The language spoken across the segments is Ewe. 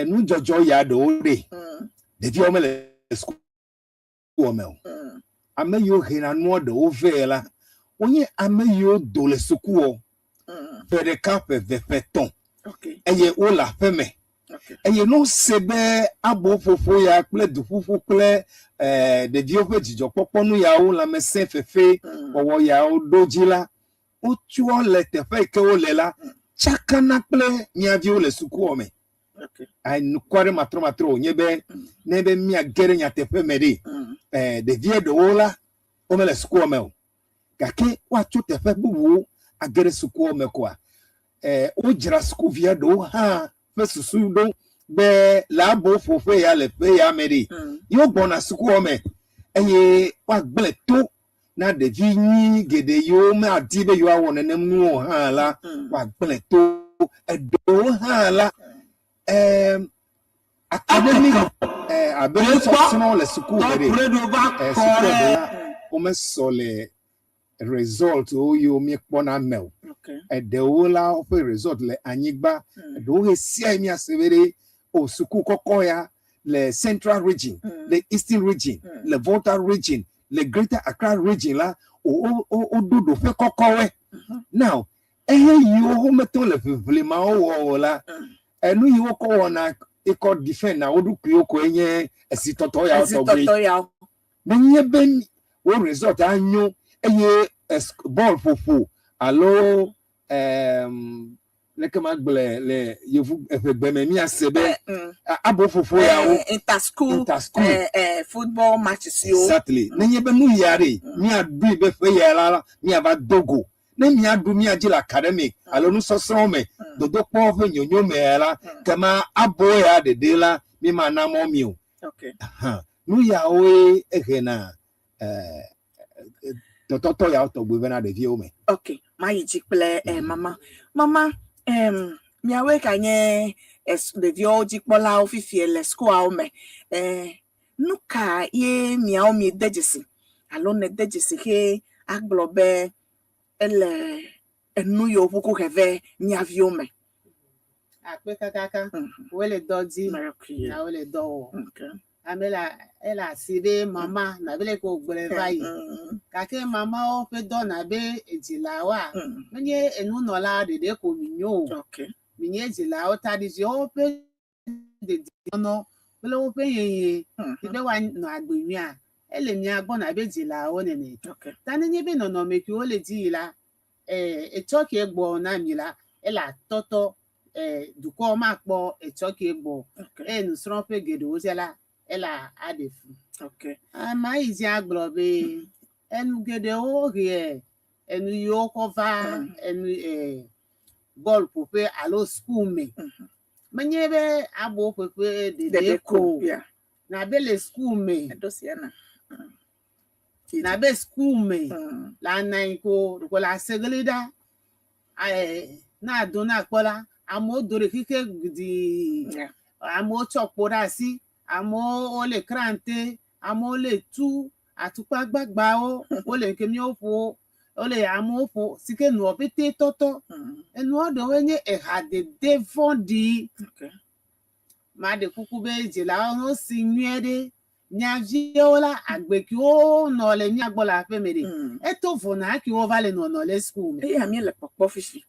Nudzɔdzɔ ya ɖewo ɖe, ɖeviawo mele sukua me o. Ame yiwo hena nua ɖewo vɛ la, wonye ame yiwo do le sukua ƒe ɖeka, ƒe eve, ƒe etɔ̃ eye wole aƒe me. Eye ne wose be aboƒoƒo ya kple duƒuƒu kple ɖeviwo ƒe dzidzɔkpɔkpɔ nu yawo, lãmesẽ fefe wɔwɔ yawo ɖo dzi la, wotsɔ le teƒe yi ke wole la tsakana kple mía viwo le sukua me. Anukware matrɔmatrɔ wònye be ne be míage ɖe nyateƒe me ɖe, ɖevia ɖewo la womele sukua me o, gake woatso teƒe bubuwo age ɖe sukua me koa, wodzra sukuvia ɖewo hã ƒe susu ɖo be le aboƒoƒe ya le ƒe ya me ɖe, yewo gbɔna sukua me eye woagblẽ to na ɖevi nyui geɖe yiwo madi be yewoawɔ nenem nuwo o hã la, woagblẽ to. Eɖewo hã la, academic abe nusɔsrɔ̃ le suku me ɖe, sukua ɖe la, womesɔ le result yiwo míekpɔna me o. Eɖewo la, woƒe result le anyigba. Eɖewo ɣesiaɣi míase be ɖe, o suku kɔkɔ ya le Central Region, le Eastern Region, le Volta Region, le Greater Accra Region la, woɖo ɖoƒe kɔkɔwoe. Now, ehe yiwo womete ŋu le ʋiʋli mawo wɔ o la, enu yi wokɔ wɔna ekɔ defend na wo ɖokuiwo koe nye esitɔtɔ yawo tɔgbi. Esitɔtɔ yawo. Nenye be wo result anyo eye bɔl ƒoƒo alo leke magblɔe le yevu eʋegbe me míase be aboƒoƒo yawo Inter-school, inter-school football matches yiwo. Exactly. Nenye be nu ya ɖe míaɖoe be ƒe ya la míava do go. Ne míaɖu mía dzi le academic alo nusɔsrɔ̃ me, dodokpɔ ƒe nyonyo me la, kema abo ya ɖeɖe la mímana mɔ mi o. Aha. Nu yawoe ehena tɔtɔtɔ yawo tɔgbi vena ɖeviwo me. Ok, mayi dzi kple mama. Mama, miawoe ka nye ɖeviwo dzikpɔlawo fifie le sukuawo me. Nu ka ye miawo miede dzesi alo nède dzesi xe agblɔ be ele enu yiwo ƒuku he vɛ mia viwo me? Akpe kakaka. Wole dɔ dzi na wole dɔ wɔ. Ame la ele asi ɖe mama na be leke wògblɔe va yi. Gake mamawo ƒe dɔ na be edzilawoa, menye enunɔla ɖeɖe ko mi nyo o. Mi nye dzilawo ta ɖeviwo ƒe dedienɔnɔ kple woƒe yeye si be woanɔ agbe nyuia, ele mia gbɔ na be dzilawo nene. Ta nenye be nɔnɔme ke wole dzi yi la, etsɔ ke gbɔ na mi la, ele atɔtɔ dukɔ makpɔ etsɔ ke gbɔ. Eye nusrɔ̃ƒe geɖewo dze la, ele aɖe fu. Ama yi dzi agblɔ be enu geɖewo he enu yiwo kɔ va enu bɔl ƒoƒe alo suku me. Menye be abo ƒoƒe ɖeɖe ko. Na be le suku me. Na be suku me. La anyi ko ko la segli ɖa. Na do na kpɔ la, amewo do ɖe xixe gidii. Amewo tsɔ kpo ɖe asi, amewo wole krante, amewo le tu atukpa gbagbawo, wole nke míawo ƒo, wole amewo ƒo si ke nua pete tɔtɔ. Enua ɖewoe nye ehadede vɔ̃ɖi. Maɖe kuku be dzilawo si nyuie ɖe. Mia viwo la, agbe kewo nɔ le mía gbɔ le aƒe me ɖe, eto vo na kewo va le nɔnɔ le suku me. Eya míele kpɔkpɔ fifi.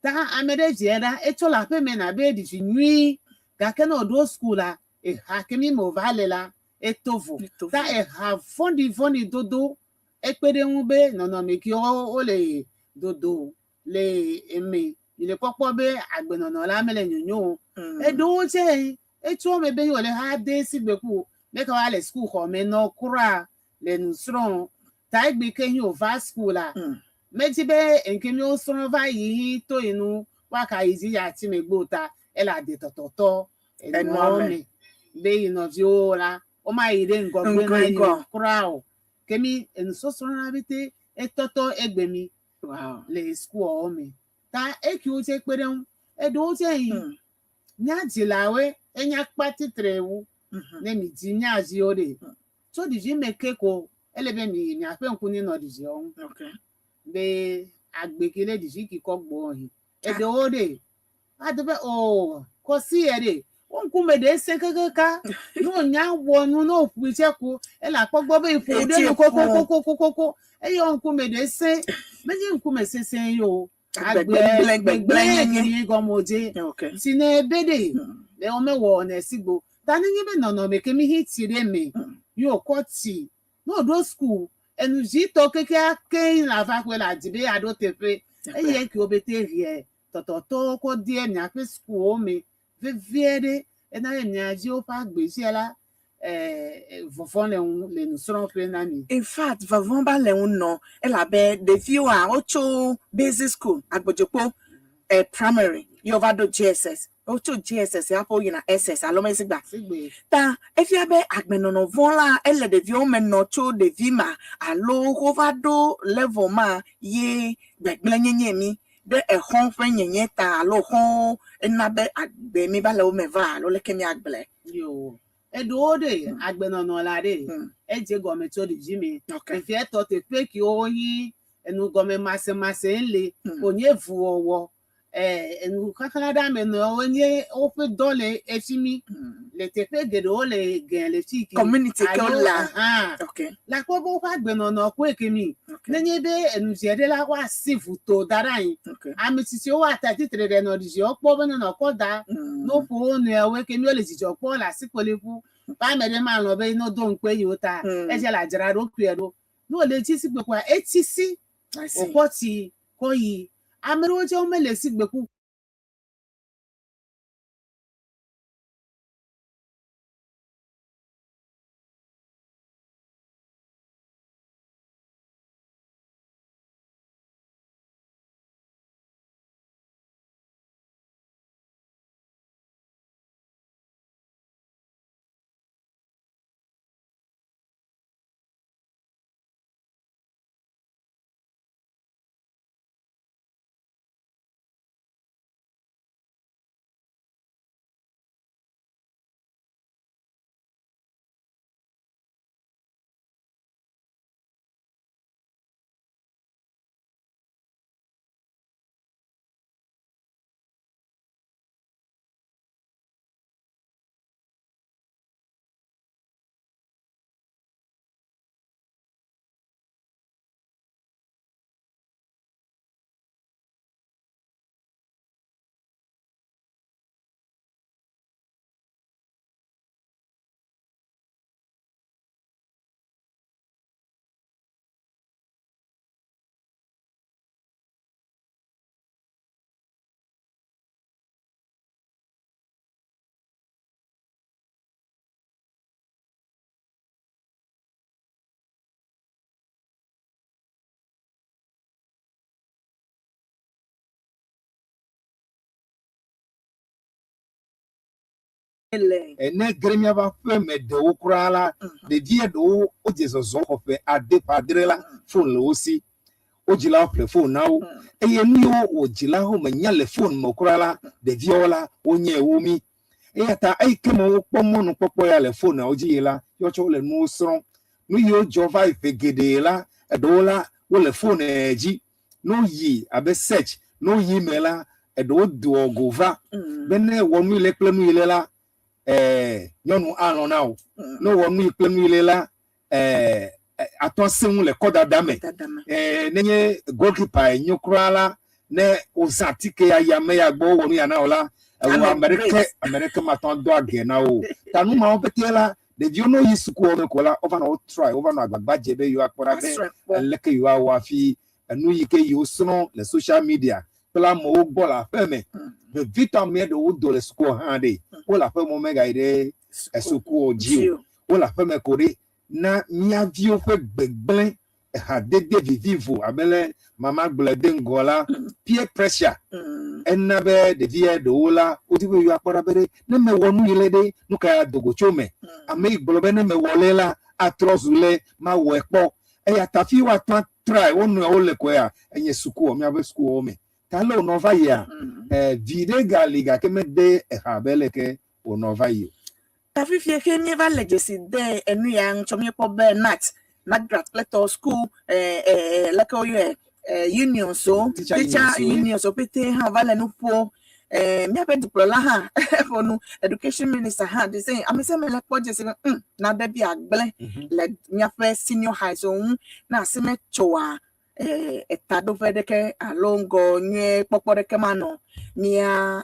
Ta ame ɖe via ɖa, etsɔ le aƒe me na be ɖevi nyui, gake ne wòɖo suku la, eha ke mi me wòva le la, eto vo. Ta eha vɔ̃ɖi vɔ̃ɖi dodo ekpe ɖe eŋu be nɔnɔme kewo wole dodo le eme, mi le kpɔkpɔ be agbenɔnɔ la mele nyonyo o. Eɖewo tse etso eme be wòle ha de sigbe ku ne ke wa le suku xɔ me nɔ kura le nu srɔ̃. Ta egbe ke hi wòva suku la, medzi be nke míwo srɔ̃ va yi hi to yi nu woaka yi dzi ya tsi megbe o ta ele ade tɔtɔtɔ enuawo me be yi nɔviwo la womayi ɖe ŋgɔgbe na yi kura o. Ke mi enusɔsrɔ̃ la bete etɔtɔ egbe mi le sukuawo me. Ta ekewo tse kpe ɖe ŋu. Eɖewo tse yi mía dzilawoe enya kpa titre wu ne mi dzi mía viwo ɖe. Tso ɖevi me ke ko ele be mi miaƒe ŋku nenɔ ɖeviawo ŋu. Be agbe ke le ɖevi ke kɔ gbɔ he. Eɖewo ɖe ado be o kɔsi yɛ ɖe. Wo ŋkume ɖe sẽ kekeka. Ne wònya wɔ nu ne wòƒoe tse ko, ele akpɔ gbɔ be yeƒo ɖe nu kokokokokoko. Eye wo ŋkume ɖe sẽ. Menye ŋkume sesẽ ye o. Agbe gbegblẽ gbegblẽ nyenye. Agbe gɔme wòdze. Okay. Si ne ebe ɖe, le womewɔ ne sigbo. Ta nenye be nɔnɔme ke mi hĩ tsi ɖe eme, ye wòkɔ tsi. Ne wòɖo suku, enu vitɔ kekeake le ava xɔe le adi be yeaɖo teƒe. Eye ke wobete hɛ tɔtɔtɔwo kɔ de miaƒe sukuwo me vevie ɖe. Ena be mia viwo ƒe agbe fia la, vɔvɔ̃ le ŋu le nusrɔ̃ƒe na mi. In fact, vɔvɔ̃ ba le ŋu nɔ elabe ɖeviwoa wotso basic school Agbodzokpo primary ye wova ɖo JSS. Wotso JSS hafi woyina SS alo mesigba. Sigbe. Ta efia be agbenɔnɔ vɔ̃ la ele ɖeviwo me nɔ tso ɖevi ma alo wova ɖo level ma ye gbegblẽnyenye mi ɖe exɔ ƒe nyenye ta alo xɔwo ena be agbe mi va le wo me va alo leke miagblɔe. Yo. Eɖewo ɖe agbenɔnɔ la ɖe edze gɔme tso ɖevi me. Okay. Ɖevia tɔ teƒe kewo nyi enugɔme masemase le wònye vuwɔwɔ. Enuxaxlã ɖe ame nɔewo nye woƒe dɔ le efi mi. Le teƒe geɖewo le gɛ le fi ke. Community ke Alo, wole. aha. Okay. Le akpɔ be woƒe agbenɔnɔ koe ke mi. Okay. Nenye be enudze ɖe la, woasi vuto da ɖe anyi. Okay. Ame tsitsiwo woata tsitre ɖe nɔ dzidzɔ kpɔ be nenɔ kɔ da. Ne woƒo wo nɔewoe ke mi wole dzidzɔ kpɔ le asikpoli ƒu. Be ame ɖe malɔ̃ be ne do ŋukpe yewo ta. Edze le adzra ɖokuia ɖo. Ne wòle etsi sigbe koa, etsi si. I see. Wòkɔ tsi kɔ yi. Ame ɖewo tse womele sigbe ku Le. Ene ge ɖe míaƒe aƒe me ɖewo kura la, ɖevia ɖewo wodze zɔzɔ xɔ ƒe ade ƒe adre la, fon le wo si. Wo dzilawo ƒle fon na wo. Eye nu yiwo wo dzilawo menya le fon me kura la, ɖeviawo la, wonyae wu mí. Eya ta eyi ke me wokpɔ mɔnukpɔkpɔ ya le fonawo dzi yi la, yewotsɔ wole nuwo srɔ̃m. Nu yiwo dzɔ va yi ƒe geɖe la, eɖewo la, wole fon dzi. Ne woyi abe search, ne woyi me la, eɖewo doa go va be ne wɔ nu yi le kple nu yi le la, nyɔnu alɔ̃ na wò. Ne wɔ nu yi kple nu yi le la, atɔ asẽ ŋu le kɔdada me. Nenye goalkeeper enyo kura la, ne wozã atike ya yi ame ya gbɔ wowɔ nu ya na wò la, ewɔ ame ɖeke ame ɖeke matɔ ado age na wò. Ta nu mawo pete la, ɖeviwo ne woyi sukuwo me ko la, wova nɔ wo try, wova nɔ agbagba dze be yewoakpɔ ɖa be leke yewoawɔ hafi enu yi ke yewosrɔ̃ le social media kple amewo gbɔ le aƒe me. Vevitɔ ame ɖewo do le sukua hã ɖe, wole aƒe me womegayi ɖe sukuwo dzi o. Wole aƒe me ko ɖe na mía viwo ƒe gbegblẽ ehadede vivivo abe le mama gblɔe de ŋgɔ la, peer pressure ena be ɖevia ɖewo la wodi be yewoakpɔ ɖa be ɖe ne mewɔ nu yi le ɖe nu ka ado go tso me. Ame yi gblɔ be ne mewɔ le la atrɔ zu le mawɔe kpɔ. Eya ta fi woatɔ try wo nɔewo le koea enye sukuwɔ míaƒe sukuwɔwo me. Ta le wònɔ va yia vi ɖe gali gake mede eha abe leke wònɔ va yi o. Ta fifie xe míeva le dzesi de enu ya ŋutsɔ míekpɔ be NAT, NAGRAT kple tɔ school leke woyɔe unions wo, Teacher teacher unions wo. unions wo pete hã va le nu ƒom. Míaƒe dukplɔla hã eƒo nu, education minister hã the same. Ame sia ame le kpɔ dzesi be nane bi agblẽ le míaƒe senior high school ŋu ne asi metsoa etaɖoƒe ɖeke alo ŋgɔ nyuie kpɔkpɔ ɖeke manɔ mía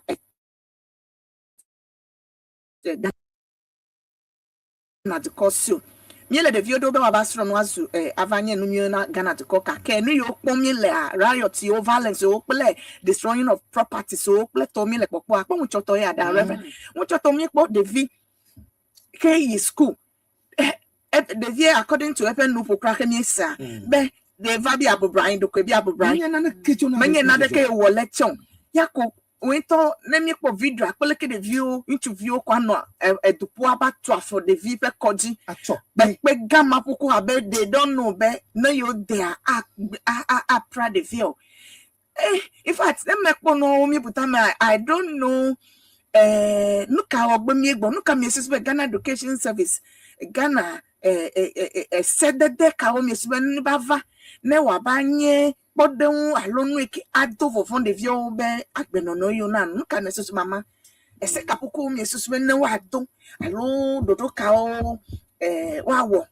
Ghana dukɔ si o. Míele ɖeviwo ɖo be woava srɔ̃ nu azu eh, ava nye nu nyuiwo na Ghana dukɔ gake nu yiwo kpɔm míelea, riot yiwo, violence yiwo kple destroying of properties wo kple tɔwo míele kpɔkpɔa, kpɔ ŋutsɔtɔ ya ɖa, Reverend. Ŋutsɔtɔ míekpɔ ɖevi ke yi school. Eh, eh, ɖevia according to eƒe nuƒo kura ke míesea be ɖeva bi abubra anyi ɖokui bi abubra anyi. Menye naneke tso Menye naneke wòwɔ le tsɛ o. Ya ko Wò ŋutɔ ne míekpɔ videoa kple leke ɖeviwo, ŋutsuviwo kɔ anɔ eduƒoa va tu afɔ ɖevi ƒe kɔ dzi. Atsɔ kpe. Kpe gama ƒoƒo abe they don't know be ne yewo dea a a apra ɖevia o. Eh, in fact, ne mekpɔ nuawo míebu tame, I don't know eh, nu ka wɔgbe míegbɔ, nu ka miesusu be Ghana Education Service, Ghana eh, eh, eh, eh, sedede kawo miesusu be ne va va ne wòava nye kpɔɖeŋu alo nu yi ke ado vɔvɔ̃ ɖeviawo be agbenɔnɔ yiwo na nu ka nèsusu mama? Ese ka kuku miesusu be ne woado alo ɖoɖo kawo eh, woawɔ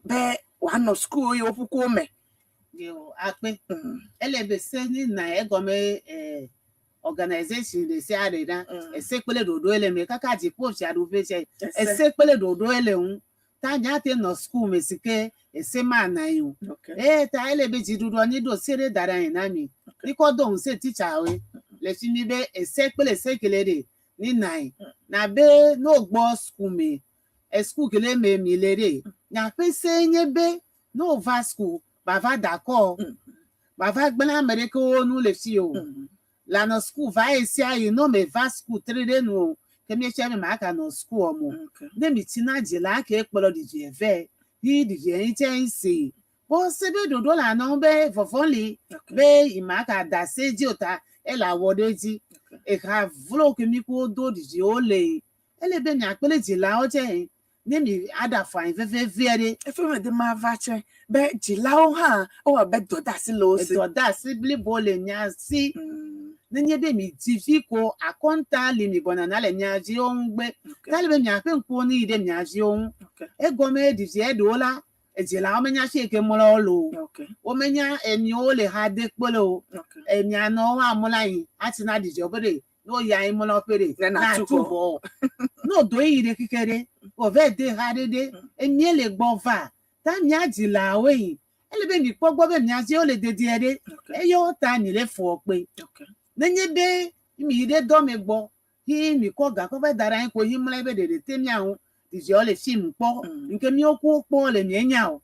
be wòanɔ suku yiwo ƒukuwo me? Yo, akpe. Ele be se ni na egɔme eh, organization ɖe sia ɖe na ese kple ɖoɖo le me kaka dziƒo fiaɖuƒe tsɛ ese kple ɖoɖo le ŋu. Ta nya te nɔ suku me si ke ese ma na yi o. Eye ta ele be dziɖuɖua ni ɖo se ɖe da ɖe anyi na mi. Ni kɔ do ŋusẽ titsawoe le fi mi be ese kple ese ke le ɖe ni na yi. Na be ne wogbɔ suku me, esuku ke le me mi le ɖe, nya ƒe se nye be ne wova suku ba va da akɔ, ba va gblẽ ame ɖekewo nu le fi o. La nɔ suku va ɣe sia ɣi ne me va suku tri ɖe nu o, ke míefia be maka nɔ sukua me o. Ne mi tsi na dzila ke kplɔ ɖevia vɛ, yi ɖevia ŋtsɛ ŋsi. Wo se be ɖoɖo la nɔ be vɔvɔ li be yi maka da se dzi o ta ela wɔ ɖe edzi. Eha vlo ke mi ku do ɖeviwo le. Ele be mia kple dzilawo tsɛ ne mi aɖe afɔ anyi vevevie ɖe. Efe me de ma va tsɛ be dzilawo hã wowɔ abe dɔdeasi le wo si. Dɔdeasi blibo le mia si. Nenye be mi dzi vi ko akɔnta li mi gbɔna na le mia viwo ŋu gbe. Ta ele be miaƒe ŋkuwo ne yi ɖe mia viwo ŋu. Egɔme ɖevia ɖewo la, edzilawo menya fi yi ke mlɔ wo le o. Womenya emiwo le xa de kple o. Emia nɔwo amlɔ anyi atsi na ɖevia be ɖe ne woyi anyi mlɔ ƒe ɖe, Ne na nàtu tu xɔ. xɔ. Ne wòdo yi ɖe keke ɖe, wòvɛ de xa ɖe ɖe, emie le gbɔ va. Ta mía dzilawoe yi. Ele be mikpɔ gbɔ be mía viwo le dedie ɖe. Eyawo ta mi le fɔ kpe. Nenye be mi yi ɖe dɔ me gbɔ, hi mi kɔ ga kɔ va da ɖe anyi ko hi mlɔ ebe ɖeɖe te mía ŋu. Ɖeviawo le film kpɔ. Nke míwo ku wo kpɔ le mía nya o.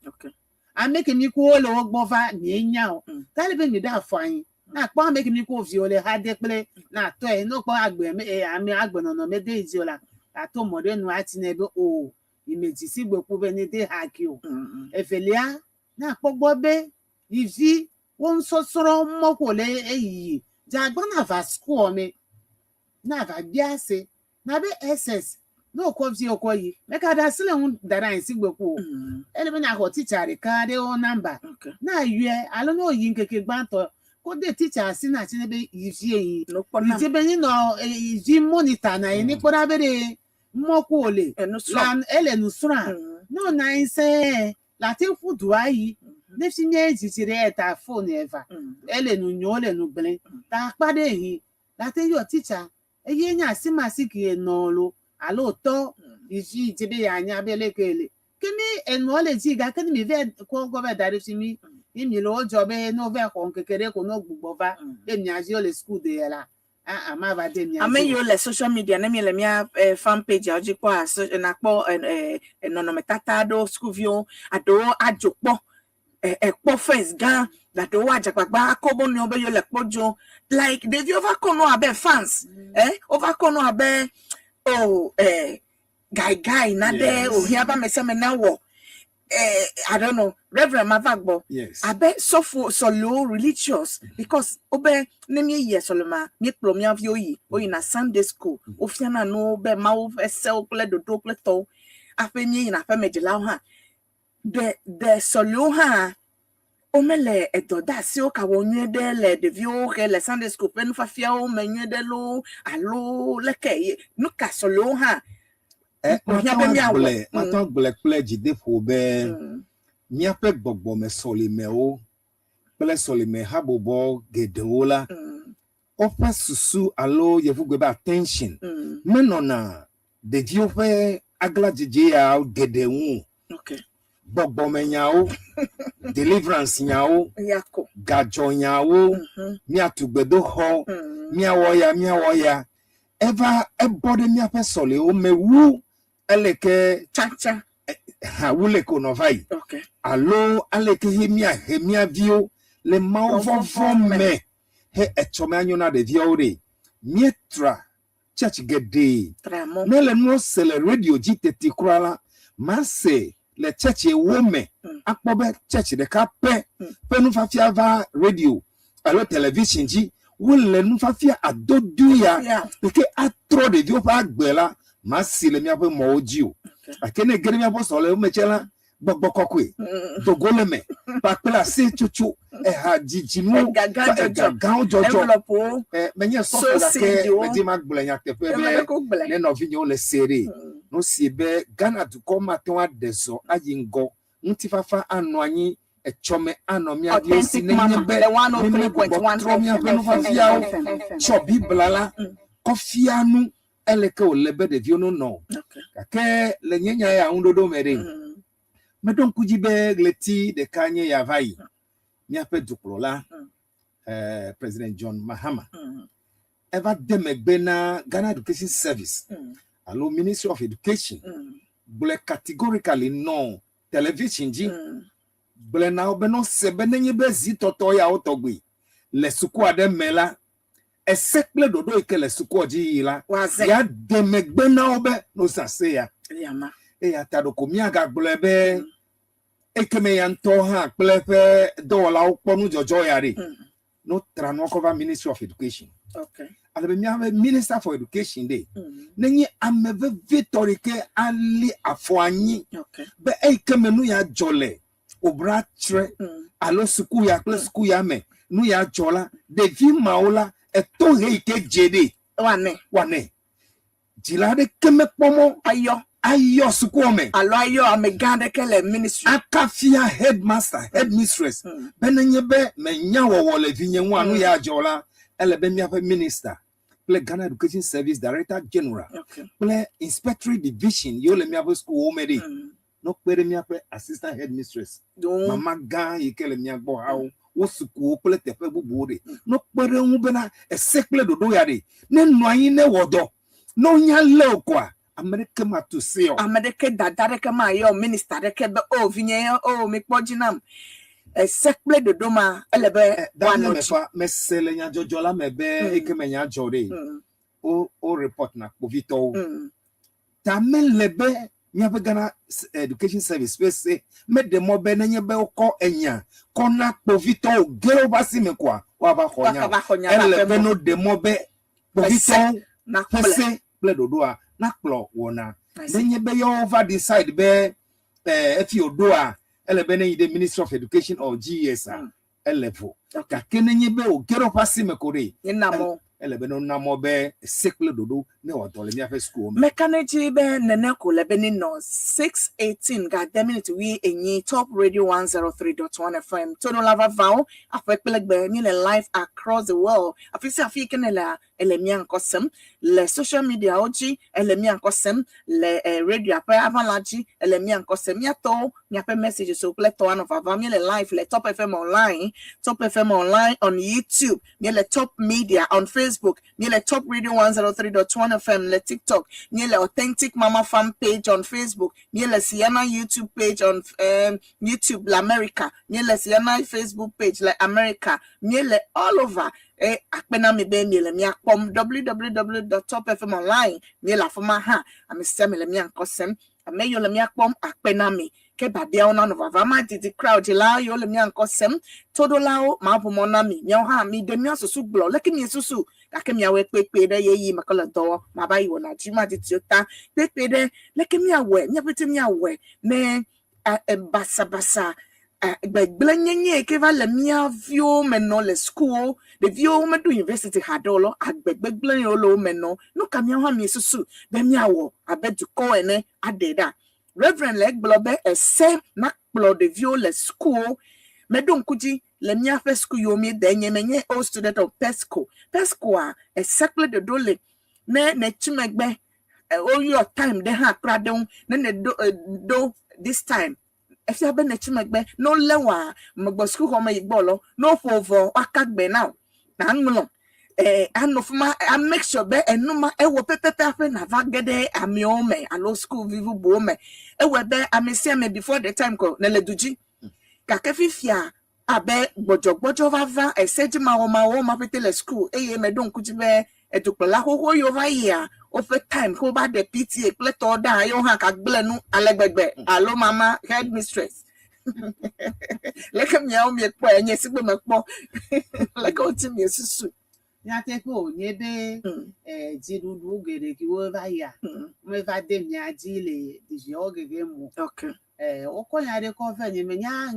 Ame ke mi ku wo le wo gbɔ va mía nya o. Ta ele be mi ɖe afɔ anyi. Na kpɔ ame ke mi ku viwo le xa de kple na tɔe ne wokpɔ agbe me e ame agbenɔnɔ mede yi dzi o la, ato mɔ ɖe nu ati nɛ be o yi me dzi si gbe ku be ne de ha ki o. Evelia, na kpɔ gbɔ be yi vi wo nusɔsrɔ̃ mɔ ko le eyiyi dze agbɔ na va sukua me na va bia se na be SS ne wokɔ vi wokɔ yi meka ɖe asi le ŋu da ɖe anyi si gbe ku o. Ele be naxɔ titsa ɖeka ɖe wo namba na yɔe alo ne woyi ŋkeke gbãtɔ ko de titsa asi na tsi ne be yi vie yi. No kpɔ nam. Yi be ni nɔ yi vi monitor na yi ni kpɔ ɖa be ɖe mɔ ku wòle. Enu srɔ̃. La ele nu srɔ̃a. Ne wònɔ anyi sẽe la te ƒu du ayi. Ne fi nye dzidzi ɖe eta phone eva. Ele nu nyo ele nu gblẽ. Ta akpa ɖe yi la te yɔ titsa eye nye asimasi ke nɔ lo alo tɔ yi dzi dzi be yeanya be leke le. Ke mi enua le dzi gake ne mi vɛ kɔ kɔ vɛ da ɖe fi mi ye mi le wodzɔ be ne wovɛ xɔ ŋkeke ɖe ko ne wogbugbɔ va be mia viwo le suku de ya la, aa mava de mia Ame dzi o. yiwo le social media ne mi le mía fan page dzi kpɔa so nakpɔ nɔnɔmetata aɖewo sukuviwo aɖewo adzo kpɔ ekpɔ fence gã aɖewo adze agbagba akɔ wo nɔewo be yewo le kpɔ dzo like ɖeviwo va kɔ nu abe fans wova kɔ nu abe oh guy guy nane wòhiã be ame sia ame nawɔ I don't know Reverend mava gbɔ abe sɔfo sɔlewo religious because wobe ne míeyia sɔlema míekplɔ mía viwo yi woyina Sunday school wofiana nuwo be Mawu ƒe sewo kple ɖoɖowo kple tɔwo aƒe míeyina aƒeme dzilawo hã ɖe ɖe sɔlewo hã Womele edɔdeasiwo ka wɔ nyuie ɖe le ɖeviwo he le Sunday school ƒe nufiafiawo me nyuie ɖe loo alo leke ye nu ka sɔlewo hã Eh, wòhiã mate be ŋu míawɔ. agblɔe mate ŋu agblɔe kple dzideƒo be míaƒe gbɔgbɔme sɔlemewo kple sɔleme habɔbɔ geɖewo la, woƒe susu alo yevugbe be attention menɔna ɖeviwo ƒe aglãdzedze ya geɖe ŋu o. Okay. Gbɔgbɔmenyawo, deliverance nyawo, Ya ko. gadzɔnyawo, míatu gbedoxɔ, míawɔ ya, míawɔ ya. Eva ebɔ ɖe míaƒe sɔlewo me wu eleke Tsatsa. ha wu leke wònɔ va yi. Okay. Alo aleke he míahe mía viwo le Mawu vɔvɔ̃ me. me he etsɔme anyo na ɖeviawo ɖe. Míetra church geɖe. Tra mɔ. Ne le nuwo se le radio dzi teti kura la, mase le church ewo me akpɔ be church ɖeka pɛ ƒe nufiafia va radio alo television dzi. Wole nufiafia adodoe ya Yeah. yi ke atrɔ ɖeviwo ƒe agbe la, masi le míaƒe mɔwo dzi o. Okay. Gake ne ege ɖe míaƒe sɔlewo me tsɛ la, gbɔgbɔ kɔkɔe, dogo le me, kpakple aseyetsotso, eha dzidzinuwo, Egagã dzɔdzɔ. egagãwo dzɔdzɔ. Envelope-wo. Menye sɔfo So gake seed-wo. medi magblɔe nyateƒe Eme be ɖe ko gblɔe. ne nɔvinyewo le se ɖe, no si be Ghana dukɔ mate ŋu aɖe zɔ ayi ŋgɔ, ŋutifafa anɔ anyi, etsɔme anɔ mía viwo si Authentic nenye Mama be le mímegbugbɔ 103.1 trɔ míaƒe FM. nufiafiawo FM. tsɔ Biblia la kɔ fia nu eleke wòle be ɖeviwo nonɔ. Okay. Gake le nye nya ya ŋuɖoɖo me ɖe, meɖo ŋku dzi be ɣleti ɖeka nye ya va yi, míaƒe dukplɔla, President John Mahama, eva de megbe na Ghana Education Service alo Ministry of Education, gblɔe categorically nɔ television dzi, gblɔe na wo be ne wose be nenye be zitɔtɔ yawo tɔgbi le suku aɖe me la, ese kple ɖoɖo yi ke le sukua dzi yi la, Woaze. ya de megbe na wo be ne wose ase ya. Yama. Eya ta ɖeko míagagblɔe be ekeme ya ŋutɔ hã kple eƒe dɔwɔlawo kpɔ nudzɔdzɔ ya ɖe. Ne wotra nua kɔ va Ministry of Education. Okay. Ale be míaƒe Minister for Education ɖe, nenye ame vevitɔ ɖeke ali afɔ anyi Okay. be eyi ke me nu ya dzɔ le obra tre alo suku ya kple suku ya me nu ya dzɔ la, ɖevi mawo la eto he yi ke dze ɖe Woanɛ. woanɛ. Dzila aɖeke mekpɔ mɔ Ayɔ. ayɔ sukua me Alo ayɔ amegã ɖeke le ministry. akafia headmaster, headmistress be nenye be menya wɔwɔ le vinye ŋua nu ya dzɔ la, ele be míaƒe minister kple Ghana Education Service Director General Okay. kple Inspectorate Division yiwo le míaƒe sukuwo me ɖe, ne wokpe ɖe míaƒe assistant headmistress Do. mama gã yi ke le mía gbɔ hawo, wo sukuwo kple teƒe bubuwo ɖe, ne wokpe ɖe eŋu bena ese kple ɖoɖo ya ɖe, ne nɔ anyi ne wɔ dɔ, ne wonya lé o koa, ame ɖeke matu se o. Ame ɖeke dada ɖeke mayɔ minister ɖeke be o vinye ye o mikpɔ dzi nam. Ese kple ɖoɖo ma ele be Daniel woanɔ dzi. mefa mese le nyadzɔdzɔ la me be eyi ke me nya dzɔ ɖe, wo wo report na kpovitɔwo. Ta mele be míaƒe Ghana Education Service ƒe se meɖe mɔ be nenye be wokɔ enya kɔ na kpovitɔwo ge ɖe woƒe asi me koa, woava xɔ nya o. Woava xɔ nya va Ele aƒe be me. ne woɖe mɔ be kpovitɔwo ƒe Nakplɔe. se kple ɖoɖoa nakplɔ wɔna. I see. Nenye be yewo va decide be efi wòɖoa, ele be ne yi ɖe Ministry of Education or GES a, ele vo. Okay. Gake nenye be wòge ɖe woƒe asi me ko ɖe, Yena mɔ. ele be ne wona mɔ be se kple ɖoɖo ne wɔ dɔ le míaƒe sukuwo me. Meka ɖe edzi be nene ko le be nenɔ 6:18 gade minute wi enyi Top Radio 103.1 FM. Toɖola vavawo, aƒe kple gbe, míele live across the world. Afi sia afi yi ke nèlea, ele mía ŋkɔ sem le social mediawo dzi, ele mía ŋkɔ sem le radioa ƒe aʋala dzi, ele mía ŋkɔ sem. Míatɔwo, miaƒe messages kple tɔ anɔ vavam. Míele live le Top FM online, Top FM online on YouTube, míele Top Media on Facebook, míele Top Radio 103.1 FM le TikTok, míele Authentic Mama Farm page on Facebook, míele Sienna YouTube page on YouTube le America, míele Sienna Facebook page le America, míele all over. Akpe na mi be miele mía kpɔm www.topfmonline míele afi ma hã. Ame sia ame le mía ŋkɔ sem. Ame yiwo le mía kpɔm akpe na mi. Ke biabiawo nanɔ vavam adidi crowd la yiwo le mía ŋkɔ sem. Toɖolawo maʋu mɔ na mi. Miawo hã miɖe mía susu gblɔ. Leke miesusu? Gake miawɔe kpekpe ɖe ɣeyiɣi me ke le dɔ wɔm. Mava yi wɔna dzi madidi o ta. Kpekpe ɖe leke miawɔe? Míaƒe miawɔe ne basabasa Gbegblẽnyenye yi ke va le mía viwo me nɔ le sukuwo, ɖeviwo meɖo university haɖe o lɔ, agbe gbegblẽ yiwo le wo me nɔ. Nu ka míawo hã míesusu be míawɔ abe dukɔ ene aɖee ɖa? Reverend le egblɔ be ese nakplɔ ɖeviwo le sukuwo. Meɖo ŋku dzi le míaƒe suku yiwo míede nye menye old student of PESCO. PESCOa, ese kple ɖoɖo le. Ne nètsi megbe, woyɔ time ɖe hã kura ɖe ŋu. Ne nèɖo ɖo this time, efia be nètsi megbe. Ne wolé wòa, megbɔ sukuxɔ me yi gbɔ lɔ, ne woƒo vɔ, woaka gbe na wò, nàŋlɔ anɔ fi ma, a make sure be enu ma ewɔ pɛpɛpɛ hafi nàva ge ɖe amewo me alo sukuvi bubuwo me. Ewɔe be ame sia ame before the time ko nèle du dzi. Gake fifia abe gbɔdzɔgbɔdzɔ vava, esedzimawɔmawɔ ma ƒete le suku eye meɖo ŋku dzi be edukplɔla xoxo yiwo va yia woƒe time ke wova ɖe PTA kple tɔwo ɖa yewo hã gagblẽ nu ale gbegbe alo mama headmistress. Leke miawo miekpɔe nye si gbe mekpɔ leke woti miesusu. Nyateƒe wònye be dziɖuɖu geɖe kiwo va yia meva de mia dzi le ɖeviawo gege me o. Okay. Wokɔ nya ɖe kɔ vɛ nye menya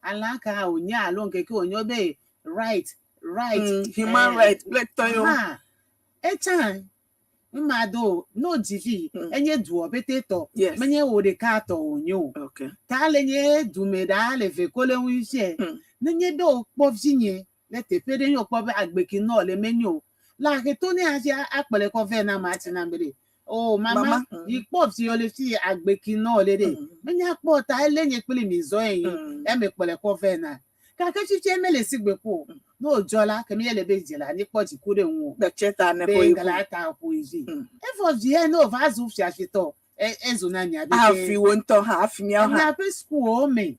alã ka wònye alo ŋkeke wònye be right right human right kple tɔyewo. Hã etsã ema do no dzivi enye duɔ pete tɔ menye wò ɖeka tɔ wònye o. Okay. Ta le nye dume ɖaa le ve ko le ŋu fiɛ. Nenye be wòkpɔ vinye le teƒe ɖe ye wòkpɔ be agbe ke nɔ le menyo o, le ahe to ne hafi akplɔe kɔ vɛ na ame atsi na be ɖe o mama Mama. yi kpɔ viwo le fi agbe ke nɔ le ɖe menya kpɔ ta ele nye kple mi zɔ yi eme kplɔe kɔ vɛ na gake fifia mele si gbe ko ne wòdzɔ la ke mi ele be dze la ni kpɔ dziku ɖe ŋu o Gbetse ta ne be ƒo yi gala ta ƒo yi dzi evɔ via ne wòva zu fiafitɔ ezu na mia be Afi wo ŋutɔ hã afi miawo hã. Miaƒe sukuwo me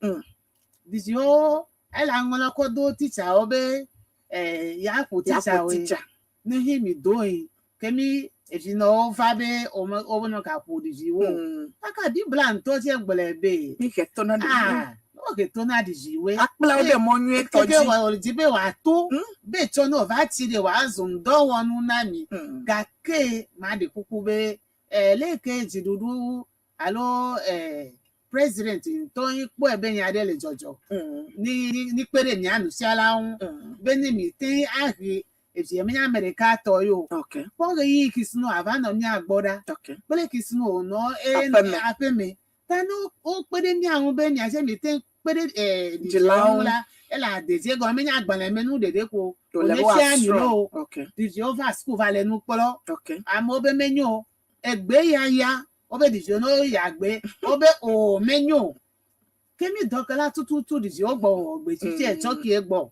ɖeviwo ele aŋlɔ kɔ do titsawo be ya ƒo Ya ƒo titsawoe. titsa. Ne hi mi do yi ke mi evinɔwo va be wome wome gaƒo ɖeviwo. Kaka Biblia ŋutɔ dze gblɔe be Mi he to na ɖeviwo. Ah, wo he to na ɖeviwoe. Akpla wo ɖe mɔ nyuietɔ Keke dzi. wɔ dzi be wòato be tsɔ ne wòva tsi ɖe wòazu ŋdɔwɔnu na mi. Gake maɖe kuku be leke dziɖuɖu alo president ŋutɔ yi kpɔe be nya ɖe le dzɔdzɔ. Ni ni kpe ɖe mia nufialawo ŋu be ne mi te ahe evia menye ame ɖeka tɔ yi o. Okay. Kpɔ ɣeyiɣi ki sinu ava nɔ mía gbɔ ɖa. Okay. Kple ki sinu wònɔ Aƒeme. aƒeme. Ta ne wokpe ɖe mía ŋu be miatse mi te kpe ɖe Dzilawo ɖeviwo ŋu la, ele adedze gɔme menye agbalẽ me nu ɖeɖe ko Wòle be wòne fia mi woasrɔ̃. loo. Okay. Ɖeviwo va suku va le nu kplɔ. Okay. Amewo be menyo o. Egbe ya ya wobe ɖeviwo ne woyi agbe wobe o menyo. Ke mi dɔkela tututu ɖeviwo gbɔ wɔ gbe tsitsi Mm. etsɔ kie gbɔ.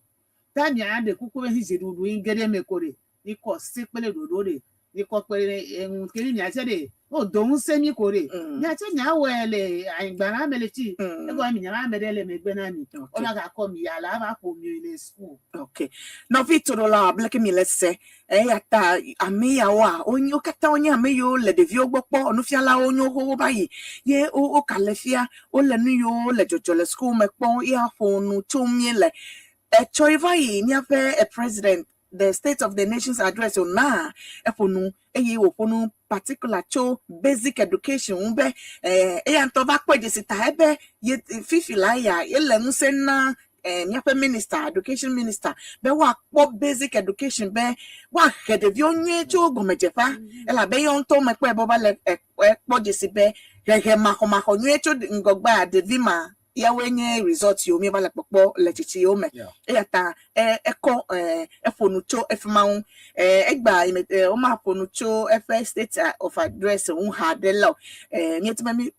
Ta mia ɖe kuku be dziɖuɖu yi ge ɖe eme ko ɖe. Nikɔ se kple ɖoɖo ɖe. Nikɔ kpe ɖe eŋu ke mi miatse ɖe. O do ŋusẽ mi ko ɖe. Miatse miawɔe le anyigba la me le fi. Egɔme mi nyama ame ɖe le megbe na mi. Okay. Wova gakɔ mi ya la va ƒo mi le suku. Okay. Nɔvi toɖolawo abe leke mi le se eya ta ame yawoa wonye wo katã wonye ame yiwo le ɖeviwo gbɔ kpɔ nufialawo nyo xoxo va yi ye wo woka le fia wole nu yiwo le dzɔdzɔ le suku me kpɔm ye aƒo nu tso mie le etsɔ yi va yi míaƒe president the state of the nation's address wòna eƒo nu eye wòƒo nu particular tso basic education ŋu be eya ŋutɔ va kpɔe dzesi ta ebe ye fifi la ya yele ŋusẽ na míaƒe minister education minister be woakpɔ basic education be woahe ɖeviwo nyuie tso gɔmedzeƒea elabe yewo ŋutɔ mekpɔe be wova le ekpɔ dzesi be hehe maxɔmaxɔ nyuie tso ŋgɔgbea ɖevi ma yawoe nye result yiwo míeva le kpɔkpɔ le tsitsi yiwo me. Eya ta ekɔ eƒo nu tso efi ma ŋu. Egbea yi me womaƒo nu tso eƒe state of address ŋu haɖe le o. Míeti be mi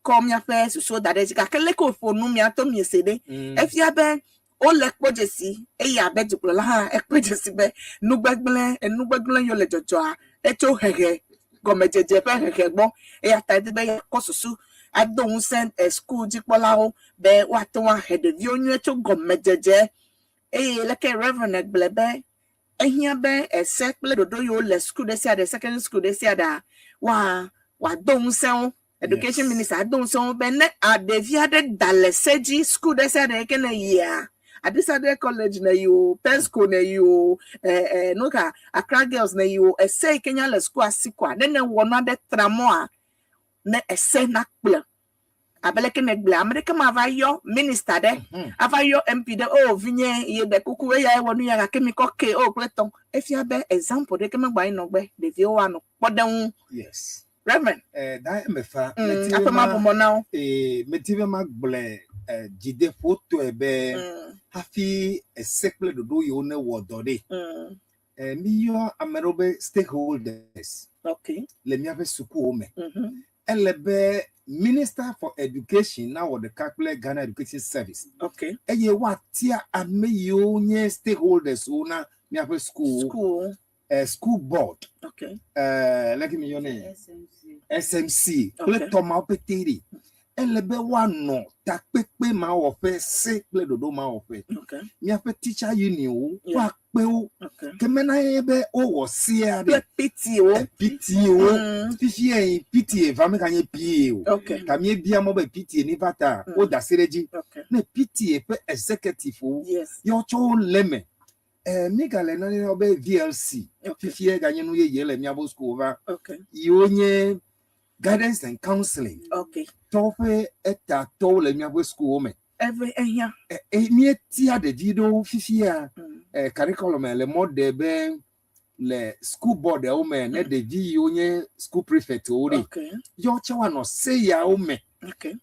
kɔ míaƒe susuwo da ɖe edzi gake leke wòƒo nu miatɔ miese ɖe. Efia be wole kpɔ dzesi eye abe dukplɔla hã ekpɔ dzesi be nugbegblẽ enugbegblẽ yiwo le dzɔdzɔa etso hehe gɔmedzedze ƒe hehe gbɔ eya ta edi be yeakɔ susu ado ŋusẽ suku dzikpɔlawo be woate ŋu ahe ɖeviwo nyuie tso gɔmedzedze eye leke reverend gblɔ be ehiã be ese kple ɖoɖo yiwo le suku ɖe sia ɖe secondary school ɖe sia ɖea woa wòado ŋusẽ wo education minister ado ŋusẽ wo be ne ɖevi aɖe da le se dzi suku ɖe sia ɖe yi ke ne yia Adisadel college ne yi o Pesco ne yi o nu ka Accra girls ne yi o ese yi ke nya le sukua si koa ne ne wɔ nu aɖe tra mɔa ne ese nakplɔ Abe leke nègblɔe, ame ɖeke mava yɔ minista ɖe, ava yɔ MP ɖe, o vinye, ye ɖe kuku, eyae wɔ nu ya gake mikɔ kee, o kple tɔ. Efia be example ɖeke megba yi nɔ gbe ɖeviwo woanɔ kpɔɖeŋu. Yes. Reverend. Eh, da eme fa. Aƒe ma bumɔ na wo. Eh, medi be magblɔe eh, dzideƒotɔe be hafi ese kple ɖoɖo yiwo ne wɔ dɔ ɖe. Eh, miyɔ ame ɖewo be stakeholders le míaƒe sukuwo me. Ele be Minister for Education nawɔ ɖeka kple Ghana Education Service. Eye woatia ame yiwo nye stakeholders wo na míaƒe sukuwo. School. School board. Leke mi yɔnɛ? SMC. Kple tɔmawo pete ɖi. Ele be woanɔ takpekpe ma wɔƒe, se kple ɖoɖo ma wɔƒe. Míaƒe teacher unionwo, woakpe wo. Ke mena ye be wowɔ sea ɖe. Kple PTA wo. PTA wo. Fifia yi PTA va meganye PA o. Ta míebia mɔ be PTA ni va ta, woda asi ɖe edzi. Ne PTA ƒe executive wo, ye wotsɔ wo le eme. Mígale nane yɔ be VLC. Fifia ganye nu yeye le míaƒe sukuwo va. Yiwo nye guidance and counseling. Tɔwo ƒe etatɔwo le míaƒe sukuwo me. Eve ehiã. Míetia ɖevi ɖewo fifia. Curriculum le mɔ ɖe be le school board wo me ne ɖevi yiwo nye school prefect wo ɖe. Yɔ tse woanɔ se yawo me.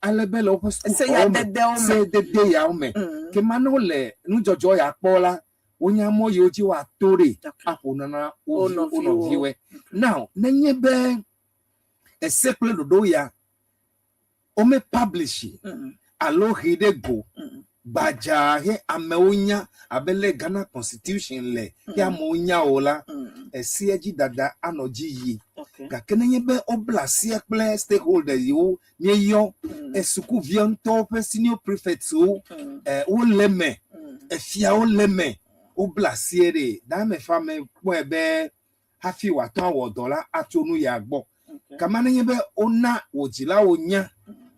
Ale be le woƒe school Se ya xɔwo me, dedewo me. Se dede yawo me. Ke ma ne wole nudzɔdzɔ ya kpɔ la, wonya mɔ yiwo dzi woato ɖe aƒo nana wo Wo vi, wo nɔviwo. nɔviwoe. Now, nenye be ese kple ɖoɖo ya wome publish alo he ɖe go gbadzaa he amewo nya abe le Ghana constitution le he amewo nya o la, esia dzi dada anɔ dzi yi. Gake nenye be wobla asia kple stakeholders yiwo míeyɔ, esukuvia ŋutɔwo ƒe senior prefects wo, wole eme, efiawo le eme, wobla asie ɖe. Dame fa me kpɔe be hafi wòate ŋu awɔ dɔ la atso nu ya gbɔ. Kama nenye be wona wò dzilawo nya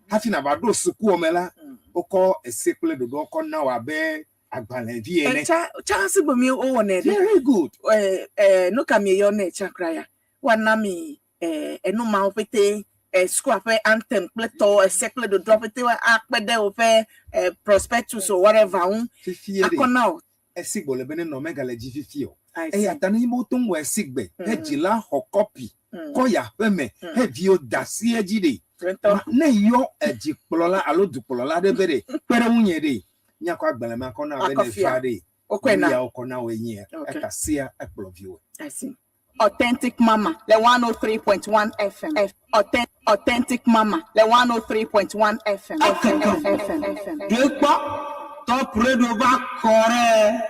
hafi nàva ɖo sukua me la, wokɔ ese kple ɖoɖoa kɔ na wò abe agbalẽvi ene. Tsa tsa si gbe mi wowɔnɛ ɖe. Very good. Nu ka mieyɔnɛ tsã kura ya? Woana mi enu mawo pete, sukua ƒe anthem kple tɔwo, ese kple ɖoɖoa pete akpe ɖe woƒe prospectus or whatever ŋu. Fifie ɖe. Akɔ na wò. Esi gbe le be nenɔ megale dzi fifi o. I see. Eya ta nenye be wote ŋu wɔe si gbe he dzila xɔ kɔpi kɔ yi aƒeme he viwo da asi edzi ɖe. Ŋutɔ. Ma, ne yɔ edzikplɔla alo dukplɔla ɖe be ɖe kpe ɖe ŋunye ɖe, míakɔ agbalẽ ma kɔ na be Akɔ ne fia. va ɖe. Wokɔe na. Nu ya wokɔ na wòe nye ya. Okay. Eta sia ekplɔ viwò. I see. Authentic Mama le 103.1 FM. F Authentic Mama le 103.1 FM. FM, FM, FM. Ɖekpɔ Top Radio va kɔ ɖe.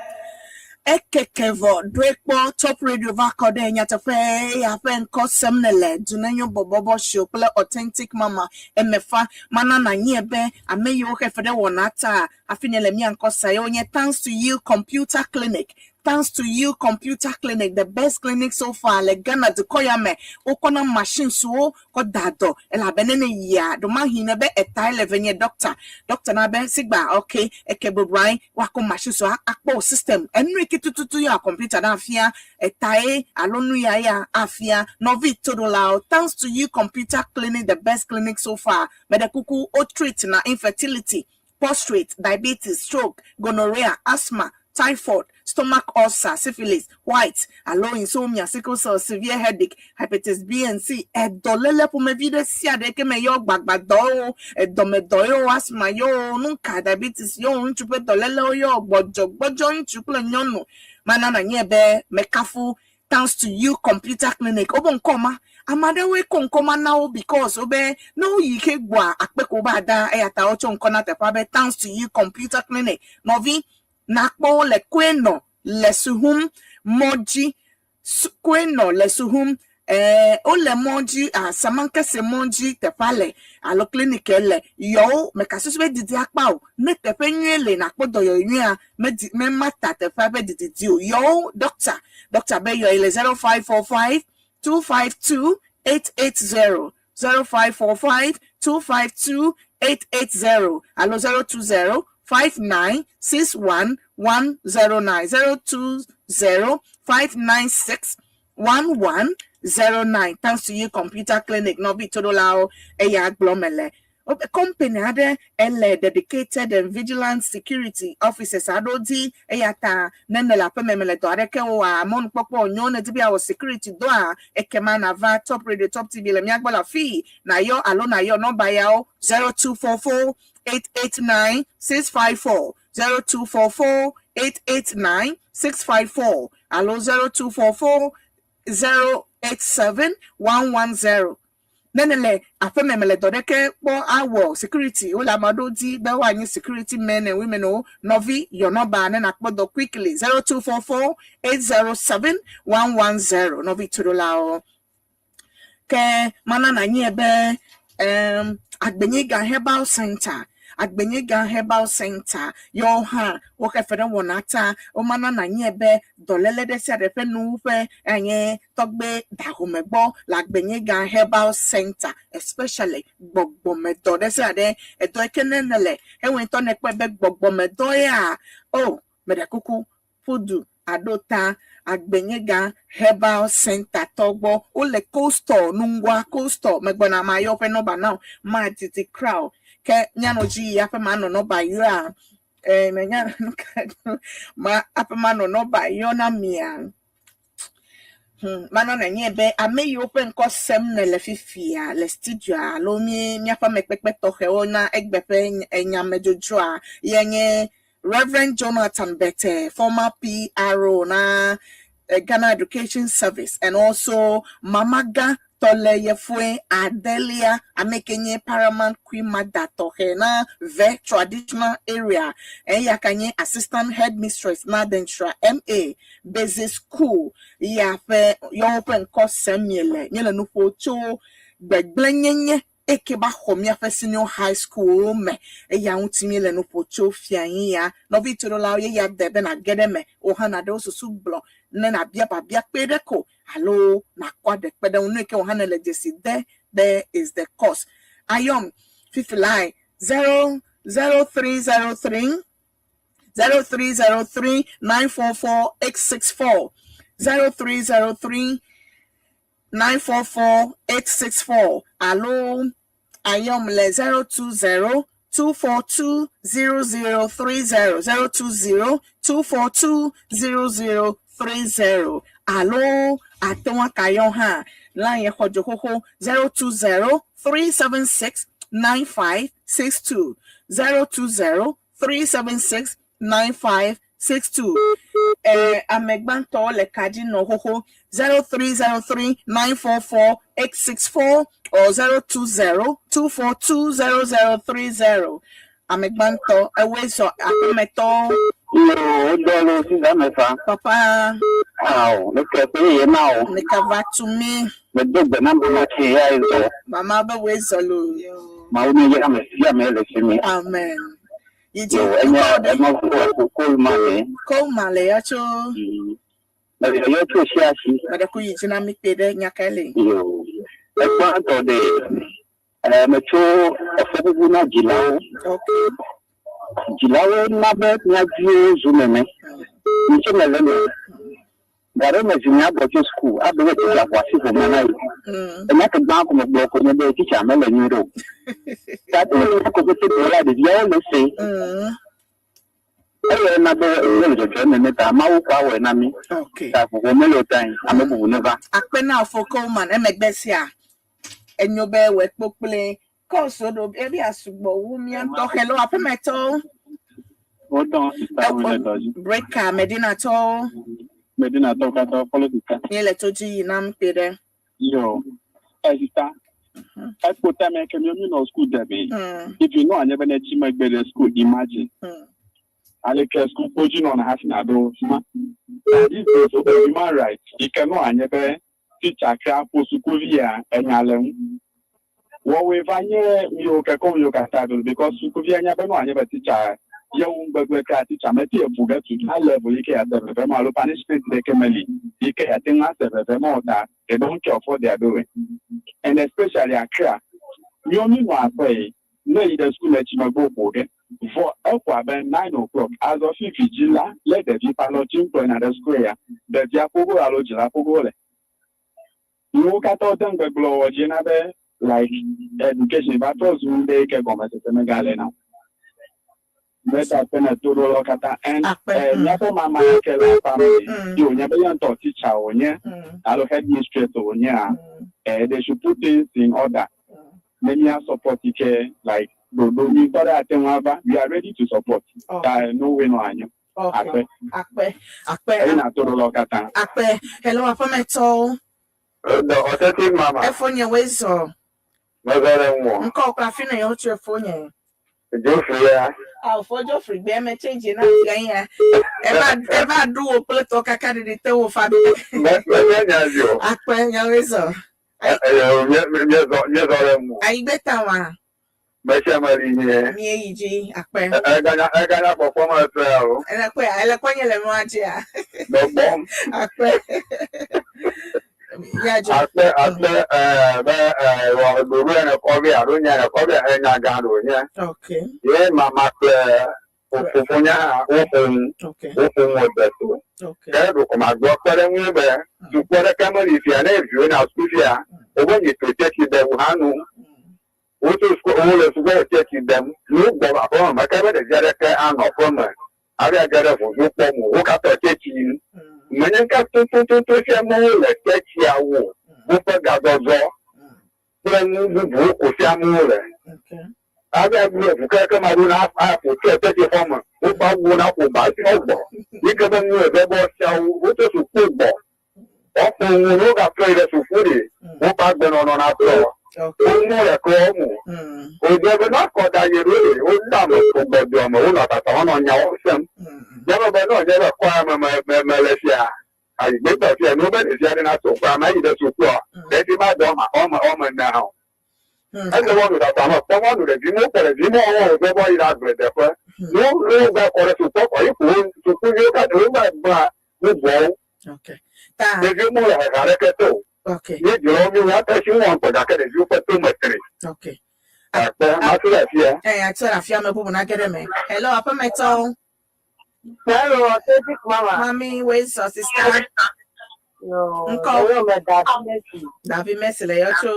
Ekeke vɔ ɖoe kpɔ Top Radio va kɔ ɖe nyateƒe ya ƒe ŋkɔ sem ne le Dunenyo bɔbɔbɔ show kple Authentic Mama emefa mana na nye be ame yiwo xefe ɖe wɔna ta hafi ne le mía ŋkɔ sa ye wonye Thanks to You Computer Clinic. Thanks to You Computer Clinic, the best clinic so far le Ghana dukɔ ya me. Wokɔna machines wo kɔ da dɔ elabe ne yia ɖomahi ne be etae le venye doctor. Doctor na be sigba okay eke bubrai woakɔ machines wo akpɔ wo system. Enu yi ke tututu ya computer na afia etae alo nu ya ya afia nɔvi toɖolawo. Thanks to You Computer Clinic, the best clinic so far. Meɖe kuku wo treat na infertility, prostate, diabetes, stroke, gonorrhea, asthma, typhoid, stomach ulcer, syphilis, white, alo insomnia, sickle cell, severe headache, hepatitis B and C, edɔléle ƒomevi ɖe sia ɖe ke me yɔ gbagbadɔwo, edɔmedɔ yewo, asthma yewo, nuka, diabetes yewo, ŋutsu ƒe dɔlélewo yɔ, gbɔdzɔgbɔdzɔ ŋutsu kple nyɔnu. Mana na nye be mekafu Thanks to You Computer Clinic. Wobe ŋkɔ ma, ame aɖewoe kɔ ŋkɔ ma na wo because wobe ne woyi ke gbɔa akpe ko wobe ada eya ta wotsɔ ŋkɔ na teƒea be Thanks to You Computer Clinic. Nɔvi, nakpɔ wo le Koenɔ le Suhum mɔ dzi. Koenɔ le Suhum. Wole mɔ dzi, Samankese mɔ dzi teƒea le alo clinic le. Yɔwo, mekasusu be didi akpa o. Ne teƒe nyuie le nakpɔ dɔyɔyɔ nyuia, medi memata teƒea ƒe dididi o. Yɔwo doctor, doctor be yɔ yi le 0545 252 880, 0545 252 880 alo 020 5961 109, 020 596 1109. Thanks to You Computer Clinic. Nɔvi toɖolawo, eya gblɔ mele. Wobe company aɖe ele dedicated and vigilant security officers aɖewo di eya ta ne nèle aƒeme mele dɔ aɖeke oa, mɔnukpɔkpɔ wònyo nèdi be yeawɔ security dɔa, ekema nàva Top Radio, Top TV le mía gbɔ le afii nàyɔ alo nàyɔ nɔmba yawo, 0244 889 654, 0244 889 654 alo 0244 087 110. Ne nèle aƒeme mele dɔ ɖeke kpɔ awɔ security wole ame aɖewo di be woanye security men and women o nɔvi yɔ nɔmba ne nakpɔ dɔ quickly 0244 807 110 nɔvi tuɖolawo. Ke mana nanyi be um, Agbenyiga Herbal Center Agbenyiga Herbal Center yewo hã woxe fe ɖe wɔna ta womana nanyi be dɔléle ɖe sia ɖe ƒe nuwuƒe anye tɔgbe dahome gbɔ le Agbenyiga Herbal Center especially gbɔgbɔmedɔ ɖe sia ɖe edɔ yi ke ne nele ewɔe ŋutɔ nekpɔe be gbɔgbɔmedɔ ya o meɖe kuku ƒu du aɖo ta Agbenyiga Herbal Center tɔ gbɔ wole Coastal nungua Coastal megbɔna mayɔ woƒe nɔmba na wò madidi kura o ke míanɔ dzi yi aƒe manɔ nɔmba yɔa eh, menya nuka ma aƒe manɔ nɔmba yɔ na mia. Mana nànyae be ame yiwo ƒe ŋkɔ sem nèle fifia le studioa alo mí míaƒe amekpekpe tɔxɛwo na egbe ƒe nyamedzodzroa ye nye Reverend Jonathan Bete, former PRO na Ghana Education Service and also Mama Gã Tɔle Yefue Adelia, ame ke nye Paramount Queen Mother tɔxɛ na Ve Traditional Area. Eya ka nye Assistant Headmistress na Denkyira MA Basic School ya ƒe yewo ƒe ŋkɔ sem miele. Míele nu ƒo tso gbegblẽnyenye eke va xɔ míaƒe Senior High Schoolwo me. Eya ŋuti míele nu ƒo tso fiayi ya. Nɔvi toɖolawo ye ya de be nàge ɖe eme. Wò hã nàɖe wò susu gblɔ ne nàbia biabia kpui ɖe ko alo nàkɔ aɖe kpe ɖe eŋu. Nu yi ke wò hã nèle dzesi de be is the cause. Ayɔm fifi lae 00303 0303 944 864 0303 944 864 alo ayɔm le 020 242 0030 020 242 0030 alo ate ŋu akayɔ hã line xɔdzo xoxo 020 376 9562 020 376 9562. Eh, ame gbãtɔwo le ka dzi nɔ xoxo 0303 944 864 or 020 242 0030. Ame gbãtɔ ewoe zɔ aƒemetɔwo. Yo, wodɔ lo siza me fa. Papa. Ao, ne ke ƒe ye na o. Ne ka va tu mi. Me do gbe na mama tsi ya zɔ. Mama be woe zɔ lo. Mawu ne ya me sia me le si mi. Amen. Yi dzi. Yo, enye ema ko ko ma le. Ko ma le ya tso. Me yɔ tso sia si. Me ɖe ku yi dzi na mi kpe ɖe nya kae le. Yo. Egbãtɔ ɖe. Eh, metso efɔbubu na dzilawo. Okay. Dzilawo na be mía viwo zu nene. Ŋutsu mele eme. Gaɖe me zi mía gbɔ tso suku abe be titsa ƒo asi ƒome na yi. Enya ke gbã ko megblɔ ko nye be titsa mele nyui ɖe o. Gake nya ko pete gblɔ la ɖeviawo le se. Eye na be ne le dzɔdzɔm nene ta Mawu ko awɔe na mí. Okay. Ta vovo mele o tae ame bubu neva. Akpe na fo Coleman emegbe sia enyo be wòe kpokploe kɔsu ɖo ebi asugbɔ wu mía ŋutɔ. Hello aƒemetɔwo. Wodɔn sista wo le dɔ dzi. Breaker Medinatɔwo. Medinatɔwo katã kpɔle sista. Míele to dzi yi nam kpe ɖe. Yo, ɛ sista. Ekpo tame ke mi mi nɔ school de be. If you know anye be ne tsi megbe ɖe school, imagine. Aleke school kpodzi nɔna hafi na ɖo fi ma. These days wobe human rights yi ke nɔ anye be teacher kra ƒo sukuvi ya enya le ŋu. Wɔwoe va nye miwo ke kɔ miwo katã do because sukuvia nya be nɔ anye be teacher yewo ŋgbegbe kra teacher mete ebu ɖe to that level yi ke ya se veve ma alo punishment ɖeke meli yi ke ya te ŋu ase veve ma o ta they don't care of what they are doing. And especially Accra, miwo mi nɔ aƒe yi ne yi ɖe school le tsi megbe ƒo ɖe vɔ eƒo abe 9 o'clock azɔ fi vidzi la le ɖevi ƒe alɔ tsi ŋkplɔe na ɖe school ya ɖevia ƒogo alo dzila ƒogo le. Nuwo katã wode ŋgbegblɔ wɔ dzi na be Like education va trɔ zu nu ɖe yi ke gɔmesese megale na o. Meda akpe na toɖolawo katã and Akpe. eh, míaƒe mama ya ke le aƒea me yi wònye be ye ŋutɔ teacher wònye alo headmistress wònyea, eh, they should put things in order ne mía support yi ke like ɖoɖo nyuitɔ ɖe ate ŋu ava. We are ready to support. Ta no way no anyo. Okay. Akpe. Akpe. Akpe. Eye na toɖolawo katã. Akpe. Hello, aƒemetɔwo. The authentic mama. Efonye woe zɔ. Mezɔ ɖe ŋuwò. Ŋkɔ kple afi nɔ yewo tso efonye. Geoffrey ya. Awo fo Geoffrey gbe me change na fia ya. Eva eva ɖu wo kple tɔ kaka ɖeɖi te wo fa. Me me nya zi o. Akpe nyawoe zɔ. Míezɔ míezɔ ɖe ŋuwò. Ayigbe ta wa. Me sia me li nyuie. Mie yi dzi akpe. Eganya eganya kpɔkpɔ me sɔe o. Ele kpɔe ele kpɔ nye le nua dzia. Gbɔgbɔm. Akpe. Ya dzo. Akpe akpe ɛɛ be ɛɛ wɔ ɖoɖo ya ne kɔ be alo nya ne kɔ be enya gã ɖo nye. Ye mama kple fofonya hã woƒo nu woƒo nu wòde to. Ke ɖeko magblɔ kpe ɖe ŋu be dukɔ ɖeke meli fia ne viwo na suku fia wobe nyi to tsɛtsi de wu hã nu. Wotso suku wole suku le tsɛtsi dem. Nu gbɔ va aƒeme meke be ɖevi aɖeke anɔ aƒeme hafi age ɖe ʋuʋu kpɔm o. Wo katã tsɛtsi yim. Menye ŋka tutututu fia amewo le tsɛtsia wo woƒe gazɔzɔ kple nu bubuwo ko fiam wole. Hafi agblɔ ʋu kekeake ma ɖo na aƒo tso tsɛtsi xɔ me woƒe awuwo naƒo ba hafi woagbɔ. Yi ke be nu eve bɔ siawo wotso suku gbɔ. Woaƒo nu ne wogatrɔ yi ɖe suku ɖi woƒe agbenɔnɔ natrɔ. Womu le klɔ mu. Wòdze be ne akɔ da yi ɖo ɖi woda ame ƒo gbɔdɔme wonɔ tata wonɔ nyawo sem. Nye be ne wònye be kɔa me me me mele fia ayigbetɔ fia ne wobe ɖevi aɖe natso kɔa me ayi ɖe sukua ɖevi ma dɔ ma wɔme wɔme ene hã o. Eze wɔnu tata me kpɔ mɔnu ɖevi mo kpɔ ɖevi mo wɔwɔ wòdze be woayi ɖe agbledeƒe. Ne wo ne wogba kɔ ɖe sukua kɔ yi ko wo sukuviwo katã wogba gblẽa bubuawo. Ta. Ɖeviwo mele hehe aɖeke te o. Okay. Nye dzilawo mi míate ŋu wɔm kpɔ gake ɖeviwo ƒe to me tri. Okay. Akpe, masi ɖe afia. Eh, ati ɖe afia me bubu nage ɖe me. Hello, aƒemetɔwo. Hello, authentic mama. Mami, where's your sister? No. Ŋkɔ. Eyo me Davi Messi. Davi Messi le yɔ tso.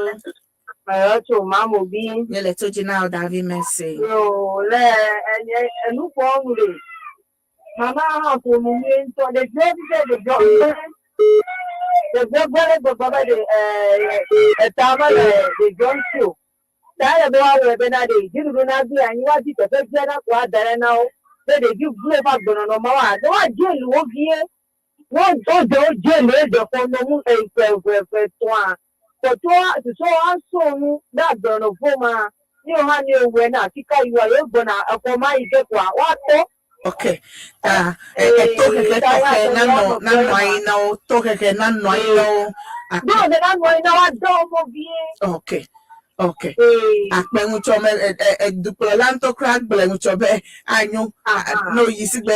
Me yɔ tso Mamobi. Nye le to dzi na wo Davi Messi. Yo, le enye enuƒoɔ nu le. Mama hã ƒo nu nyuie ŋutɔ. Ɖeviwo fi ɖe ɖeviwo gbe. Ɖeviwo gbe le gbɔgbɔ be ɖe ɛɛ eta mele ɖeviwo ŋuti o. Ta ele be woawɔe bena ɖe dziɖuɖu naɖoe anyi woadi teƒe dzia na ko ada ɖe na wo. Be ɖevi vlo ƒe agbenɔnɔ ma woa ne woadze lu wo vie. Ne wodze wo dze lu edze xɔ nɔ mu eve eve eve etɔ̃a. Kpɔtɔa susɔewo asɔ nu ɖe agbenɔnɔ vo ma. Ne yewo hã ne yewɔe na afi ka yiwoa yewo gbɔna exɔ ma yi ge koa woatɔ. Okay. Ta tohehe tɔxɛ nanɔ nanɔ anyi na wo. Tohehe nanɔ anyi na wo. Akpe. Tohehe nanɔ anyi na wo ade wo mo vie. Okay. Okay. Akpe ŋutsɔ me dukplɔla ŋutɔ kura gblẽ ŋutsɔ be anyo ne woyi si gbe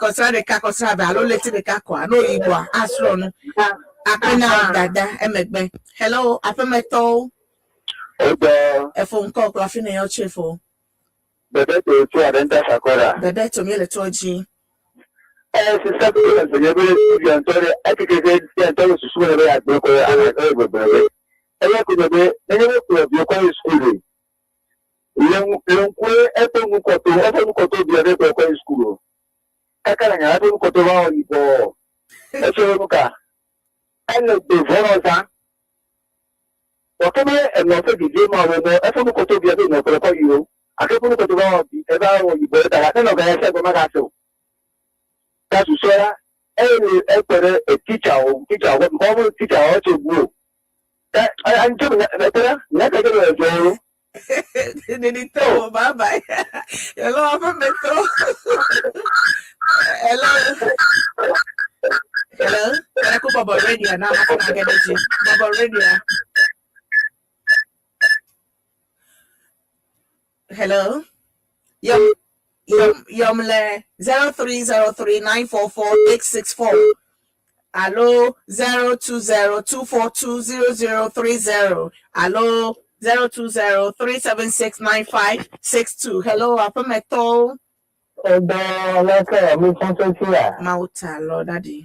kɔsra ɖeka kɔsra eve alo ɣleti ɖeka koa ne woyi gbɔa asrɔ̃ nu. Akpe na dada emegbe. Hello, aƒemetɔwo. Wodɔ. Efo ŋkɔ kple afi ne yɔ tso efo. Bebeto tso Adenta Sakora. Bebeto mi le tɔ dzi. Ɛ sisa ko le zenye be studio ŋutɔ ɖe ekeke ke ya ŋutɔ le susu me be yeagblẽ kɔ ana eye gbegblẽ be eya ko nye be nenye be kplɔ viwo kɔ yi sukulu ɖe le le ŋkue eƒe nukɔto eƒe nukɔto bia be kplɔ kɔ yi sukulu o kaka le nya eƒe nukɔto va wɔ yibɔ efia be nu ka ele gbe vɔnɔ zã wɔke be enɔ ƒe didi ma wo mɔ eƒe nukɔto bia be nɔ kplɔ kɔ yi o ake eƒe nukɔto va wɔ eva wɔ yibɔ ta gake nɔ ga ya sia gbe magase o ta susɔe la eye ekpe ɖe teacher teacher wo because teacher wo tse gu o ta ŋutsu ekpe ɖe nya ke le dzɔ o. Didi te wo bye bye. Hello, aƒemetɔ. Hello. Hello. Kpɛrɛ ko bɔbɔ radio na ma fana gɛ ɖe dzi. Bɔbɔ radio. Hello. Yom yom yom le 0303944864. Alo 0202420030. Alo 0203769562. Hello, aƒemetɔwo. Ɛdɔ lɛsɛ mi fɔntɔ a. Mawuta lɔ daddy.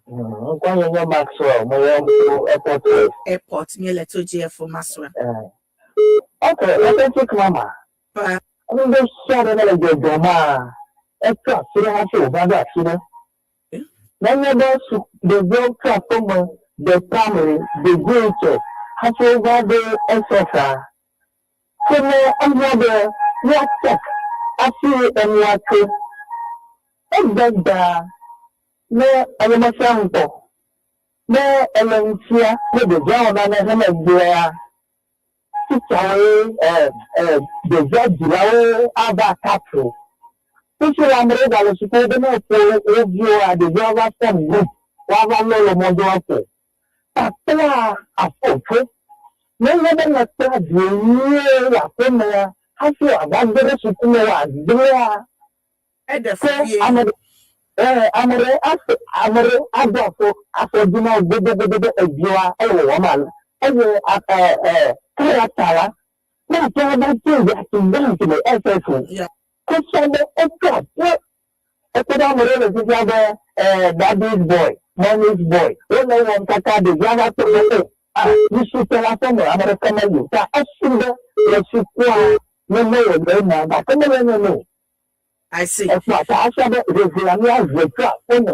Nkɔ nye nye Maxwell mo yɔ mo airport west. Airport mi le to GFO Maxwell. Okay, authentic mama. Nu ɖe sia ɖe mele dzɔdzɔm maa, etso asi ɖe hafi wòva ɖo asi ɖe. Nenye be su ɖeviawo tso aƒeme de primary, de JHS hafi wova ɖo SS-a, ke ne ehiã be mía check hafi enua tso. Egbegba ne eye mefia ŋutɔ. Ne ele ŋutia, ne ɖevia wɔ nane hemegblɔa, Titsawoe ɛ ɛ ɖevia dzilawo ava kapro. Fifi la ame ɖewo gale suku be ne woƒo wo viwoa, ɖeviawo va form group woava lɔ le mɔdoa ƒo. Kpakplea afɔ tso. Nenye be nèkpla viwò nyuie le aƒemea hafi wòava ge ɖe suku me wòagblẽa, Eɖe fu ke vie. ame ɖe ɛ ame ɖe ase ame ɖe ado afɔ afɔ dzi na wò godogodo be eviwòa ele wɔwɔm ale. Eye a ɛ ɛ character la, ne ate ŋu ava change at once le SS o. Yeah. Efia be etso aƒe. Ekpɔ be ame ɖewo le fifia be ɛ daddy's boy, mommy's boy. Wole ewɔm kaka ɖevia va kpɔ be o ah nusutɔ le aƒe me ame ɖeke meli o. Ta esi be le sukua ne mewɔ le ema gake mele nene o. I see. Ekpɔ ata afia be ʋeʋea míaʋe tso aƒe me.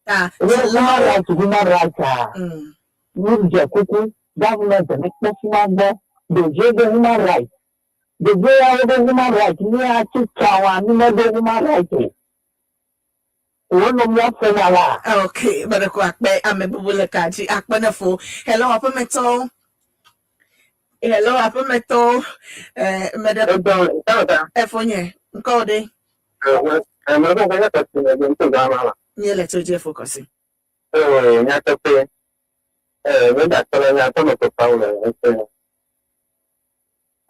Ta Be human dzilawo. right human right a mídze kuku government nekpɔ fima gbɔ. Ɖeviwo be human right. Ɖeviwo ya wobe human right mía tsitsawoa mí meɖo human right o. Wonɔ mía ƒom alea? Ok, meɖe ko akpe ame bubu le ka dzi akpe ne fo. Hello aƒemetɔwo. Hello aƒemetɔwo. Eh, meɖe efo nye ŋkɔ wo ɖe. Míele tso dzi efo kɔsi. Nyateƒe, míeɖakpe le nyateƒe le ŋusẽ.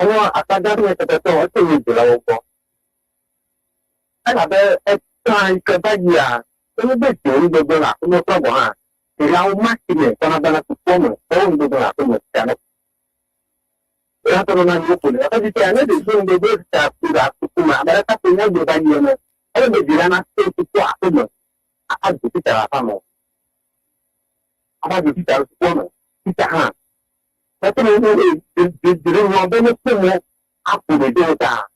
Enɔ akpa gã ɖe nyateƒetɔ eto nye dzilawo gbɔ. Elabe etã yi ke va yia, wonye be dziwo nugbegbe le aƒeme kura gɔ̃ hã, ɖeviawo mati me kɔna vana sukua me be wo nugbegbe le aƒeme sia ne ya tɔ nana yewo ƒo ne. Gake fifia ne ɖeviwo nugbegbe ta ku ɖe suku me abe ɖeka ko nye gbe va yi ene, ele be dzila nato sukua aƒeme ado titsa le aƒea me. Ava do titsa le sukua me. Titsa hã mete ŋu ɖeviwo be nekpɔ mɔ aƒo ɖeviwo ta.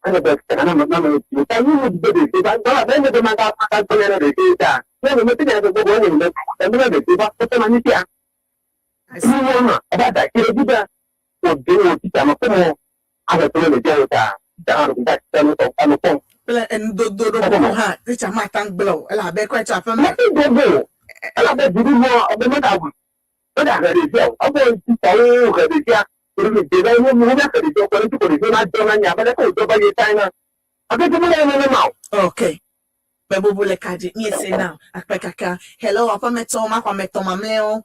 Ele be titsa nanɔ nanɔ ŋuti. Ta nu be ɖeviwo va gbɔ abe ele be maga magagblɔ nya na ɖeviwo ta. Ne nye mete nya gbogbo nye me me ɖeviwo va kpɔtɔ na anyi fia. I see. Nuwɔna eva da asi ɖe edzi be wòde wò titsa mekpɔ mɔ ahe to ne ɖeviawo ta. Titsa hã ɖo ta titsa nu tɔ anu kpɔm. Kple enudodo ɖo kuku hã titsa mate ŋu gblẽ o elabe ekɔe tso aƒeme. Mete dodo o. Elabe dziɖuɖua ebe megaʋu megahe ɖevia o. Evɔ titsawo he ɖevia. Ɖevia wo womehe ɖevia kɔ ɖe ŋuti ko ɖeviwo nadzɔ na nya abe leke wòdzɔ va yi tae na. Gake dzi mele nenema o. Ok. Ame bubu le ka dzi míese na o. Akpe kaka. Hello aƒemetɔwo, maxɔ ame etɔ̃ mamlɛawo.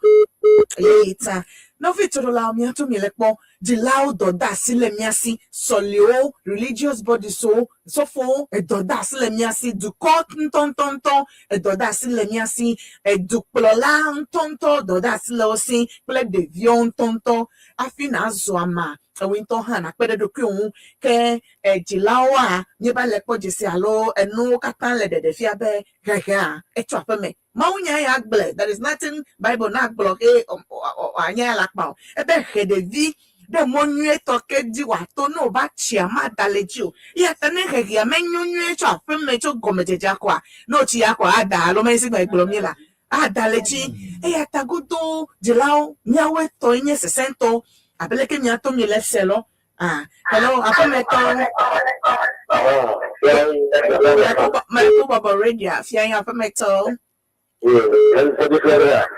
Ɣeyiɣi ta. Nɔvi toɖolawo, mía ŋutɔ míele kpɔ dzilawo dɔdeasi le mía si, sɔliwo, religious bodies-wo, sɔfowo, edɔdeasi le mía si, dukɔ ŋutɔŋutɔŋutɔ edɔdeasi le mía si, edukplɔla ŋutɔŋutɔ dɔdeasi le wo si kple ɖeviwo ŋutɔŋutɔ. Hafi nàzu amea, ewòe ŋutɔ hã nàkpe ɖe ɖokuiwò ŋu. Ke edzilawoa, míeva le kpɔ dzesi alo enuwo katã le ɖeɖefia be hehea etso aƒeme. Mawunya ya gblɔe, there is nothing Bible nagblɔ he anye alakpa o. Ebe he ɖevi ɖe mɔ nyuietɔ ke dzi wòato ne wòva tsia mada le edzi o. Eya ta ne hehea menyo nyuie tso aƒeme tso gɔmedzedzea koa, ne wòtsi ya koa ada alo menye sigbe gblɔm míele ada le edzi. Eya ta godoo dzilawo míawoe tɔe nye sesẽtɔ abe leke miatɔ miele se lɔ. Ah, hello, aƒemetɔwo. Mele ku bɔbɔ radio fia nye aƒemetɔwo.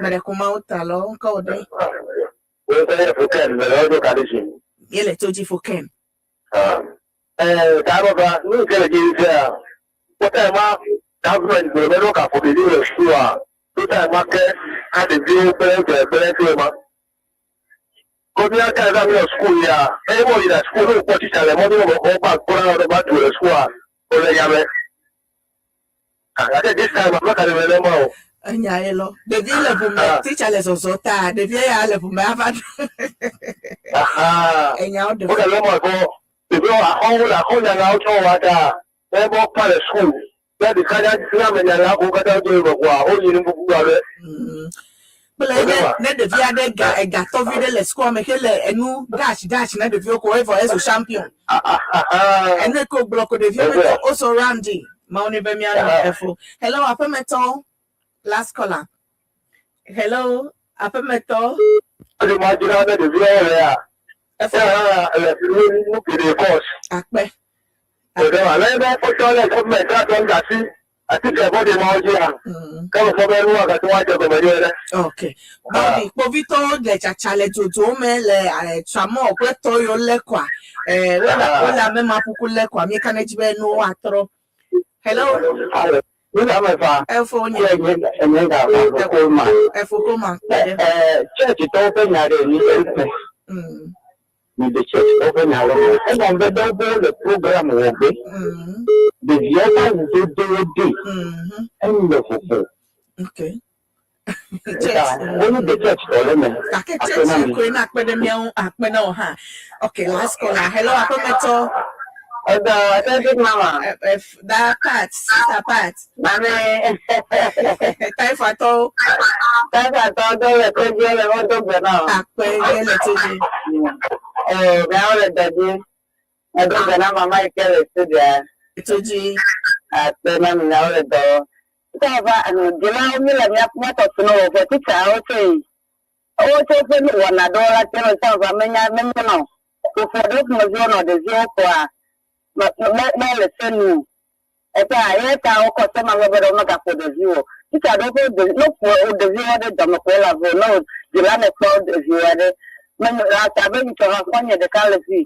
Mele ku Mawu ta lɔ ŋkɔ wò ɖe. Míele to dzi fo ken. Ta nu ke le dzi fia, kpɔta ma government gblɔ be ne wogaƒo ɖeviwo le sukua, kpɔta ma ke aɖeviwo kple kple kple kple ma. Ko mía ka va míle suku ya, eye mo yina suku ne wokpɔ titsa le mɔdzi me wokpa kpɔna ɖe ba tu le sukua, wole yame. Gake this time ame ka le nenema o. Enya ye lɔ. Ɖevi le ʋu me, titsa le zɔzɔ ta, ɖevia ya le ʋu me ava ɖo. Aha. Enyawo ɖe. Wogale mɔ gbɔ. Ɖeviwo axɔwo le axɔ nyalawo tsɔ wa ta. Ne bɔ kpa le suku. Ne ɖeka nya nya me nyala ko katã do me kɔa, woyi nu bubu aɖe. Kple ne ne ɖevi aɖe ga egatɔ vi ɖe le sukua me hele enu dash dash na ɖeviwo ko evɔ ezu champion. Enu ko gblɔ ko ɖeviwo me to wosɔ round dzi. Mawu ne be míanɔ efo. Hello aƒemetɔ. Last caller. Hello aƒemetɔ. Esi ma dzra ne ɖeviawo lea, Efo. ya hã le nu geɖe course. Akpe. Ɖeɖe ma, ne be wokpɔtɔ le government atɔ ŋga asi atike vɔ̃ɖi mawo dzia, ke mekpɔ be nua gate ŋu adze gɔme nyuie ɖe. Ok. Bɔdi, kpovitɔwo le tsatsa le dzodzo me le eh, tramɔ kple tɔ yiwo lé kɔa. Eh, wole wole ame ma ƒuku lé kɔa. Míeka ɖe edzi be nuwo atrɔ. Hello. Alo, nu ame fa. Efo nye. Enye ga fa ko ma. Efo ko ma. Eh, church tɔwo ƒe nya ɖe ni eme. Mi de church tɔwo ƒe nya le eme. Egɔme be dɔwo be wole program wɔ gbe. Ɖeviawo ƒe awudodowo ɖe. Enu le vovo. Okay. Wonye de church tɔ le eme. Gake church koe na akpe ɖe mía ŋu akpe na wò hã. Okay, last caller. Hello, aƒemetɔ. Ọ̀dọ̀ authentic mama. That part, sister part. Mami. Taifatɔ. Taifatɔ do le to dzi le wo do gbe na. Akpe ye le to dzi. Ee, miawo le dɔ dzi. Edo gbe na mama yi ke le studio. To dzi. Akpe na mi miawo le dɔ. Taifa, dzilawo mi le mía míatɔ tunu wɔ ƒe titsawo tse yi. Wo tse woƒe nuwɔna ɖewo la tse me taifa menya menyo na o. Ƒoƒo ɖewo ƒomeviwo nɔ ɖeviwo ƒoa me me mele se nu o. Eta eya ta wokɔ se ma be ɖe womegaƒo ɖeviwo o. Titsa ɖewo ƒe ɖevi ne woƒo ɖeviwo ɖe dɔme ko ele avo ne wo dzila ne kpɔ ɖeviwoa ɖe menyo ata abe nyitsɔ hã xɔ̃nye ɖeka le fi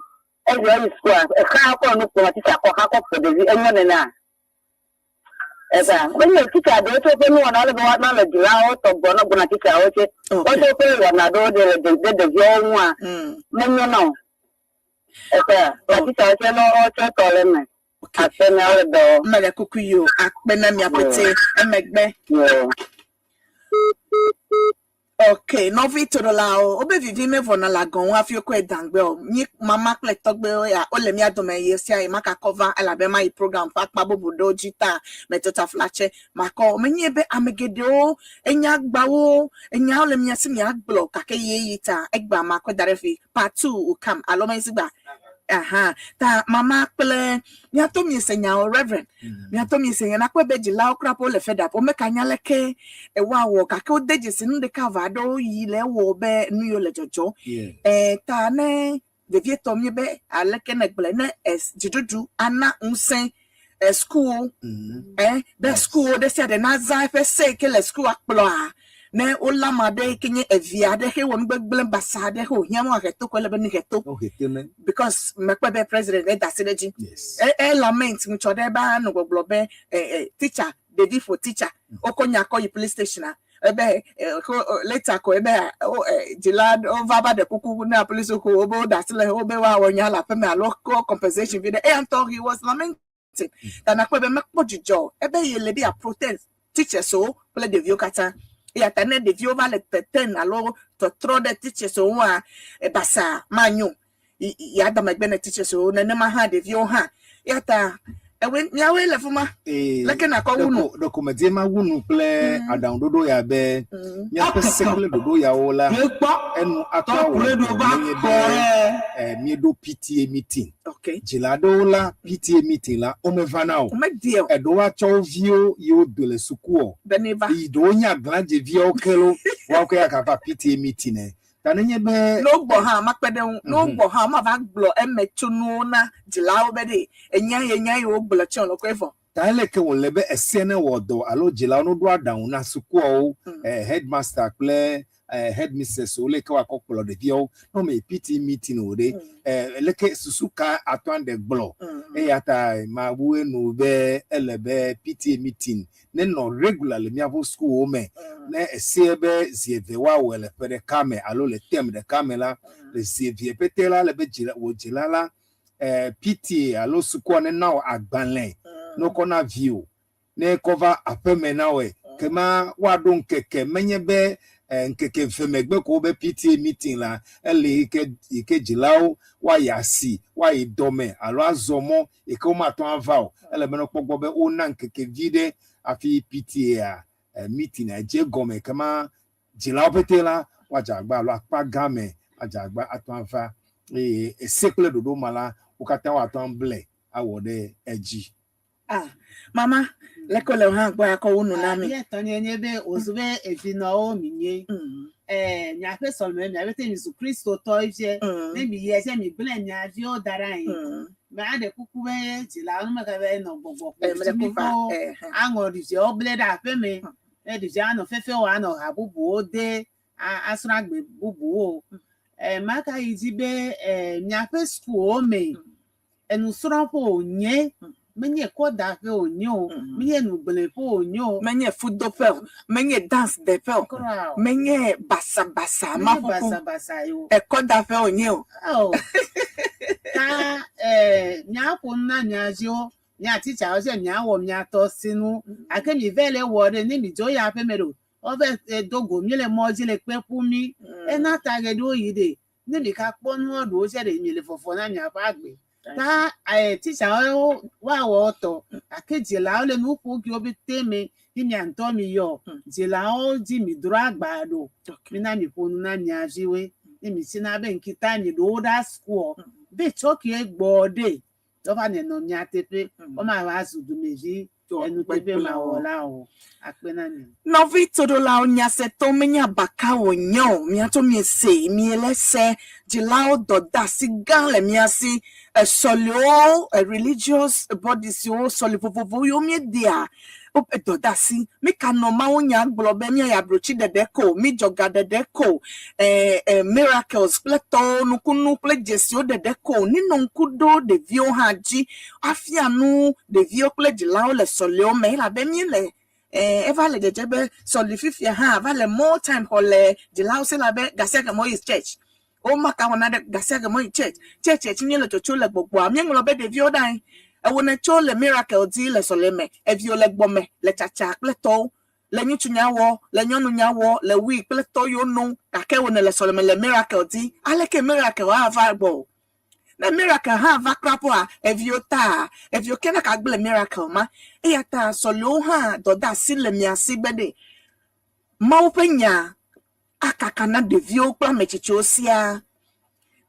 eyi eyi sukua exa kɔ nu ƒom titsa kɔ xa kɔ ƒo ɖevi enyo nenea. Eta menye titsa ɖewo tse woƒe nuwɔna ele be woana le dzilawo tɔ gbɔ ne gbɔna titsawo tse woawo tse woƒe wɔna ɖewo ɖe le ɖe ɖeviawo ŋua menyo na o. Eta titsawo tse ne woawo tse tɔ le eme. Akpe na wo le dɔ. Mele kuku yi o. Akpe na mia pete emegbe. Ok, nɔvi toɖolawo, wobe vivi mevɔna le agɔ ŋu hafi wokɔe dangbe o. Mí mama kple tɔgbewo ya wole mía dome ɣe sia ɣi. Makakɔ va elabe mayi program ƒe akpa bubu ɖewo dzi ta meto taflatse makɔ. Menye be ame geɖewo enya gbawo, enyawo le mia si miagblɔ gake ɣeyiɣi ta egbea makɔe da ɖe fi. Part 2 will come alo menye gba. Aha, ta mama kple miato miese nyawo reverend. Miato miese nya nakpɔe be dzilawo kura ƒe wole fed up. Womeka nya leke woawɔ gake wode dzesi nu ɖeka eve aɖewo yi le ewɔ be nu yiwo le dzɔdzɔ. Eh, ta ne vevietɔ míebe aleke ne gblɔe ne dziɖuɖu ana ŋusẽ sukuwo eh, be sukuwo ɖe sia ɖe nazã eƒe se yi ke le sukua kplɔa ne wolé ame aɖe yi ke nye evi aɖe hewɔ nu gbegblẽ basa aɖe he wòhiã be woahe to ko ele be nehe to because mekpɔe be president eda asi ɖe edzi. E lament ŋutsɔ ɖe ba nɔ gbɔgblɔ be teacher ɖevi ƒo teacher wokɔ nya kɔ yi police station a ebe later ko ebe dzila wova va ɖe kuku na police ko wobe woɖe asi le wobe woawɔ nya le aƒeme alo kɔ compensation vi ɖe eya ŋutɔ he was lamenting ta nakpɔe be mekpɔ dzidzɔ ebe yele be ya protect teachers wo kple ɖeviwo katã eya ta ne ɖeviwo va le tetem alo tɔtrɔ ɖe teachers wo ŋua basa manyo ya da megbe ne teachers wo nenema hã ɖeviwo hã eya ta ewe miawoe le fima leke nakɔ wu nu. Ɖeko medie ma wu nu kple aɖaŋuɖoɖo ya be míaƒe se kple ɖoɖo yawo la enu ato awɔ dɔ nenye be míeɖo PTA meeting. Dzila aɖewo la PTA meeting la womevana o. Eɖewo atsɔ wo viwo yi wodo le sukuɔ yi ɖewo nye aglãdzeviawo ke lo woawo ke agava PTA meeting ene. Ta nenye be. Ne wogbɔ hã makpe ɖe eŋu. Ne wogbɔ hã womava gblɔ emetsonuwo na dzilawo be ɖe enya ye nya ye wogblɔ tsɛ o ne wokɔe vɔ. Ta eleke wòle be ese newɔ dɔ alo dzilawo noɖo aɖaŋu na sukuawo headmaster kple headmistress wo leke woakɔ kplɔ ɖeviawo ne wome PTA meeting o ɖe leke susu ka atɔ aɖe gblɔ eya ta mawu enu be ele be PTA meeting nenɔ regular le míaƒe sukuwo me ne esie be zi eve woawɔe le ƒe ɖeka me alo le term ɖeka me la le zi evea pɛtɛ la ele be wò dzila la PTA alo sukua nena wò agbalẽ ne wokɔ na viwò ne ekɔ va aƒeme na wòe kema woaɖo ŋkeke menye be ŋkeke eve megbe ko wobe PTA meeting la ele yi ke dzilawo woayi asi woayi dɔme alo azɔ mɔ yi ke womate ŋu ava o. Ele be ne wokpɔ gbɔ be wona ŋkeke vi ɖe hafi PTA meeting dze egɔme kema. Dzilawo pete la woadze agba alo akpa gã me adze agba ate ŋu ava eye ese kple ɖoɖo ma la wo katã woate ŋu able awɔ ɖe edzi. Ah, mama, leke wòle hã gbɔ akɔ wo nu na mi. Mía tɔ nye nye be wòzu be evinɔwo mi nye. Eh, miaƒe sɔleme miaƒe te mi zu Kristotɔ fie. Ne mi yia dze mi gblẽ mia viwo da ɖe anyi. Me aɖe kuku be dzilawo nu mega va nɔ gbɔgbɔ ƒo dzi mi fo aŋɔ ɖeviawo ble ɖe aƒe me. Ne ɖevia anɔ fefe wɔ anɔ ha bubuwo de asrɔ̃ agbe bubuwo. Eh, maka yi dzi be eh, miaƒe sukuwo me enusrɔ̃ƒe wònye, menye kɔdaƒe wònye o, menye nugblẽƒe wònye o. Menye fudoƒe o, menye dance deƒe o, Kura o. menye basabasa Menye maƒoƒo, basabasa ye o. ekɔdaƒe wònye o. Ao. Ta eh, miaƒo nu na mia viwo, mia titsawo tse miawɔ mia tɔ sinu. Gake mi vɛ le wɔ ɖe ne mi dzo yi aƒe me ɖo, wova do go mi le mɔ dzi le kpe ƒu mi. Ena ta geɖewo yi ɖe ne mi ka kpɔ nua ɖewo tse ɖe mi le vɔvɔ na miaƒe agbe. Ta eh, titsawo woawɔ wotɔ gake dzilawo le nu ƒo ke wo pete me ye mia ŋutɔ mi yɔ. Dzilawo dzi mi dro agba ɖo. Mina mi ƒo nu na mia viwoe. Ne mi tsina be ŋkita mi ɖo wo ɖa sukuɔ, be tsɔ ke gbɔ ɖe wova nenɔ mia teƒe. Womava zu dumevi enuteƒe mawɔla o. Akpe na mi. Nɔvi toɖolawo nyasetɔwo menye abaka wònye o. Miatsɔ miese miele se. Dzilawo dɔdeasi gã le mía si. Esɔliwo, religious bodies siwo sɔli vovovowo yiwo míedea woƒe dɔdeasi. Míkanɔ mawunya gblɔ be míayi abrotsi ɖeɖe ko, mídzɔ ga ɖeɖe ko, miracles kple tɔwo, nukunu kple dzesiwo ɖeɖe ko. Nenɔ ŋku ɖo ɖeviwo hã dzi afia nu ɖeviwo kple dzilawo le sɔliwo me elabe míele eva le dzedze be sɔli fifia hã va le more time xɔ le dzilawo si elabe gasiagame woyi church. Womaka wɔna ɖe gasiagame woyi church. Church tsi míele tsotso le gbɔgbɔa míeŋlɔ be ɖeviwo ɖe anyi. Ewɔnɛ tso le miracle dzi le sɔleme, eviwo le gbɔme le tsatsa kple tɔwo, le ŋutsunya wɔ, le nyɔnunya wɔ, le wui kple tɔ yiwo nom gake ewɔnɛ le sɔleme le miracle dzi. Aleke miracle ava gbɔ o? Ne miracle hã va kura ƒoa, eviwo taa, eviwo ke na ka gblẽ miracle ma. Eya ta sɔlewo hã dɔdeasi le mia si be ɖe Mawu ƒe nya akaka na ɖeviwo kple ame tsitsiwo siaa.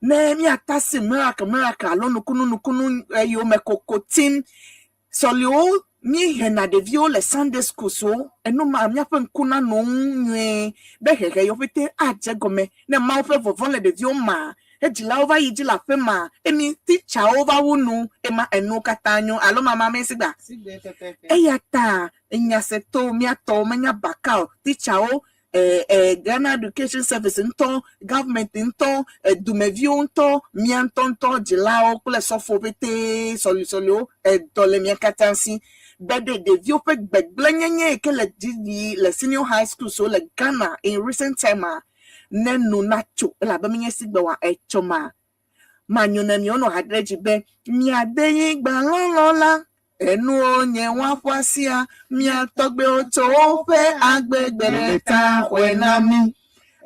Ne míata si miracle, miracle alo nukunu, nukunu yiwo me koko tim, sɔlewo míehena ɖeviwo le Sunday schools wo, enu ma míaƒe ŋku nanɔ wo ŋu nyuie be hehe yiwo ƒete adze gɔme ne Mawu ƒe vɔvɔ̃ le ɖeviwo ma, edzilawo va yi dzi le aƒe ma, emi titsawo va wu nu, ema enuwo katã nyo alo mama me sigba. Sigbe pɛpɛpɛ. Eya ta nyasetɔwo míatɔwo menya baka o, titsawo, Ghana Education Service ŋutɔ, government ŋutɔ, dumeviwo ŋutɔ, mía ŋutɔŋutɔ dzilawo kple sɔfowo ƒete sɔlisɔliwo edɔ le mía katã si be ɖe ɖeviwo ƒe gbegblẽnyenye yi ke le dzi yi le senior high schools wo le Ghana in recent time a ne nu natso elabe menye sigbe wa etsɔ ma manyo ne miwo nɔ ha ɖe dzi be miade nyigba lɔlɔ la enuwo nye woaƒo asia mia tɔgbewo tso woƒe agbegbe ɖe ta xɔe na mi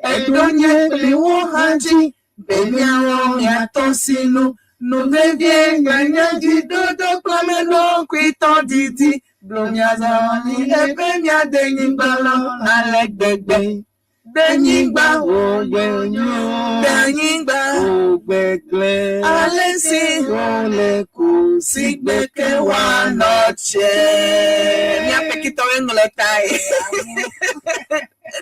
eɖo nye kpli wo hã dzi be miawɔ miatɔ sinu nu vevie kple nye dzidodo kple ame ɖokuitɔ didi blo miazɔ mi ebe miade nyigba lɔ ale gbegbe. Denyigba, Wògbe nyo, denyigba, wògbegblẽ, ale si wòle ku si gbe ke woanɔ tse. Míaƒe kitɔwoe ŋlɔe tae.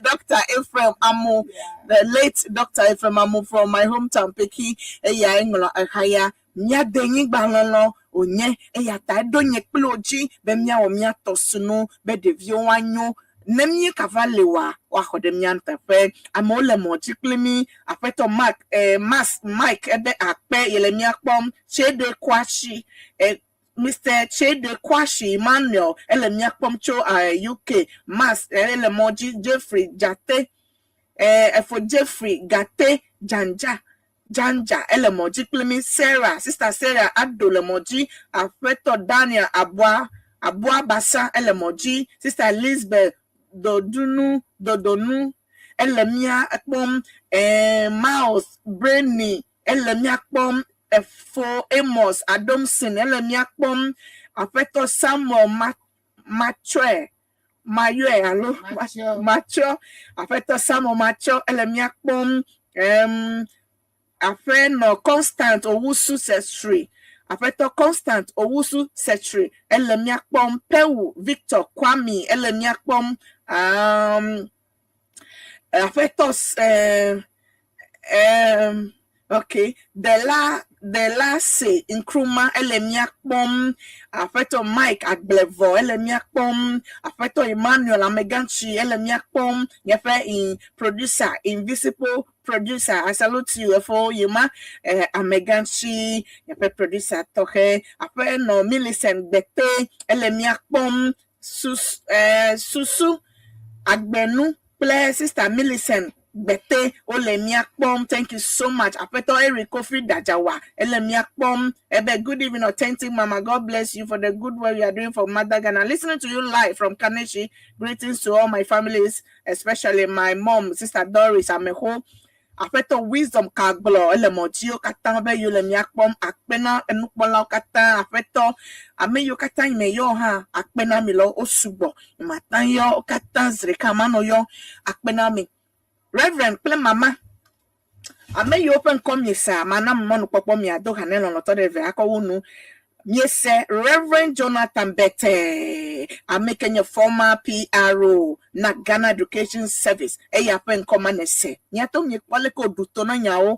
Dr. Ephraim Amu, the late Dr. Ephraim Amu from my hometown Peki, eyae ŋlɔ eha ya. Míade nyigba lɔlɔ wònye eya ta eɖo nye kple wo dzi be míawɔ míatɔ sunu be ɖeviwo woanyo. Ne míekava le oa, woaxɔ ɖe mía teƒe. Amewo le mɔ dzi kpli mí. Aƒetɔ Mark, Mas, Mike ebe akpe ye le mía kpɔm. Chede Kwashi, Mr. Chede Kwashi Emmanuel ele mía kpɔm tso UK. Mas ele mɔ dzi. Jeffrey Jate, efo Jeffrey Gate Janja. Janja ele mɔ dzi kpli mí. Sarah, sister Sarah Ado le mɔ dzi. Aƒetɔ Daniel Aboa, Aboa Basa ele mɔ dzi. Sister Elizabeth Dodunu, Dodonu ele mía kpɔm. Miles Brainy ele mía kpɔm. Efo Amos Adomson ele mía kpɔm. Aƒetɔ Samuel Matsɔe. mayɔe alo matsɔ aƒetɔ Samuel matsɔ ele mía kpɔm um, Aƒenɔ Constant Owusu Sesri Aƒetɔ Constant Owusu Sesri ele mía kpɔm Pewu Victor Kwami ele mía kpɔm um, Aƒetɔ um, um, ok Dela Dela se Nkrumah ele mía kpɔm Aƒetɔ Mike Agblevɔ ele mía kpɔm Aƒetɔ Emmanuel Amegãtsi ele mía kpɔm Míaƒe in producer Invisible producer I salute you efo yema eh, amegãtsi míaƒe producer tɔxɛ aƒenɔ Millicent Gbete ele mía kpɔm sus, eh, susu agbenu kple sister Millicent Gbete wole mía kpɔm thank you so much aƒetɔ Eric Kofi Dadjawa ele mía kpɔm ebe good evening authentic mama God bless you for the good work you are doing for Mother Ghana listening to you live from Kaneshi greetings to all my families especially my mom sister Doris Ameho aƒetɔ wisdom kagblɔ ele mɔ dziwo katã be yewo le mía kpɔm akpe na enukpɔlawo katã aƒetɔ ame yiwo katã yi me yɔ hã akpe na mi lɔ wo sugbɔ mata yɔ wo katã zi ɖeka manɔ yɔ akpe na mi reverend kple mama ame yiwo ƒe ŋkɔ miesea mana mɔnukpɔkpɔ miado ha ne lɔlɔ̃tɔ ɖe eve akɔ wo nu miese Reverend Jonathan Bete ame ke nye former PRO na Ghana Education Service eya ƒe ŋkɔ ma nese miato miekpɔ leke wòɖu to na nyawo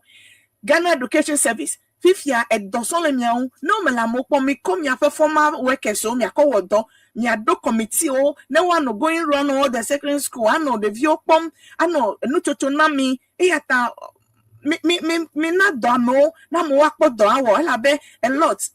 Ghana Education Service fifia edɔ sɔ le mia ŋu ne womele amewo kpɔm mikɔ miaƒe former workers wo miakɔ wɔ dɔ miaɖo committee ne woanɔ going round all the secondary school anɔ ɖeviwo kpɔm anɔ nutsotso na mi eya ta mi mi mi mina dɔ amewo na amewo akpɔ dɔ awɔ elabe a lot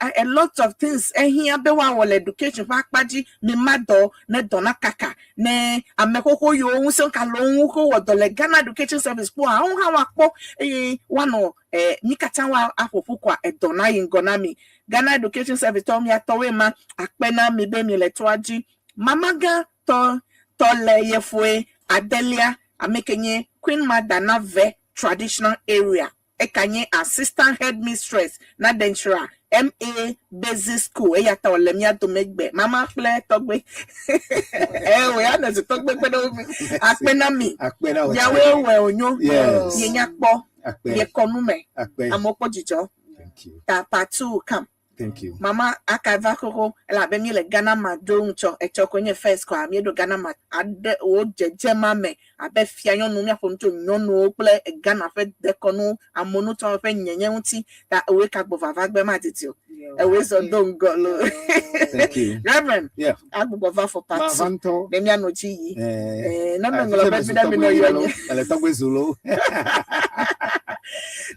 a, a lot of things ehiã be woawɔ le education ƒe akpa dzi mi ma dɔ ne dɔ na kaka ne ame xoxo yiwo ŋusẽ ka le wo ŋu ko wɔ dɔ le Ghana Education Service kpɔa woawo hã woakpɔ eye woanɔ eh, mi katã wa aƒoƒu kɔa edɔ na yi ŋgɔ na mi Ghana Education Service tɔwo miatɔwoe ma akpe na mi be mi le toa dzi mama gã tɔ tɔ le yefoe adelia ame ke nye Queen Mother na ve traditional area eka nye assistant headmistress na Denkyira MA Basic School eya ta wòle mía dome gbe mama kple tɔgbe ewɔ ya ne zu tɔgbe kpe ɖe wo mi akpe na mi Akpe na wò. miawoe wɔe wònyo Yes. mienya kpɔ Akpe. miekɔ nu me Akpe. amewo kpɔ dzidzɔ Thank you. ta part two come Thank you. mama aka va xoxo elabe mi le Ghana ma do ŋutsɔ etsɔ ko nye first kɔa mi ɖo Ghana ma aɖe wo dzedze ma me abe fia nyɔnu miaƒo nu tso nyɔnuwo kple Ghana ƒe dekɔnu amonutɔ ƒe nyenye ŋuti ta ewoe ka gbɔ vava gbe ma didi o ewoe zɔ do ŋgɔ lo Thank you. Reverend Yeah. agbugbɔ va for part two Ma va ŋutɔ. ne mianɔ dzi yi Eh. Eh, ne meŋlɔ be vi ɖe mi nɔ yɔ nye Ele tɔgbe zolo.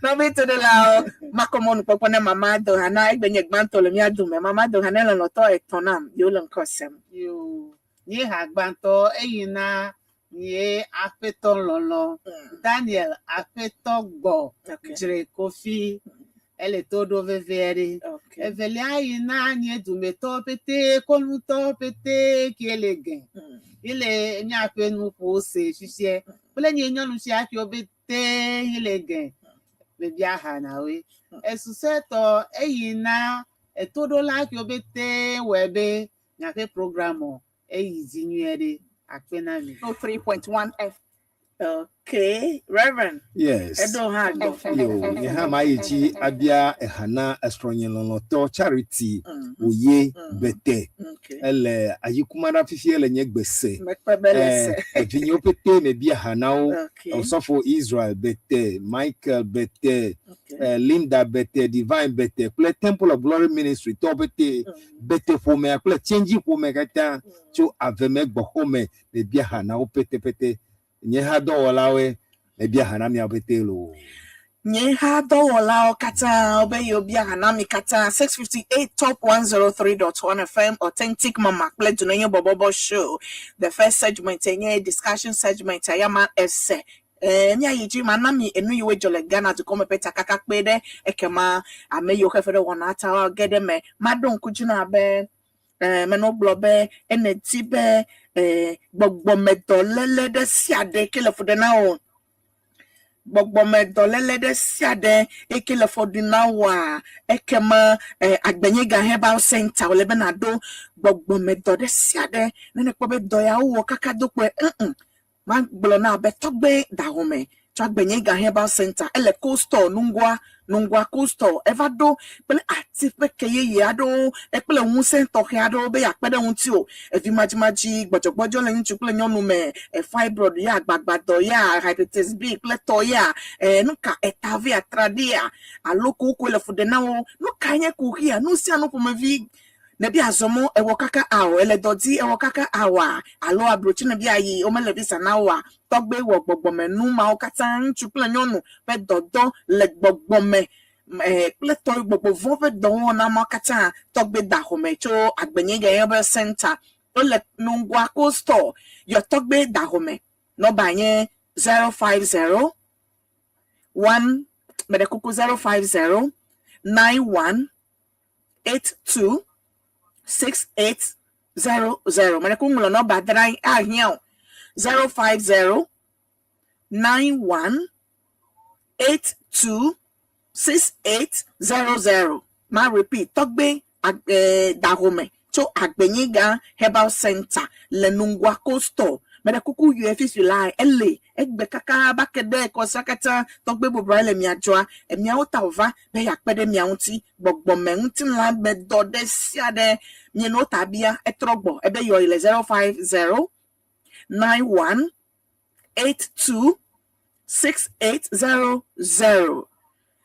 nɔvi to ɖe la makɔ mɔnukpɔkpɔ ne mama do ha na egbe nye gbãtɔ le mía dome mama do ha ne lɔlɔtɔ etɔ̃ nam yewo le ŋkɔ sem Yo, nye ha gbãtɔ eyi na nye aƒetɔ lɔlɔ Daniel aƒetɔ gbɔ Okay. dzre kofi ele to ɖo vevie ɖe. Okay. Evelia yi na nye dumetɔwo pete konutɔwo pete ke le gɛ. Ile míaƒe nuƒo se fifiɛ kple nye nyɔnu sia kewo pete le gɛ bebia ha na woe. Esusɔetɔ eyi na etoɖola kewo pete wɔe be miaƒe programme eyi dzi nyuie ɖe akpe na mi. 3.1 F. Okay, Reverend. Yes. Edo ha gbɔ. Yo, nye hã ma yi dzi abia eha na esrɔ̃nye lɔlɔ̃tɔ Charity Oye Bete. Okay. Ele ayikuma ɖa fifie le nye gbese. Mekpe be le se. Evinyewo pete mebia ha na wo. Okay. Osɔfo Israel Bete, Michael Bete, Okay. Linda Bete, Divine Bete kple Temple of Glory Ministry tɔwo pete Bete ƒomea kple Tsenji ƒome katã tso aveme gbɔxɔme mebia ha na wo pete. Nye ha dɔwɔlawoe mebia ha na miawo pete loo. Nye ha dɔwɔlawo katã wobe yewo bia ha na mi katã 658 top 103.1 FM authentic mama kple Dunenyo Bɔbɔbɔ show the first segment nye discussion segment ayama ese míayi dzi mana mi enu yiwo dzɔ le Ghana dukɔ me ƒe takaka kpe ɖe ekema ame yiwo xefe ɖe wɔna ta woage ɖe me maɖo ŋku dzi na be menɔ gblɔ be ene di be gbɔgbɔmedɔléle ɖe sia ɖe ke le fu ɖe na wo Gbɔgbɔme dɔléle ɖe sia ɖe eke le fɔ ɖi na woa, ekema Agbenyega Herbal Center wòle be nàɖo gbɔgbɔme dɔ ɖe sia ɖe. Ne nèkpɔ be dɔ ya wowɔ kaka do kpoe, ŋ magblɔ na be tɔgbe dahome tso Agbenyega Herbal Center ele Cold Store Nungua, Nungua Cold Store. Eva ɖo kple ati ƒe ke yeye aɖewo kple ŋusẽ tɔxɛ aɖewo be yeakpe ɖe ŋutiwò. Evi madzimadzi, gbɔdzɔgbɔdzɔ le ŋutsu kple nyɔnu me, fibroid ya, gbagbadɔ ya, hepatitis B kple tɔ ya, nu ka etave atraɖia alo kokoe le fu ɖe na wo. Nu kae nye kuxia? Nu sia nu ƒomevi nèbi azɔ mɔ ewɔ kaka ao, èle dɔ di ewɔ kaka aoa, alo ablotsi nèbi ayi womele visa na woa? Tɔgbe wɔ gbɔgbɔmenu mawo katã, ŋutsu kple nyɔnu ƒe dɔdɔ le gbɔgbɔme kple tɔ gbɔgbɔ vɔ̃ ƒe dɔwɔna mawo katã tɔgbe da xɔme tso Agbenyega Herbal Center wole Nungua Cold Store yɔ tɔgbe da xɔme. Nɔmba nye 050 1 meɖe kuku 050 91 82 68 00. Meɖe kuku ŋlɔ nɔmba dra ahiã o 050 91 82 68 00. Ma repeat tɔgbe dahome tso Agbenyigã Herbal Center le Nungua Cold Store. Meɖe kuku yɔe fifi lae ele egbe kaka ba ke ɖe kɔsia katã tɔgbe bɔbɔe le mia dzɔa emiawo ta wòva be yeakpe ɖe mia ŋuti gbɔgbɔme ŋutilã me dɔ ɖe sia ɖe mieno ta bia etrɔ gbɔ ebe yɔe le 050 91 82 6800.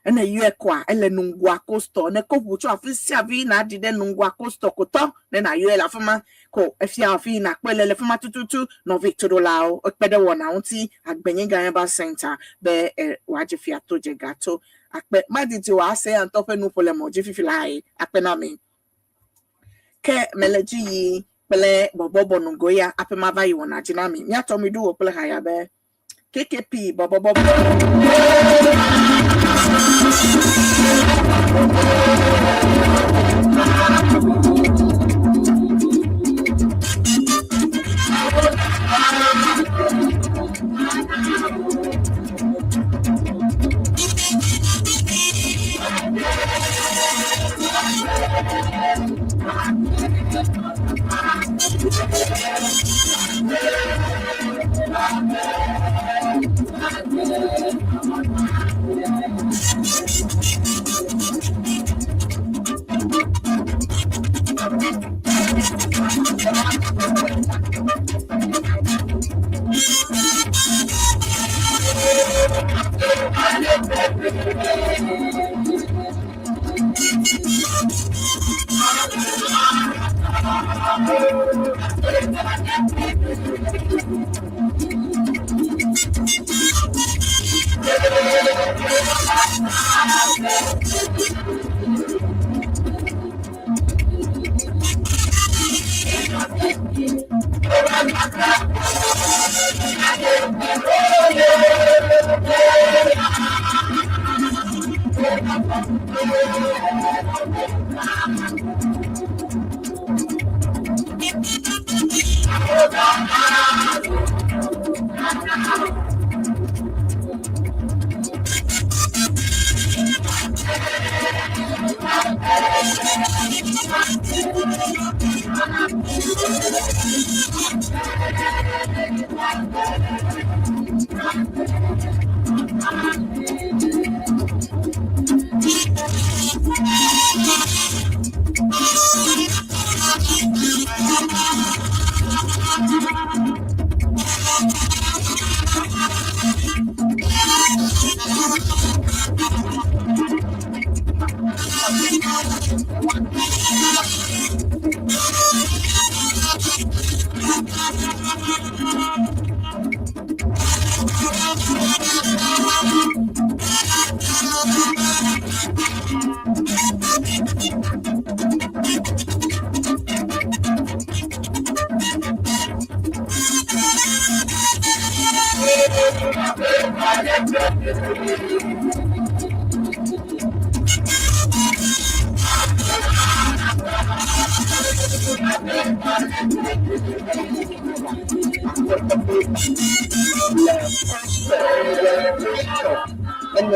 Ene yɔe kɔa, ele Nungua Coastal. Ne ko ʋu tso afi sia afi na ɖi ɖe Nungua Coastal ko tɔ ne na yɔe le afi ma ko efia afi yi nakpɔe le le fi ma tututu. Nɔvi toɖolawo ekpe ɖe wɔna ŋuti Agbenyigã Herbal Center be wòadzi fia to dze ga to akpe. Madidi o ase ya ŋutɔ ƒe nuƒo le mɔ dzi fifi lae akpe na mi. Ke mele dzi yi kple bɔbɔbɔ nugo ya aƒe ma va yi wɔna dzi na mi. Míatɔ mi ɖu wò kple haya be KKP bɔbɔbɔ.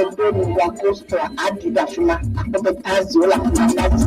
Ne ɖo Nuwako store aɖi ɖe afi ma, akpɔ be taziwo le afi ma, tazi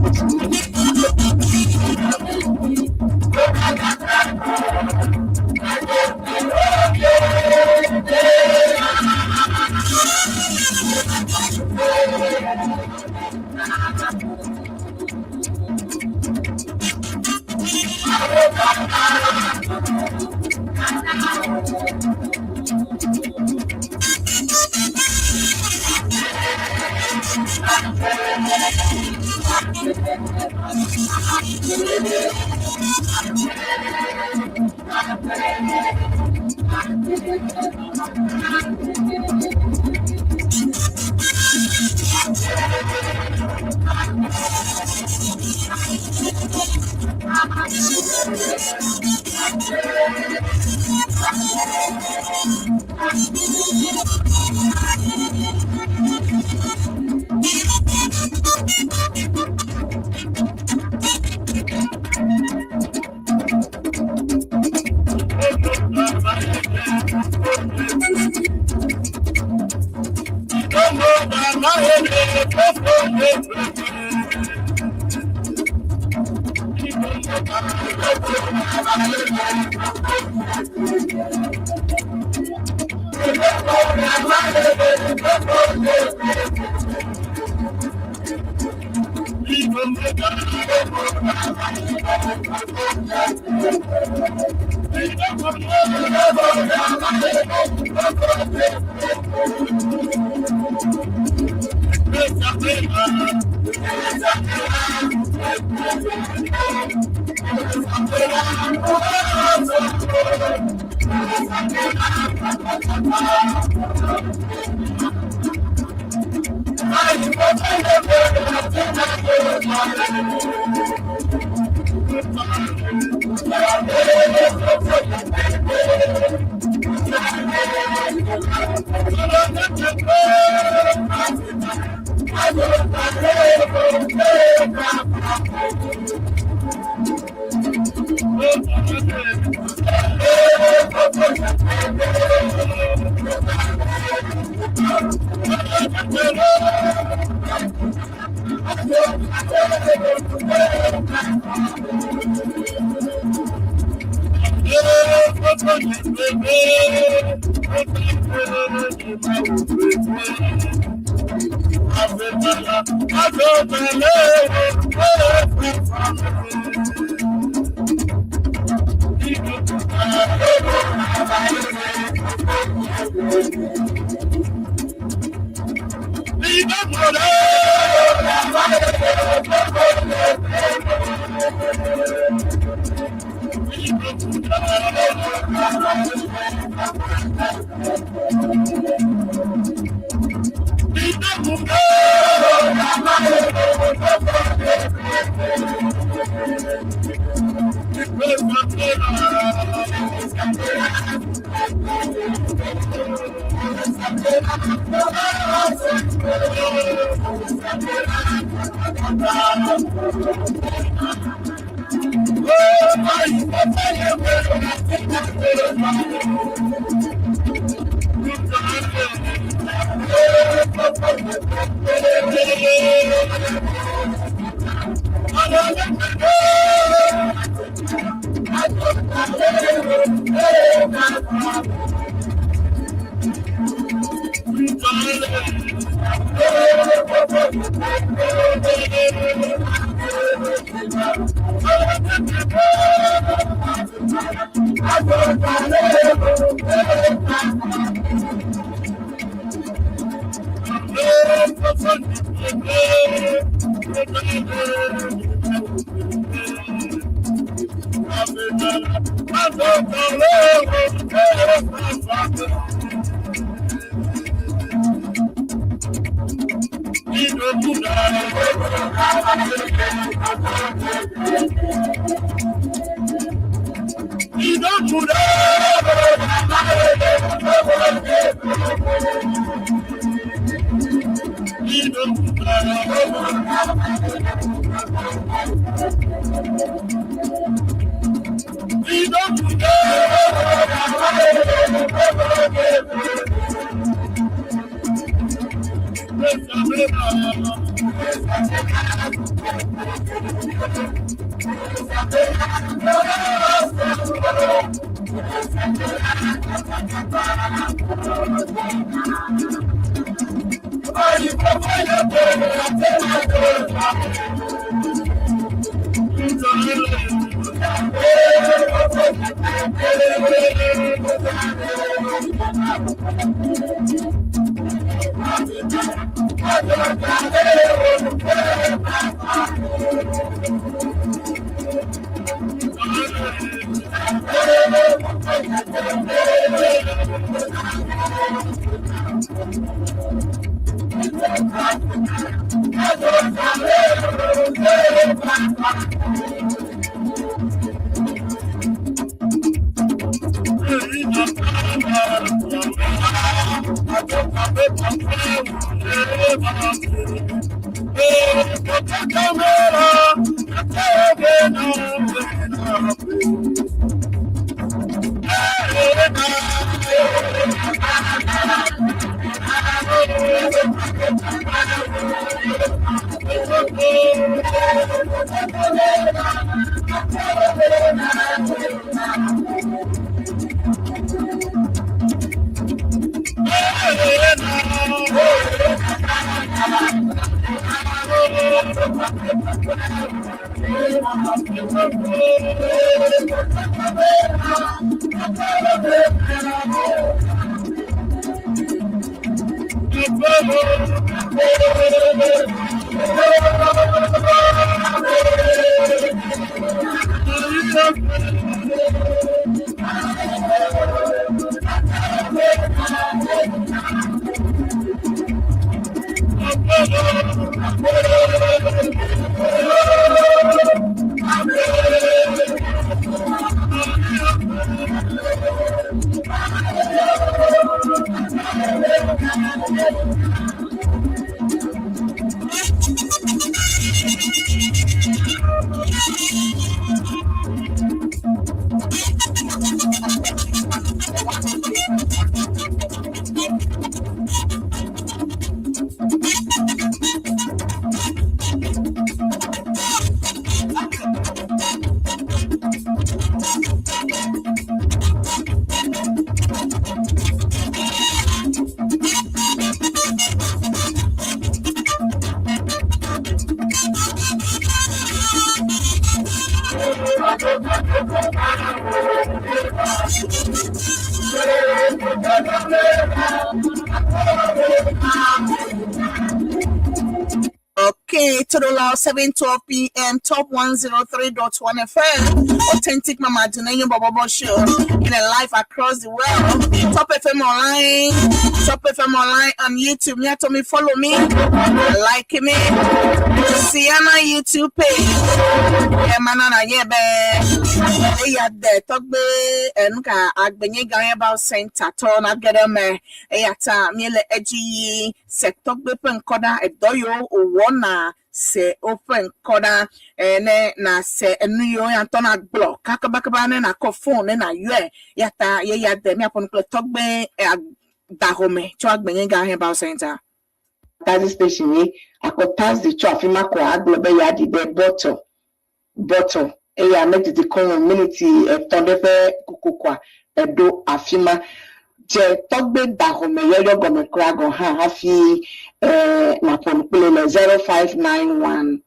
Okay, to the loud 7:12 p.m. Top 103.1 FM. Authentic Mama Dunenyo Bobo Show in a live across the world. Top FM Online, Top FM Online on YouTube. Me told me follow me, like me. Sienna YouTube page. Emana na yebe. Eya de togbe enuka agbenye Herbal Center to na gedeme. Eya ta miele eji se togbe pe nkoda edoyo owona se open nkoda ene na se enu yo ya to na gblɔ kakabakaba ne na kɔ phone ne na yɔe ya ta ye ya de mi apɔnu kple tɔgbe dahome tso agbenye Herbal Center. Taxi station ye akɔ taxi tso afi ma kɔ agblɔ be yeaɖi ɖe bɔtɔ bɔtɔ eye ame didi kɔ miniti etɔ̃ ɖe ƒe kokokoa eɖo afi ma dze tɔgbe dahome yɔyɔ gɔme kura gɔ hã hafi nàƒo nu kple le 0591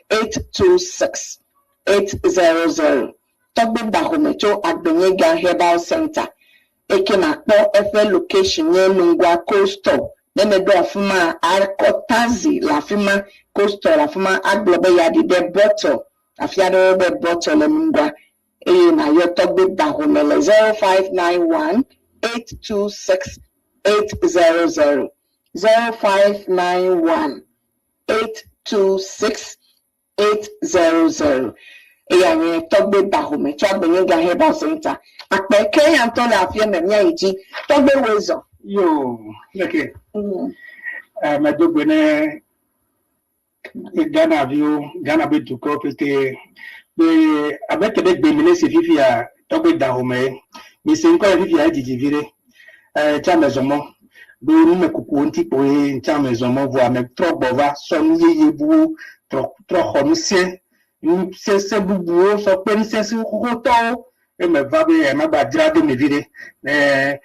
826 800 tɔgbe dahome tso Agbenyega Herbal Center eke nakpɔ eƒe location nye Nungua Cold Store ne meɖo afi ma akɔ taxi le afi ma cold store le afi ma agblɔ be yeaɖi ɖe bɔtɔ afi aɖewo be bɔtɔ le Nungua eye nàyɔ tɔgbe dahome le 0591 826 800 0591 826 800 eya nye tɔgbe dahome tso Agbenyega Herbal Center akpɛ ke ya ŋutɔ le afia me mía yi dzi tɔgbe woe zɔ. Yo, leke. Medo gbe ne Ghana viwo, Ghana be dukɔ pete be abe ke ɖe gbe mi ne se fifia tɔgbe dahome mi se ŋkɔ le fifia edzidzi vi ɖe. Tsa me zɔmɔ. Ɖo numekukuwo ŋuti kpoe ŋtsã mezɔ mɔ vɔa metrɔ gbɔ va sɔ nu yeye buwo trɔ trɔ xɔ ŋusẽ nusese bubuwo sɔ kpe nusese xoxotɔwo ye meva be magba dzra do mi viɖe ne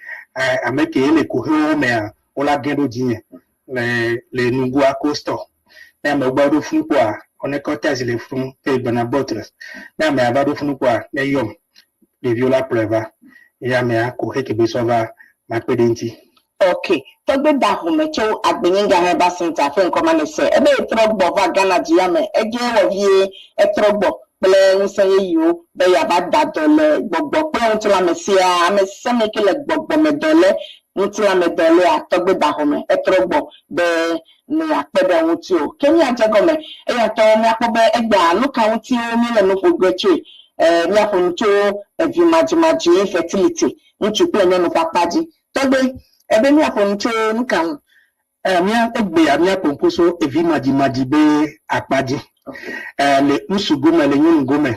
ame ke le kuxiwo mea wola ge ɖo dzinye le le nugua coastal. Ne amewo gba ɖo funu kpɔa, wone kɔtɛzi le funu ke gbɔna bɔtre. Ne amea va ɖo funu kpɔa, ne yɔm, ɖeviwo la kplɔe va. Ye amea kuxi ke be sɔ va makpe ɖe eŋuti. Ok, tɔgbe da home tso Agbenyiga Herbal Centre ƒe ŋkɔ ma nèse. Ebe yetrɔ gbɔ va Ghana du ya me. Edze ewɔ vie etrɔ gbɔ kple ŋusẽ yeyewo be yeava da dɔ le gbɔgbɔ kple ŋutilã me siaa. Ame sia ame ke le gbɔgbɔmedɔ le, ŋutilãmedɔ lea, tɔgbe da home etrɔ gbɔ be ne yeakpe ɖe ŋuti o. Ke míadze egɔme. Eyatɔ míakpɔ be egbea nuka ŋutiwo míele nu ƒo ge tsoe. E, míaƒo nu tso evi madzimadzi, infertility, ŋutsu kple nyɔnu ƒe akpa dzi. Tɔgbe, ebe míaƒo nu tso nuka ŋu? E, mía, egbea míaƒo ŋku so evi madzimadzi be akpa dzi. E, le ŋutsu gome, le nyɔnu gome.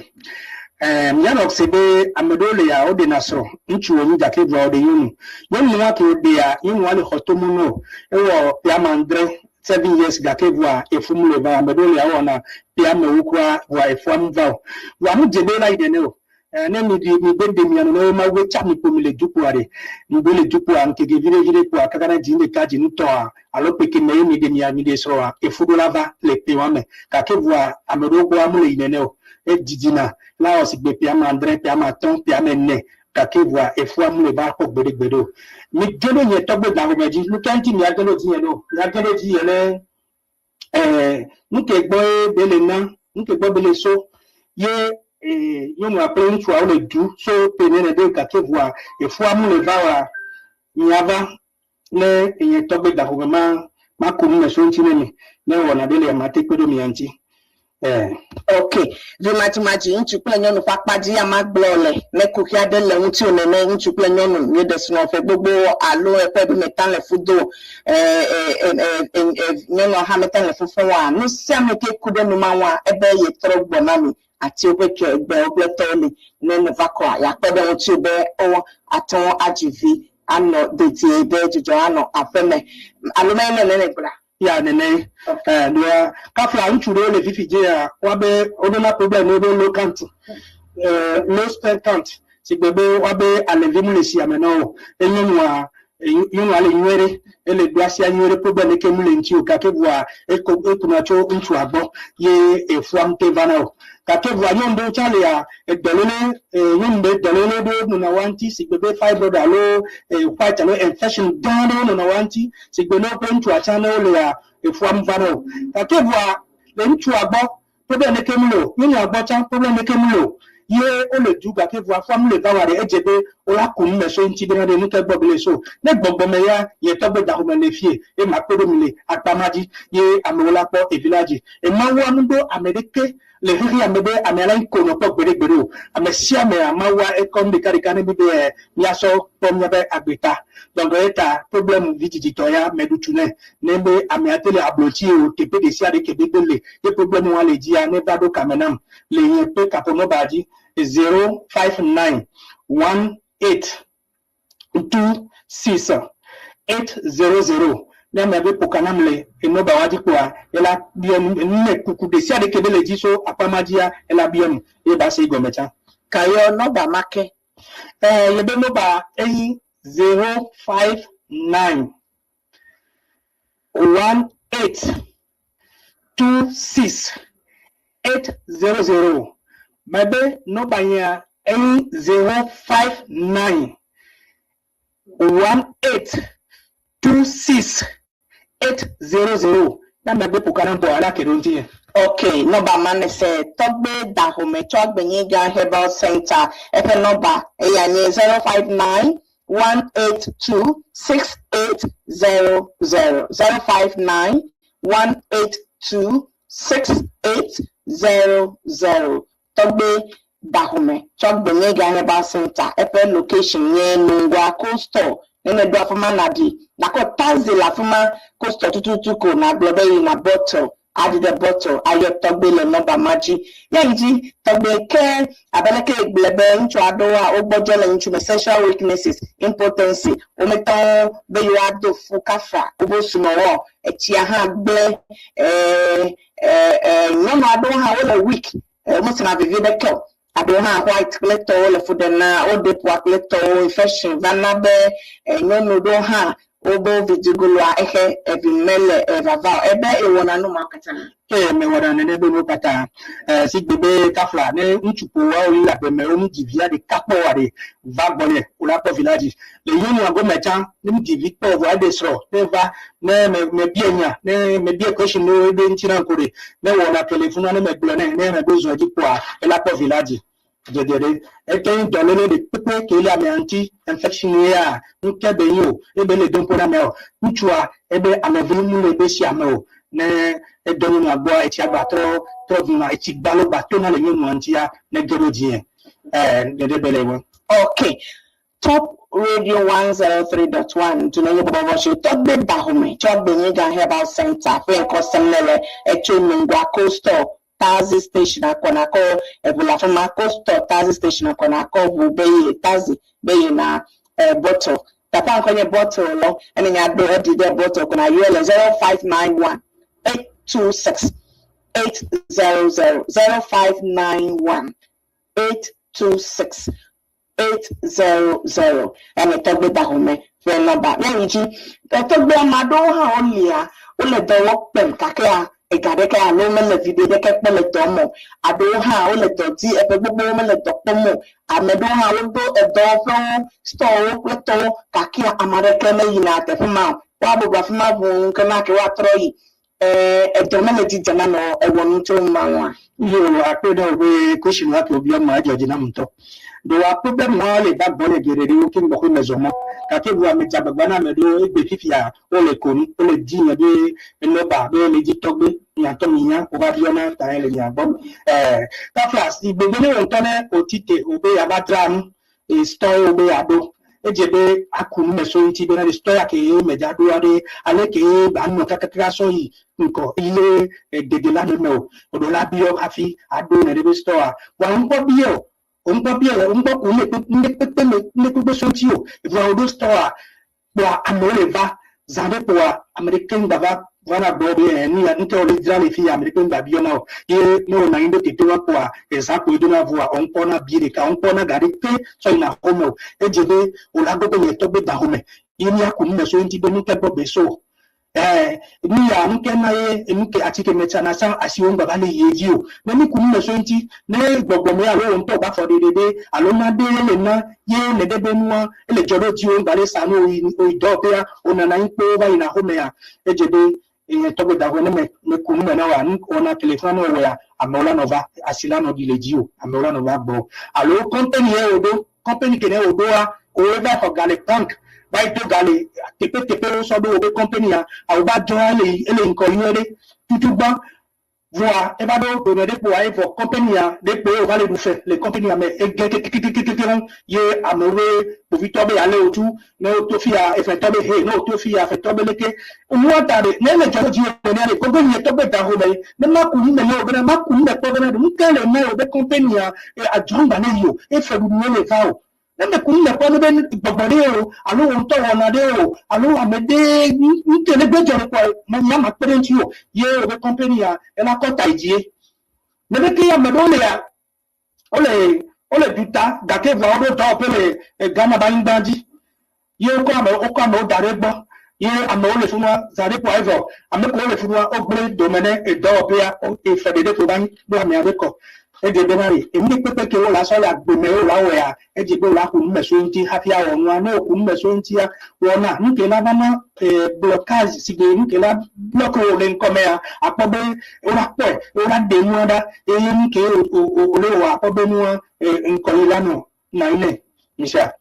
E, míanɔ se be ame ɖewo le ya woɖena srɔ̃, ŋutsu wonyi gake vɔa woɖe nyɔnu. Nyɔnua ke woɖea, nyɔnua le xɔ tomo nɛ o. Ewɔ ƒe ame adre, 7 years gake vɔa efu mu le va o. Ame ɖewo le ya wowɔna ƒe amewo kura vɔa efua mu va o. Vɔa mu dze be la yi nene o. E, ne mi ɖi mi gbe ɖe mia nɔnɔewo Mawu be tsa mi kpo mi le dukpoa ɖe. Mi gbe le dukpoa ŋkeke viɖe viɖe kpoa kaka ne dzi ɖeka dzi ŋutɔa alo ƒe keme ye mi ɖe mia mi ɖe srɔ̃a efu ɖo la va le ƒe wa me. Gake vɔa ame ɖewo gbɔa mu le yi nene o. Edzidina la wɔ sigbe ƒe ame adre, ƒe ame atɔ̃, ƒe ame ene gake vɔa efua mu le va kpɔ gbeɖe gbeɖe o. Mi ge ɖo nye tɔgbe gaxɔme dzi. Nu ka ŋuti mia ge ɖo dzinye ɖo? Mia ge ɖo dzi nye ne eh, nu ke gbɔ ye be le na, nu ke gbɔ be le so ye eh, nyɔnua kple ŋutsua wole du so ƒe nene ɖe gake vɔa efua mu le va wa miava ne nye tɔgbe gaxɔme ma maku nu me so ŋuti ne mi ne wɔna ɖe le mate kpe ɖo mia ŋuti. Eh. Ok, vimadzimadzi ŋutsu kple nyɔnu ƒe akpa dzi ya magblɔ le ne kuxi aɖe le ŋutiwò nene ŋutsu kple nyɔnu míeɖe srɔ̃ ƒe gbogbo alo eƒe be meta le fu do nyɔnua hã meta le fu fɔm oa nu sia nu ke ku ɖe nu ma ŋua ebe yetrɔ gbɔ na mi atiwo ƒe ke gbewo kple tɔwo li ne neva kɔa yeakpe ɖe ŋutiwò be wo ate ŋu adzi vi anɔ dedie be dzidzɔ anɔ aƒeme alo menye nene ne gblɔa. Ya nene eh doa kafla ŋutsu ɖewo le fifi dzia woabe woɖona problem wo be low count, eh, low sperm count si gbe be woabe alevi mu le sia me na wo. Enyɔnua nyɔnua le nyuie ɖe ele ɖo asia nyuie ɖe problem ke mu le ŋuti o gake vɔa eko ekuna tso ŋutsua gbɔ ye efua ŋute vana o. Gake vɔa nyɔnu ɖewo tsã lea edɔléle nyɔnu ɖe dɔléle ɖewo nɔna woa ŋuti si gbe be fibroid alo white alo infection gã ɖewo nɔna woa ŋuti si gbe ne woƒe ŋutsua tsã ne wolea efua mu vana o. Gake vɔa le ŋutsua gbɔ problem ɖeke mu le o, nyɔnua gbɔ tsã problem ɖeke mu le o ye wole du gake vɔa fua mu le va wa ɖe edze be wola ku nu me so ŋuti bena ɖe nu ke gbɔ be le so ne gbɔgbɔme ya nye tɔgbe gaxɔme le fie ye makpe ɖo mi le akpa ma dzi ye amewo la kpɔ evi la dzi. Emawua nu ɖo ame ɖeke le xexea me be amea la ko nɔ kpɔ gbeɖe gbeɖe o. Ame sia amea Mawua ekɔ nu ɖeka ɖeka ne mi be míasɔ kpɔ míaƒe agbe ta. Donc eta problème vidzidzitɔ ya meɖu tu nɛ ne be amea te le ablotsi o teƒe ɖe sia ɖe ke be be le ye problème wa le dzia ne va ɖo kame nam le nye ƒe kaƒonɔba dzi 0591826800 ne amea be ƒo ka nam le enɔba wa dzi kpoa ela biɔ nu me kuku ɖe sia ɖe ke be le dzi so akpa ma dzia ela biɔ nu ye ba se egɔme tsã. Kayɔ nɔba ma ke. Eh, ye be nɔba eyi 0591826800. Mebe nɔba nyea eyi 0591826800. Ne amea be ƒo ka nam kpoa ela ke ɖo ŋuti nye. Ok, nɔba ma ne se tɔgbe Dahome tso Agbenyiga Herbal Center eƒe nɔba eya nye 0591826800 0591826800 Tɔgbe Dahome tso Agbenyiga Herbal Center eƒe location nye Nungua Cold Store. Ne ɖo afi ma naɖi nakɔ taxi le afi ma Cold Store tututu ko nagblɔ be yina bottle. Aɖi ɖe bottle ayɔ tɔgbe le nɔmba ma dzi. Ye yi dzi tɔgbe ke abe leke egblɔe be ŋutsu aɖewoa wogbɔdzɔ le ŋutsu me, sexual weaknesses, impotency, womete ŋu be yewoado fu kafa wobe sumɔwɔ o. Etsia hã gblẽ. E, e, e, nyɔnu aɖewo hã wole weak, e, womesena vivi ɖeke o. Aɖewo hã white kple tɔwo le fu ɖem na wo ɖeƒua kple tɔwo infection va na be e, nyɔnu ɖewo hã wobe vidzigoloa exe evi mele evava o. Ebe ewɔna nu ma katã. Eye mewɔna nene be nuwo katã. E, si gbe be kafla ne ŋutsu ƒo woawo yi le agbe me wo dzi via ɖeka kpɔ oa ɖe va gbɔnye wo la kpɔ vi la dzi. Le nyɔnua gome tsã ne mi dzi vi kpɔ vɔa eɖe srɔ̃ ne va ne me mebia nya ne mebia question ɖewo eɖo eŋuti nam ko ɖe ne wɔna ke le funua ne megblɔ nɛ ne meɖo zɔ edzi kpɔa ela kpɔ vi la dzi. Dzedze ɖe ete ŋu dɔléle ɖe kpekpe ke le amea ŋuti infection yea ŋke be nyi o ebe le dom kpo na amea o. Ŋutsua ebe amevi mu le ebe si ame o ne edɔ nyɔnua gbɔa etsia gba trɔ trɔ vuna etsi gbalo gba tona le nyɔnua ŋutia ne ge ɖo dzie. E ɖeɖe be le wɔ. Okay. Top Radio 103.1 Dunenye Bɔbɔbɔ Show Tɔgbe Dahome tsɔ Gbenyiga Herbal Center ƒe ŋkɔ sem nele etso Nungua Coastal Taxi station akɔ nakɔ eʋu le afima coastal taxi station akɔ nakɔ ʋu be yi taxi be yina e bottle teƒea ŋkɔ nye bottle lɔ ene nya ɖo eɖi ɖe bottle ko na yɔe le 0591 826 800 0591 826 800 ene tɔgbe dahome ƒe nɔmba. Míayi dzi. Tɔgbe ame aɖewo hã wolia, wole dɔ wɔ kpem gakea ega ɖeke alo mele viɖe ɖeke kpɔm le dɔ me o. Aɖewo hã wole dɔ di eƒe gbogbowo mele dɔ kpɔm o. Ame ɖewo hã woɖo edɔwɔƒewo, stɔwo kple tɔwo gakea ame aɖeke meyina teƒe ma o. Woabɔbɔ afi ma ʋuu kema ke woatrɔ yi. Ɛɛ, edɔ mele dzi dzem na ame o, ewɔ nu tso nu ma ŋua? Yo, akpe ɖe wò be question wa ke wòbiɔ ma edzɔ dzi nam ŋutɔ. Ɖe wòakpɔ be mɔa le va gbɔ le geɖe ɖewo keŋ gbɔxwe mezɔ mɔ. Gake vɔa medze agbagba na ame ɖewo egbe fifia wole ko nu, wole di nye be nɔba be le dzi tɔgbe mia ŋutɔ minya wova biɔna ta le mia gbɔ. Ɛɛ, kafla si gbegbe ne wò ŋutɔ ne wòtsi te wò be yeava dzra nu Stɔ ye wobe yeaɖo. Edze be aku nu me so eŋuti bena ɖe stɔ ya ke ye me dza ɖoa ɖe ale ke ye ba nɔ kakaka sɔ yi ŋkɔ ile dede la me o. Eɖo la biɔ hafi aɖo nene be stɔa. Vɔa ŋkpɔ biɛ o. Ŋkpɔ biɛ le ŋkpɔ ku ŋɖe kpekpe me ŋɖe kpekpe so ŋuti o. Vɔa woɖo stɔa kpoa amewo le va zã ɖe kpoa ame ɖeke ŋgba va vana gbɔ be ɛ nu ya nu ke wole dzra le fi ya ame ɖeke ŋgba biɔ na o ye ne wonɔ anyi ɖo teƒe wa kpoa ezã kpoe dona voa woŋkpɔ na bi ɖeka woŋkpɔ na ga ɖeke tsɔ yina xome o edze be wola gbɔ be nye tɔgbe da xome ye míaku nu me so eŋuti be nu ke gbɔ be so Ɛɛ, nu ya, nu ke na ye enu ke atike me tsana tsã asiwo ŋgba va le yi edzi o. Ne mi ku nu me so eŋuti, ne gbɔgbɔ me alo wò ŋutɔ wò afɔ ɖeɖe ɖe alo naɖe le na ye nèɖe be nua ele dzɔ ɖe dziwò ŋgba le sa nu wò yi wò yi dɔwɔƒea, wò nana anyi kpoo va yina xomea, edze be nye tɔgbe da xɔ ne me me ku nu me na wòa, nu wɔna ke le fima ne wòwɔea, amewo la nɔ va, asi la nɔ ɖi le dziwò, amewo la nɔ va gbɔwò. Alo kɔmpani ye wò ɖo, Company ke ne wo ɖoa, wo va xɔ ga le bank, va yi do ga le teƒe teƒe wo sɔ ɖo wobe company ya, awo va dzɔa ele ele ŋkɔ nyuie ɖe tutugbã. Vɔa eva ɖo dome ɖe kpoa evɔ company ya ɖe kpo ye wova le ɖu fe le company ya me ege kekekekekeŋ ye amewo be kpovitɔ be yale wo tu ne wo to fiya efetɔ be he ne wo to fiya efetɔ be leke. Nua ta ɖe ne ele dzɔ ɖe dziwò nenea ɖe gogo nye tɔgbe da xome ne maku nu me ne wò bena maku nu me kpɔ bena ɖe nuka le na wò be company ya adzɔ ŋgba ne yi o efe ɖuɖu wo le va o. Ne meku nu me kpɔ ne be gbɔgbɔ ɖe o alo wò ŋutɔ wɔna ɖe o alo ame ɖe ŋutɔ ne gbe dzɔ ɖe kpɔ nya ma kpe ɖe ŋuti o ye wò be company ya ela kɔ ta yi dzie. Ne be ke ame ɖewo lea wole wole duta gake vɔa woɖo dɔwɔƒe le Ghana be anyigba dzi ye wokɔ ame wokɔ amewo da ɖe egbɔ ye amewo le funua zã ɖe kpoa evɔ ame kewo le funua wogblẽ dome ne edɔwɔƒea efe ɖeɖe ƒo va anyi kple amea ɖe kɔ. Edze bena ɖe enu ɖe kpekpe ke wole asɔ le agbe me ye wòle awɔea edze be wòle aku nu me so eŋuti hafi awɔ nua. Ne wòku nu me so eŋutia wɔna nu ke la va na blocage sigbe nu ke la block wò le ŋkɔmea akpɔ be wola kpɔe wola ɖe nua ɖa eye nu ke wòle wɔ akpɔ be nua ŋkɔyi la nɔ nɔ anyi nɛ. Misia.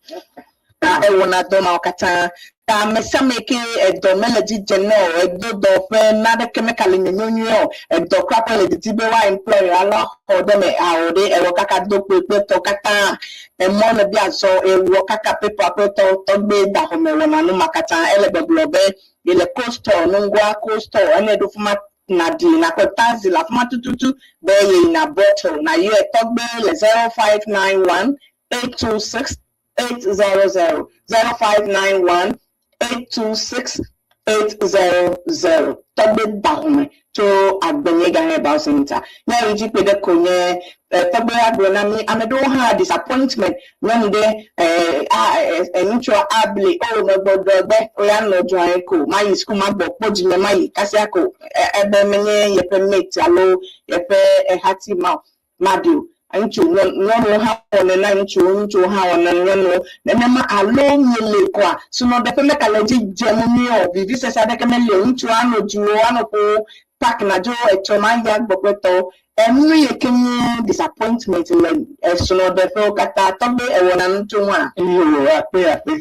Ta ewɔna dɔ mawo katã. Ta ame sia ame ke edɔ mele dzi dzem nɛ o, edo dɔ ƒe naneke meka le nyonyo nyuie o, edɔ kura ƒe le didi be woa employ alo axɔ ɖe eme ao ɖe, ewɔ kaka do kpoe kple tɔwo katã. Emɔ nèbi azɔ ewɔ kaka paper kple tɔwo tɔgbe da xɔme wɔna nu ma katã. Ele gbɔgblɔ be yele cold store, nuŋgoa cold store ene ɖo fima. Nàɖi nàkpɔ taxi le afi ma tututu be yeyina Bottle. Nàyɔe tɔgbe le 0591 826 800, 0591 826 800. Tɔgbe da home tso Agbenyega Herbal Center. Nya yi dzi kpe ɖe ko nye tɔgbe agblɔ na mí. Ame ɖewo hã disappointment nyɔnu ɖe a ŋutsua able o megbɔdɔ be oya nɔ dzoae ko mayi suku magbɔ kpɔ dzime mayi kasia ko ebe menye yeƒe mate alo yeƒe ehati ma o maɖi o. Ŋutsu nyɔnuwo hã wɔnɛ na ŋutsuwo, ŋutsuwo hã wɔnɛ na nyɔnuwo nenema alo miele koa srɔ̃ɖeƒe mekale edzi dzem nyuie o, vivisese aɖeke meli o, ŋutsua anɔ dziwò anɔ ƒowò park nàdzo etsɔ maya gbɔ kple tɔwo. Enu yi ke nye disappointment le esrɔ̃ɖeƒewo katã tɔgbe ewɔna nu tso ŋua? Iyo, akpe akpe.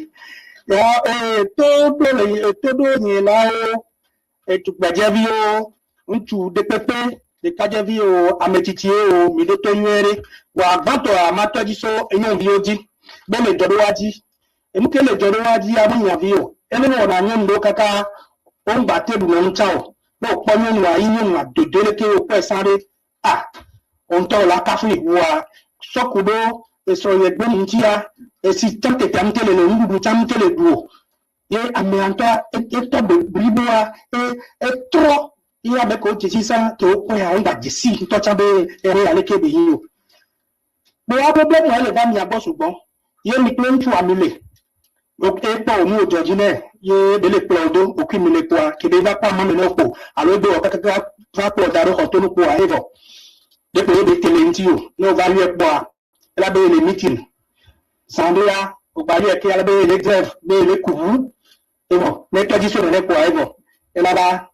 Ya ee to ɖo le to ɖo nyilawo, etugbedzeviwo, ŋutsu ɖekpekpe, ɖekadzeviwo, ame tsitsiwo, mi ɖo to nyuie ɖe. Vɔa gbãtɔa matɔ dzi so enyɔnuviwo dzi be le dzɔ ɖo woa dzi. Enu ke le dzɔ ɖo woa dzia menya vi o. Ene wɔna nyɔnu ɖewo kaka woŋgba te ɖunɔ nu tsã o. Ne wòkpɔ nyɔnua yi nyɔnua dodo leke wòkpɔe sã ɖe, a wò ŋutɔ wò la kafui wòa sɔ ku ɖo esrɔ̃ ye gbe ŋutia esi tsã tetea ŋute le le nuɖuɖu tsã ŋute le ɖu o ye amea ŋutɔ etɔ be bliboa e etrɔ ye ame ke wodze si sã ke wokpɔea wogba dze si ŋutɔ tsã be ere aleke be yi o. Kpɔa problème ele va mia gbɔ sugbɔ ye mi kple ŋutsua mi le ekpɔ wò nu wòdzɔ dzi nɛ ye ɖe le kplɔ wò do wòkui mi le kpoa ke ɖe va kpɔ amame ne wò alo edo wɔ kakaka va kplɔ da ɖo xɔ to nu kpoa evɔ ɖe ko ye ɖe te le ŋuti o ne wòva yɔe kpɔa ela be yele meeting zã ɖea wògba yɔe ke ale be yele grève be yele ku ʋu evɔ ne etɔ dzi so nene kpoa evɔ ela va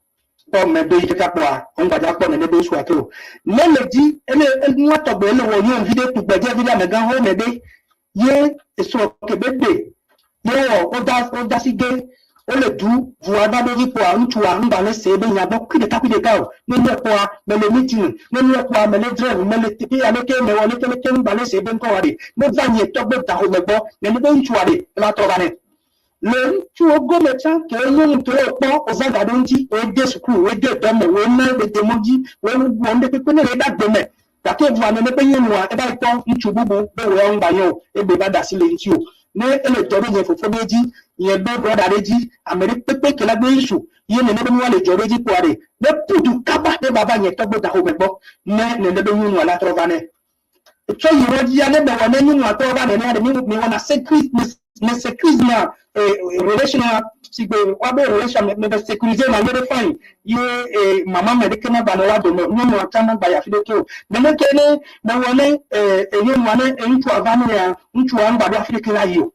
kpɔ mɛ be yi kaka kpoa ŋgbadza kpɔ nene be sua ke o ne le dzi ele enua tɔgbe ele wɔ nyɔnuvi ɖe tugbedze vi ɖe amegã xɔ me ɖe ye esrɔ̃ ke be ɖe ye wɔ woda woda si ge wole du vua va ɖo vi kpoa ŋutsua ŋgba le se be nya gbɔ kui ɖeka kui ɖeka o ne nu ekpɔa mele meeting ne nu ekpɔa mele drive mele teƒe ya leke mewɔ leke leke ŋgba le se be ŋkɔ wa ɖe ne va nye tɔgbe da xome gbɔ nene be ŋutsua ɖe eva trɔ va nɛ Le ŋutsuwo gome tsã, ke nyɔnu kewo wòkpɔ wòzã ga ɖe wo ŋuti, wode suku, wode dɔ me, wona wode mɔ dzi, wowɔ nu ɖe kpekpe ne le eƒe agbe me. Gake vɔa nene ƒe nyɔnua eva yi kpɔ ŋutsu bubu be wò ya ŋgba nyɔ o, egbe va ɖe asi le ŋuti o. Ne ele dzɔ ɖo nye fofo ɖe edzi, nye be brɔda ɖe edzi, ame ɖe kpekpe ke la gbe ŋutsu ye nene be nua le dzɔ ɖe edzi kpɔa ɖe, ne ƒu du kaba ne va va nye tɔgbe daxome gbɔ ne nene be nyɔnua la trɔ va nɛ. Tsɔ yi wo dzia ne mewɔ ne nyɔnua tɔ va nenea ɖe mi mi wɔna sécuri me sécurise na relation si gbe woabe relation me me sécuriser na nye ɖe fine ye mama me ɖeke magba nɔ woa dome nyɔnua tsã magba yi afi ɖeke o. Nene ke ne mewɔ ne nyɔnua ne ŋutsua va ne ya ŋutsua ŋgba ɖo afi ɖeke la yi o.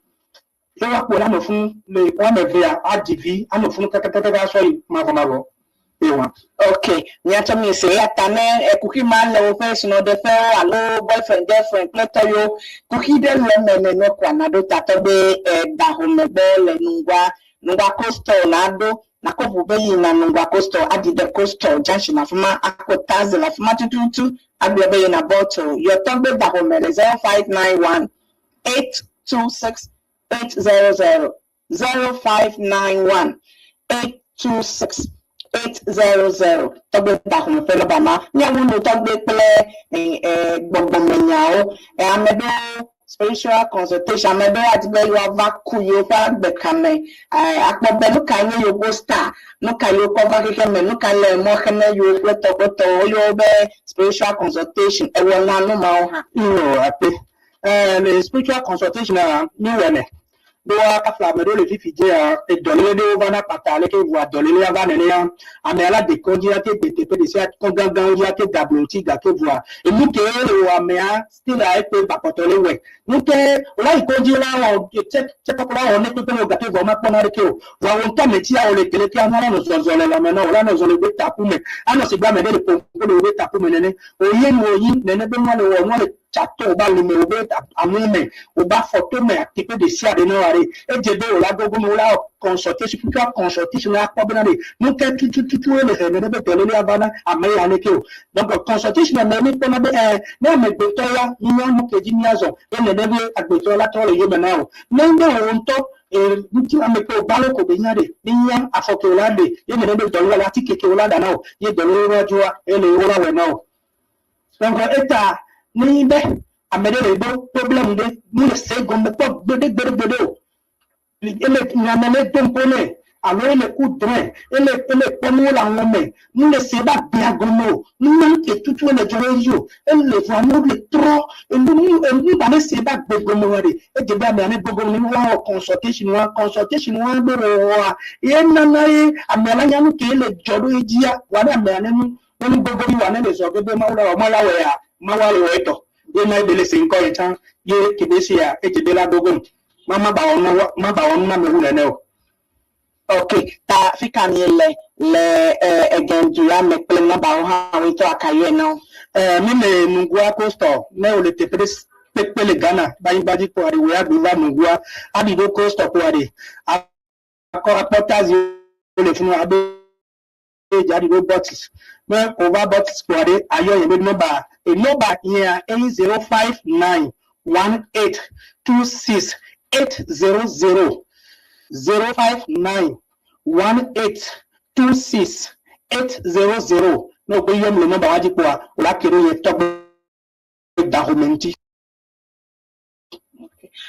Ye woakpɔ la nɔ funu le woame evea adzi vi anɔ funu kakakaka asɔ yi mavɔmavɔ. Ewa. Ok, míatsɔ mi se eya ta ne kuxi ma le woƒe srɔ̃ɖeƒewo alo boyfriend, girlfriend kple tɔ yiwo kuxi ɖe le eme nene koa naɖo ta tɔgbe dahome gbɔ le Nungua, Nungua Coastal naɖo, nakɔ ʋu be yina Nungua Coastal aɖi ɖe Coastal junction afima akpɔ taxi le afima tututu agblɔ be yina Bottle. Yɔ tɔgbe dahome le 0591 826 800 0591 826 800 tɔgbe dahome ƒe nɔba ma. Míawu nu tɔgbe kple gbɔgbɔmenyawo. Ame ɖewo spiritual consultation, ame ɖewo adi be yewoava ku yewoƒe agbe kame akpɔ be nu ka nye yewoƒe star, nu ka yewo kɔ va xexe me, nu ka le mɔ xem ne yewo kple tɔ kple tɔwo. Woyɔ wo be spiritual consultation. Ewɔna nu mawo hã. Iyo akpe. Le spiritual consultation a mi wɔnɛ. Ɖoa kafla ame ɖewo le fifi dzia edɔléle ɖewo vana kpata leke vɔa dɔlélea va nenea amea la de kɔdzi ate de teƒe ɖe sia kɔ gãgãwo dzi ate da blo ŋuti gake vɔa enu ke le wɔ amea still a ekpe gbakpɔtɔ le wɔe. Nu ke wòla yi kɔdzi la wɔ check check up la wɔ ne kpekpe ne o gake vɔa makpɔ naneke o. Vɔa wò ŋutɔ ame tsia wò le te leke anɔ la nɔ zɔzɔ le lãme na wò la nɔ zɔ le be taku me anɔ sigbe ame ɖe le ƒom le wò be taku me nene. Wò ye nu wò yi nene be nua le wɔ nua le tsato wò be ali me wò be amu me wò be afɔto me teƒe ɖe sia ɖe na wòa ɖe edze be wò la gogo me wò la wɔ consultation spiritual consultation la kpɔ bena ɖe nu ke tutututu le he nene be dɔlélea va na ame ya leke o. Donc consultation me mi kpɔna be ne amegbetɔ ya minya nu ke dzi miazɔ ye nene be agbetɔ la trɔ le yome na wò. Ne be wò ŋutɔ Ŋuti ame ke wògba lo ko be nya ɖe, ne nya afɔ ke wòla ɖe, ye nene be dɔléle alo atike ke wòla ɖa na wò, ye dɔléle wa dzoa, ele wola wɔe na wò. Donc eta ne nyi be ame ɖe le ɖo problème ɖe, mu le se gɔme kpɔ gbeɖe gbeɖe gbeɖe o. Ele nyame ne do ŋpo nɛ alo ele ku drɔ̃e, ele ele kpɔ nuwo le aŋɔ me, mu le se ebe agbea gɔme o, nunya ŋke tutu ele dzɔ ɖe edzi o, ele vɔa nuwo le trɔ, enu nu enu ba ne se ebe agbe gɔme oa ɖe, edze be amea ne gogo ne woawɔ consultation wa, consultation wa be wɔwɔa, ye nana ye amea la nya nu ke le dzɔ ɖo edzia, vɔa ne amea ne nu ne nu gogo yi wa ne le zɔ ge be Mawu la wɔ, Mawu la wɔea, Mawu ale wɔ etɔ. Ye na ebe le se ŋkɔ ye tsã, ye kebe sia edze be la gogo. Ma maba wɔ nu maba wɔ nu na ame wu nene o. Ok, ta fika miele le egendu ya me kple nɔbawo hã woetɔ akayɔe na wo? Mi le Nungua Coastal, ne wole teƒe ɖe kpekpe le Ghana be anyigba dzi kpoa ɖe wòe agbe va Nungua aɖi ɖo Coastal kpoa ɖe akɔ akpɔ taxi le funu abe dza ɖi ɖo Bottles. Ne wova Bottles kpoa ɖe ayɔ nye be nɔba, enɔba nyea enyi 059 18 26 800 059 18 26 800. Ne wogbe yɔm le nɔba wa dzi kpoa, wòla ke ɖo nye tɔgbe dahome ŋuti.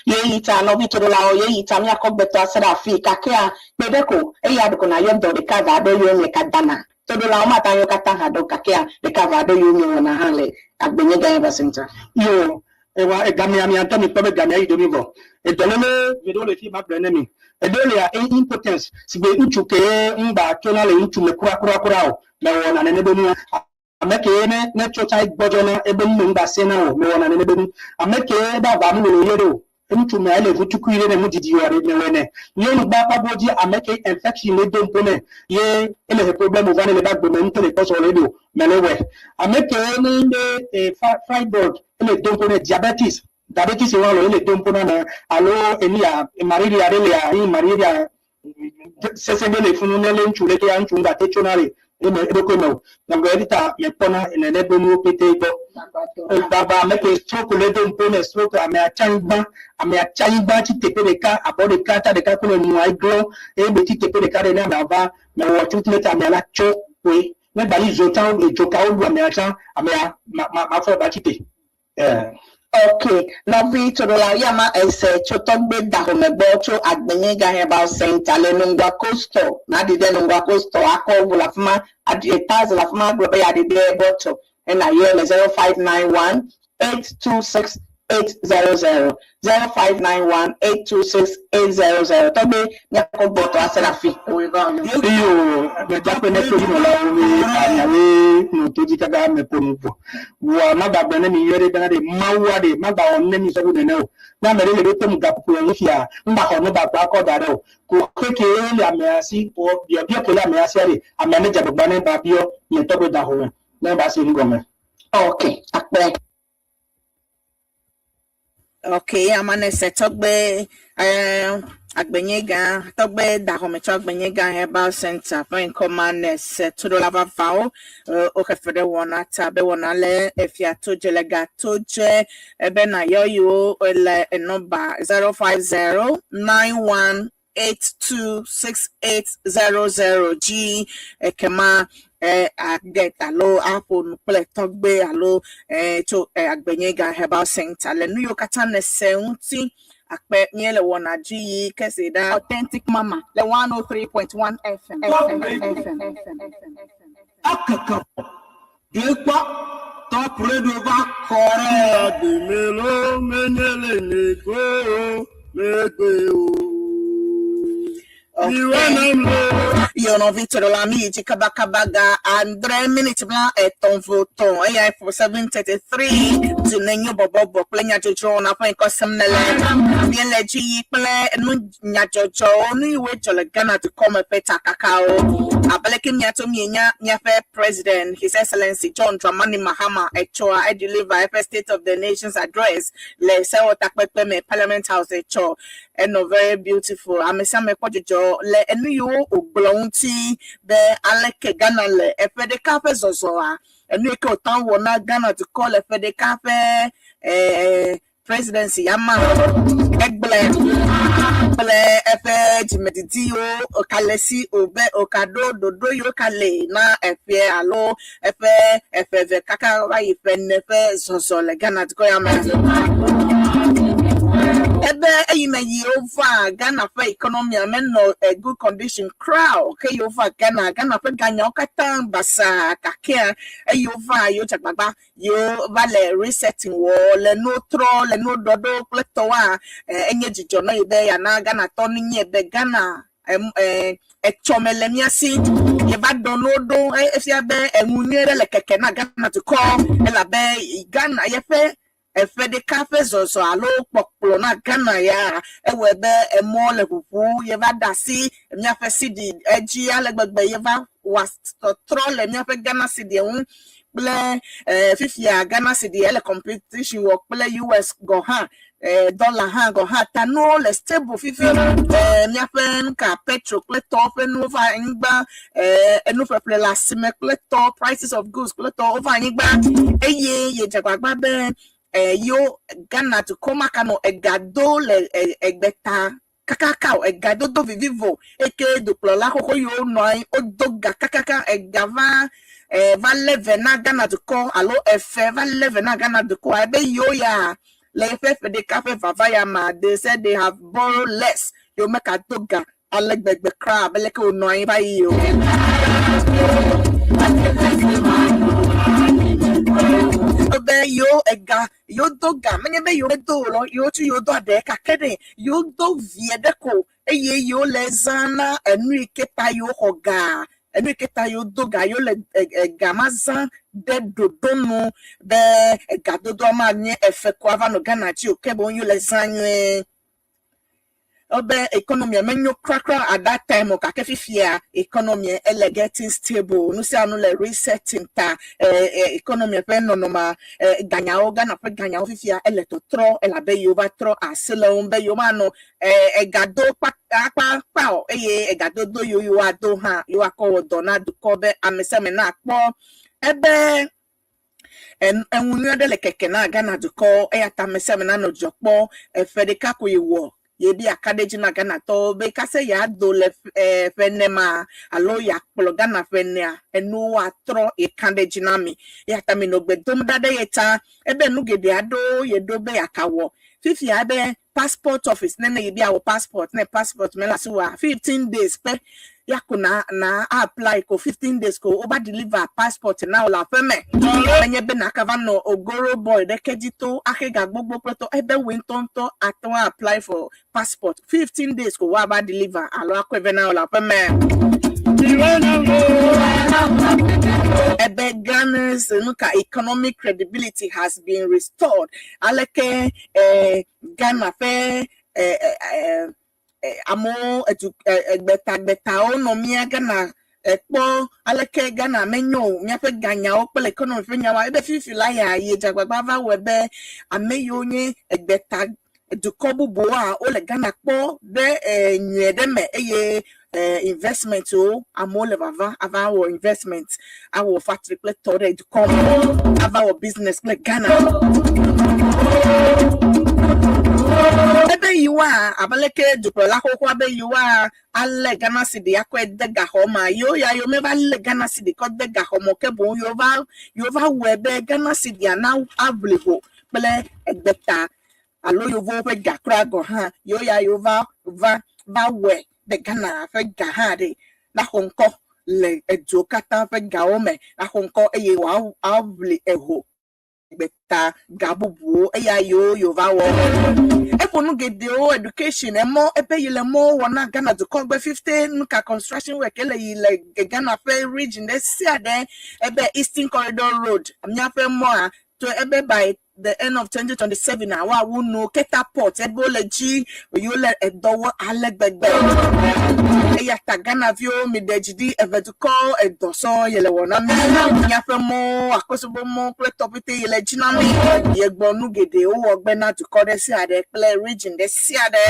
Ye yi ta nɔvi toɖolawo, ye yi ta míakɔ gbetɔ ase ɖe afii kakea, kpe ɖe ko, eya ɖeko nàyɔ dɔ ɖeka va ɖo yewo me kadana. Toɖolawo mate ŋu ayɔ katã haɖe o gakea ɖeka va ɖo yewo me wɔna hã le agbenyigba ya center. Yo, ewa egamea mia ŋutɔ mikpɔ be gamea yi ɖo mi vɔ. Edɔléle geɖewo le fi magblɔe ne mi. Eɖewo lia enyi impotence sigbe ŋutsu kee ŋgba tsona le ŋutsu me kurakura o. Mewɔna nene be nua. Ame kee ne ne tso tsa egbɔdzɔna ebe nu me ŋgba sẽna o, mewɔna nene be nu. Ame kee ebe aʋa mu lolo ye ɖe o, ŋutsu mea ele ʋu tukui ɖe ne mu didi oa ɖe, mewɔe nɛ. Nyɔnu gba ƒe abuwo dzi ame ke infection le do ŋpo nɛ ye ele he problème va nɛ le ebe agbe me ŋutɔ le kpɔ sɔ le ɖo, mele wɔe. Ame ke ne be e fibroid ele do ŋpo nɛ, diabetes, diabetes wa lo ele do ŋpo na ame alo enu ya malaria ɖe lea, yi malaria sese ɖe le funu ne le ŋutsu ɖe ke ya ŋutsu ŋgba te tsona le eme eɖokui me o. Donc eyi ta mekpɔna nene be nuwo pete gbɔ. Gbagba ame ke stroke le do ŋpo ne stroke amea tsi anyigba, amea tsi anyigba tsi teƒe ɖeka, abɔ ɖeka, ta ɖeka kple nua eglɔ̃ eye be tsi teƒe ɖeka ɖe ne amea va mewɔ treatment amea la tso koe. Ne gba yi zo tsã edzokawo ɖu amea tsã amea ma ma mafɔ ba tsi te. Yeah. Ok, nɔvi toɖola ya ma ese tso tɔgbe dahome gbɔ tso Agbenyega Herbal Center le Nungua Coastal. Naɖi ɖe Nungua Coastal akɔ ʋu le afima, aɖi taxi le afima gblɔ be yeaɖi ɖe bɔtɔ. Ena yɔe le 0591 826 800 0591 826 800. Tɔgbe míakɔ gbɔtɔ ase ɖe afi. Iyo, medzakpe ne todzinɔlawo be miawoe nɔ to dzi kaka meƒo nu vɔ. Vɔa magba gblɔ ne mi nyuie ɖe bena ɖe Mawua ɖe magba wɔ nu ne mi sɔgu nene o. Ne ame ɖe le ɖo tom gaƒoƒo ya fifia, ŋgba xɔ nɔba kpɔ akɔ da ɖe o. Kuxi ke le amea si, biɔbiɔ ke le amea sia ɖe, amea nedze agbagba ne ba biɔ nye tɔgbe da home ne ba se nu gɔme. Ok, akpe. Ok, amane se tɔgbe Agbenyega tɔgbe dahome tso Agbenyega Herbal Center ƒe ŋkɔ ma ne se toɖola vavawo woxe fe ɖe wɔna ta be wɔna le efia to dze le ga to dze ebe na yɔ yiwo le nɔba 050 91 826800 dzi ekema aget alo aƒo nu kple tɔgbe alo tso Agbenyega Herbal Center le nu yiwo katã ne se ŋuti akpe míele wɔna dzi yi kese ɖa Authentic Mama le 103.1 FM. FM, FM, FM. Akeke ɖekpɔ Top Radio va kɔ ɖe. Agbemelo menyele nego megbe o. Iyo nɔvi toɖola mi yi dzi kabakaba ga andre minute bla etɔ̃ vo tɔ̃ eya ƒo 7:33 du ne nyo bɔbɔbɔ kple nyadzɔdzɔwo na ƒe ŋkɔ sem ne le míele dzi yi kple nu nyadzɔdzɔwo nu yiwoe dzɔ le Ghana dukɔ me ƒe takakawo abe leke miato mienya míaƒe president His Excellency John Dramani Mahama etsɔa edeliver eƒe State of the Nations Address le sewɔtakpekpe me Parliament House etsɔ enɔ very beautiful ame sia ame kpɔ dzidzɔ le enu yiwo wògblɔ ŋuti be aleke Ghana le eƒe ɖeka ƒe zɔzɔa enu yi ke wòta wɔ na Ghana dukɔ le ƒe ɖeka ƒe presidency ya ma egblẽ. Kple eƒe dzimedidiwo kalesi wòbe wòkaɖo ɖoɖo yiwo kale na eƒe alo eƒe eƒe eve kaka va yi ƒe ene ƒe zɔzɔ le Ghana dukɔ ya me. Ebe eyime yi wova Ghana ƒe economia menɔ a good condition kura o ke yi wova Ghana, Ghana ƒe ganyawo katã basaa gakea eyi wova yi wodze agbagba Yewo va le resetting wɔ le nuwo trɔ le nuwo ɖɔ ɖo kple tɔwoa, enye dzidzɔ na ye be yeana Ghanatɔ nenye be Ghana etsɔme le mía si. Yeva ɖɔ nuwo ɖo efia be enu nyui ɖe le keke na Ghana dukɔ elabe Ghana yeƒe eƒe ɖeka ƒe zɔzɔ alo kpɔkplɔ na Ghana ya ewɔe be emɔ le ʋuʋu yeva ɖe asi míaƒe cedi edzi ale gbegbe yeva wɔ tɔtrɔ le míaƒe Ghana cedi ŋu kple eh, fifia Ghana cedi ele competition wɔ kple US gɔ hã eh, dollar hã gɔ hã ta nuwo le stable fifi eh, míaƒe nuka petrol kple tɔwo ƒe nuwo va anyigba eh, enuƒeƒle le asime kple tɔ prices of goods kple tɔwo va anyigba eye yedze agbagba be eh, yewo Ghana dukɔ maka nɔ ega do le eh, egbeta kakaka o, egadodo vivivo eke dukplɔla xoxo yiwo nɔ anyi wodo ga kakaka ega va eh, va lé ve na Ghana dukɔ alo efe va lé ve na Ghana dukɔa ebe yiwo ya le eƒe ƒe ɖeka ƒe vava ya ma they said they have borrowed less yewo meka do ga ale gbegbe kura abe leke wònɔ anyi va yi o. Be yewo ega yewo do ga menye be yewo do o lɔ yewo tsu yewo do aɖe gake ɖe yewo do vie ɖe ko eye yewo le zã na enu yi ke ta yewo xɔ ga enu yi ke ta yewo do ga yewo le ega ma zã ɖe ɖoɖo nu be egadodoa manye efe ko ava nɔ Ghana dzi o ke boŋ yewo le zã nyuie. Ebe economy menyo krakra at that time o gake fifia economy ele getting stable nu sia nu le resetting ta economy ƒe nɔnɔmea ganyawo Ghana ƒe ganyawo fifia ele tɔtrɔ elabe yewo va trɔ asi le wo ŋu be yewo manɔ ega do kpakpa o eye egadodo yiwo yewoado hã yewoakɔ wɔ dɔ na dukɔ be ame sia ame nakpɔ ebe Eŋu nyui aɖe le keke na Ghana dukɔ eya ta ame sia ame nanɔ dzidzɔ kpɔ. Eƒe ɖeka ko yewɔ ye be yeaka ɖe edzi na Ghanatɔwo be kase yeado le ƒe ene ma alo yeakplɔ Ghana ƒe enea, enuwo atrɔ yeka ɖe edzi na mi. Eya ta minɔ gbe dom ɖa ɖe ye ta ebe nu geɖe aɖewo yeɖo be yeakawɔ. Fifia ebe passport office ne ne yi be awɔ passport ne passport mele asi wa 15 days pɛ ya ko na na apply ko 15 days ko woba deliver passport na wo le aƒe me menye be naka va nɔ ogoro boy ɖeke dzi to axe ga gbogbo kple tɔ ebe wòe ŋutɔŋutɔ ate ŋu apply for passport 15 days ko woava deliver alo akɔe vɛ na wò le aƒe me. Ebe Ghana's nuka economic credibility has been restored. Aleke eh, Ghana ƒe eh, eh, eh, eh, amewo edu eh, egbetagbetawo nɔ mía Ghana ekpɔ aleke Ghana menyo o, míaƒe ganyawo kple economy ƒe nyawo ebe fifi la ya yi dze agbagba va wɔe be ame yiwo nye egbeta dukɔ bubuwoa wole Ghana kpɔ ɖe eh, nyuie ɖe me eye eh, investment wo amewo le vava ava wɔ investment awɔ factory kple tɔ ɖe dukɔ me ava wɔ business kple Ghana. Ebe yewoa abe leke dukplɔla xoxoa be yewoa alé Ghana cedi akɔe de gaxɔ ma yewo ya yewo meva lé Ghana cedi kɔ de gaxɔ me o ke boŋ yewo va yewo va wɔe be Ghana cedia na aʋli ho kple egbeta alo yevuwo ƒe ga kura gɔ̃ hã yewo ya yewo va va va wɔe be Ghana ƒe ga hã ɖe naxɔ ŋkɔ le eduwo katã ƒe gawo me, naxɔ ŋkɔ eye wòaʋli eho gbeta ga bubuwo eya yewo yewo va wɔ. Eƒo nu geɖewo education emɔ ebe yi le mɔwo wɔ na Ghana dukɔ gbe 50 nuka construction work ele yi le Ghana ƒe region ɖe sia ɖe ebe Eastern Corridor Road míaƒe mɔa to ebe by the end of 2027 a woawu nu Keta port ebe wole dzi eye wole edɔ wɔ ale gbegbe. Eya ta Ghanaviwo miɖe dzi ɖi eve dukɔ edɔ sɔ ye le wɔ na mi. Míaƒe mɔwo, akɔsobo mɔwo kple tɔ pɛtɛ ye le dzi na mi. Yegbɔ nu geɖewo wɔ gbe na dukɔ ɖe sia ɖe kple region ɖe sia ɖe.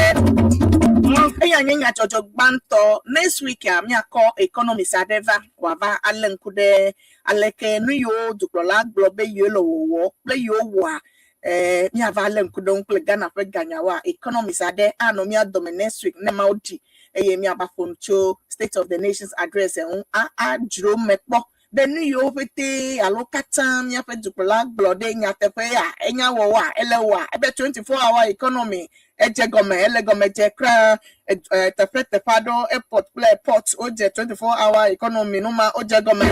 Eya nye nyadzɔdzɔ gbãtɔ. Next week a míakɔ economist aɖe va wòava alé ŋku ɖe Aleke nu yiwo dukplɔla gblɔ be yewo le wɔwɔ kple yewo wɔa Eh, míava lé ŋku ɖe wo ŋu kple Ghana ƒe ganyawoa, economist aɖe anɔ mía dome next week ne Mawu ɖi eye míava ƒo nu tso State of the Nations Address ŋu a adzro eme kpɔ be nu yiwo ƒete alo katã míaƒe dukplɔla gblɔ ɖe nyateƒe ya enya wɔwoa ele wɔa ebe 24 hour economy edze gɔme ele gɔme dze kura teƒe teƒe aɖewo airport kple port wodze 24 hour economy nu ma wodze gɔme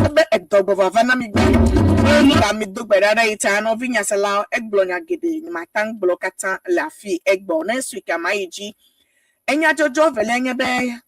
ebe edɔ gbɔ vava na mi gbe ta mi do gbe ɖa ɖe yi ta nɔvi nyaselawo egblɔ nya geɖe nyemata ŋu gblɔ katã le afi egbɔ next week ama yi dzi enyadzɔdzɔ evelia nye be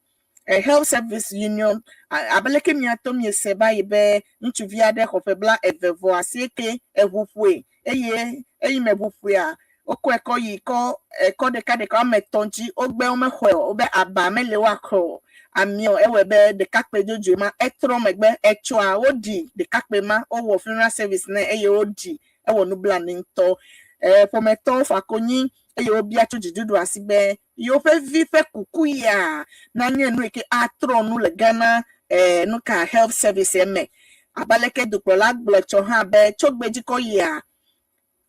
Health Service Union abe leke miatɔ miese va yi be ŋutsuvi aɖe xɔ ƒe bla eve vɔ asieke eʋu ƒoe eye eyime ʋu ƒoea wokɔe kɔ yi kɔ ekɔ ɖeka ɖeka woame etɔ̃ dzi wogbe womexɔe o wobe aba meli woaxɔe o amiɔ ewɔe be ɖekakpui dzodzoe ma etrɔ megbe etsɔa woɖi ɖekakpui ma wowɔ funeral service nɛ eye woɖi ewɔ nublanui ŋutɔ. Ƒometɔwo fa konyi eye wobia tso dziɖuɖua si be yewoƒe vi ƒe kuku ya nanye nu yi ke atrɔ nu le Ghana eh, nuka health service me. Abe aleke dukplɔla gblɔ tsɔ hã be tso gbedzi kɔ yia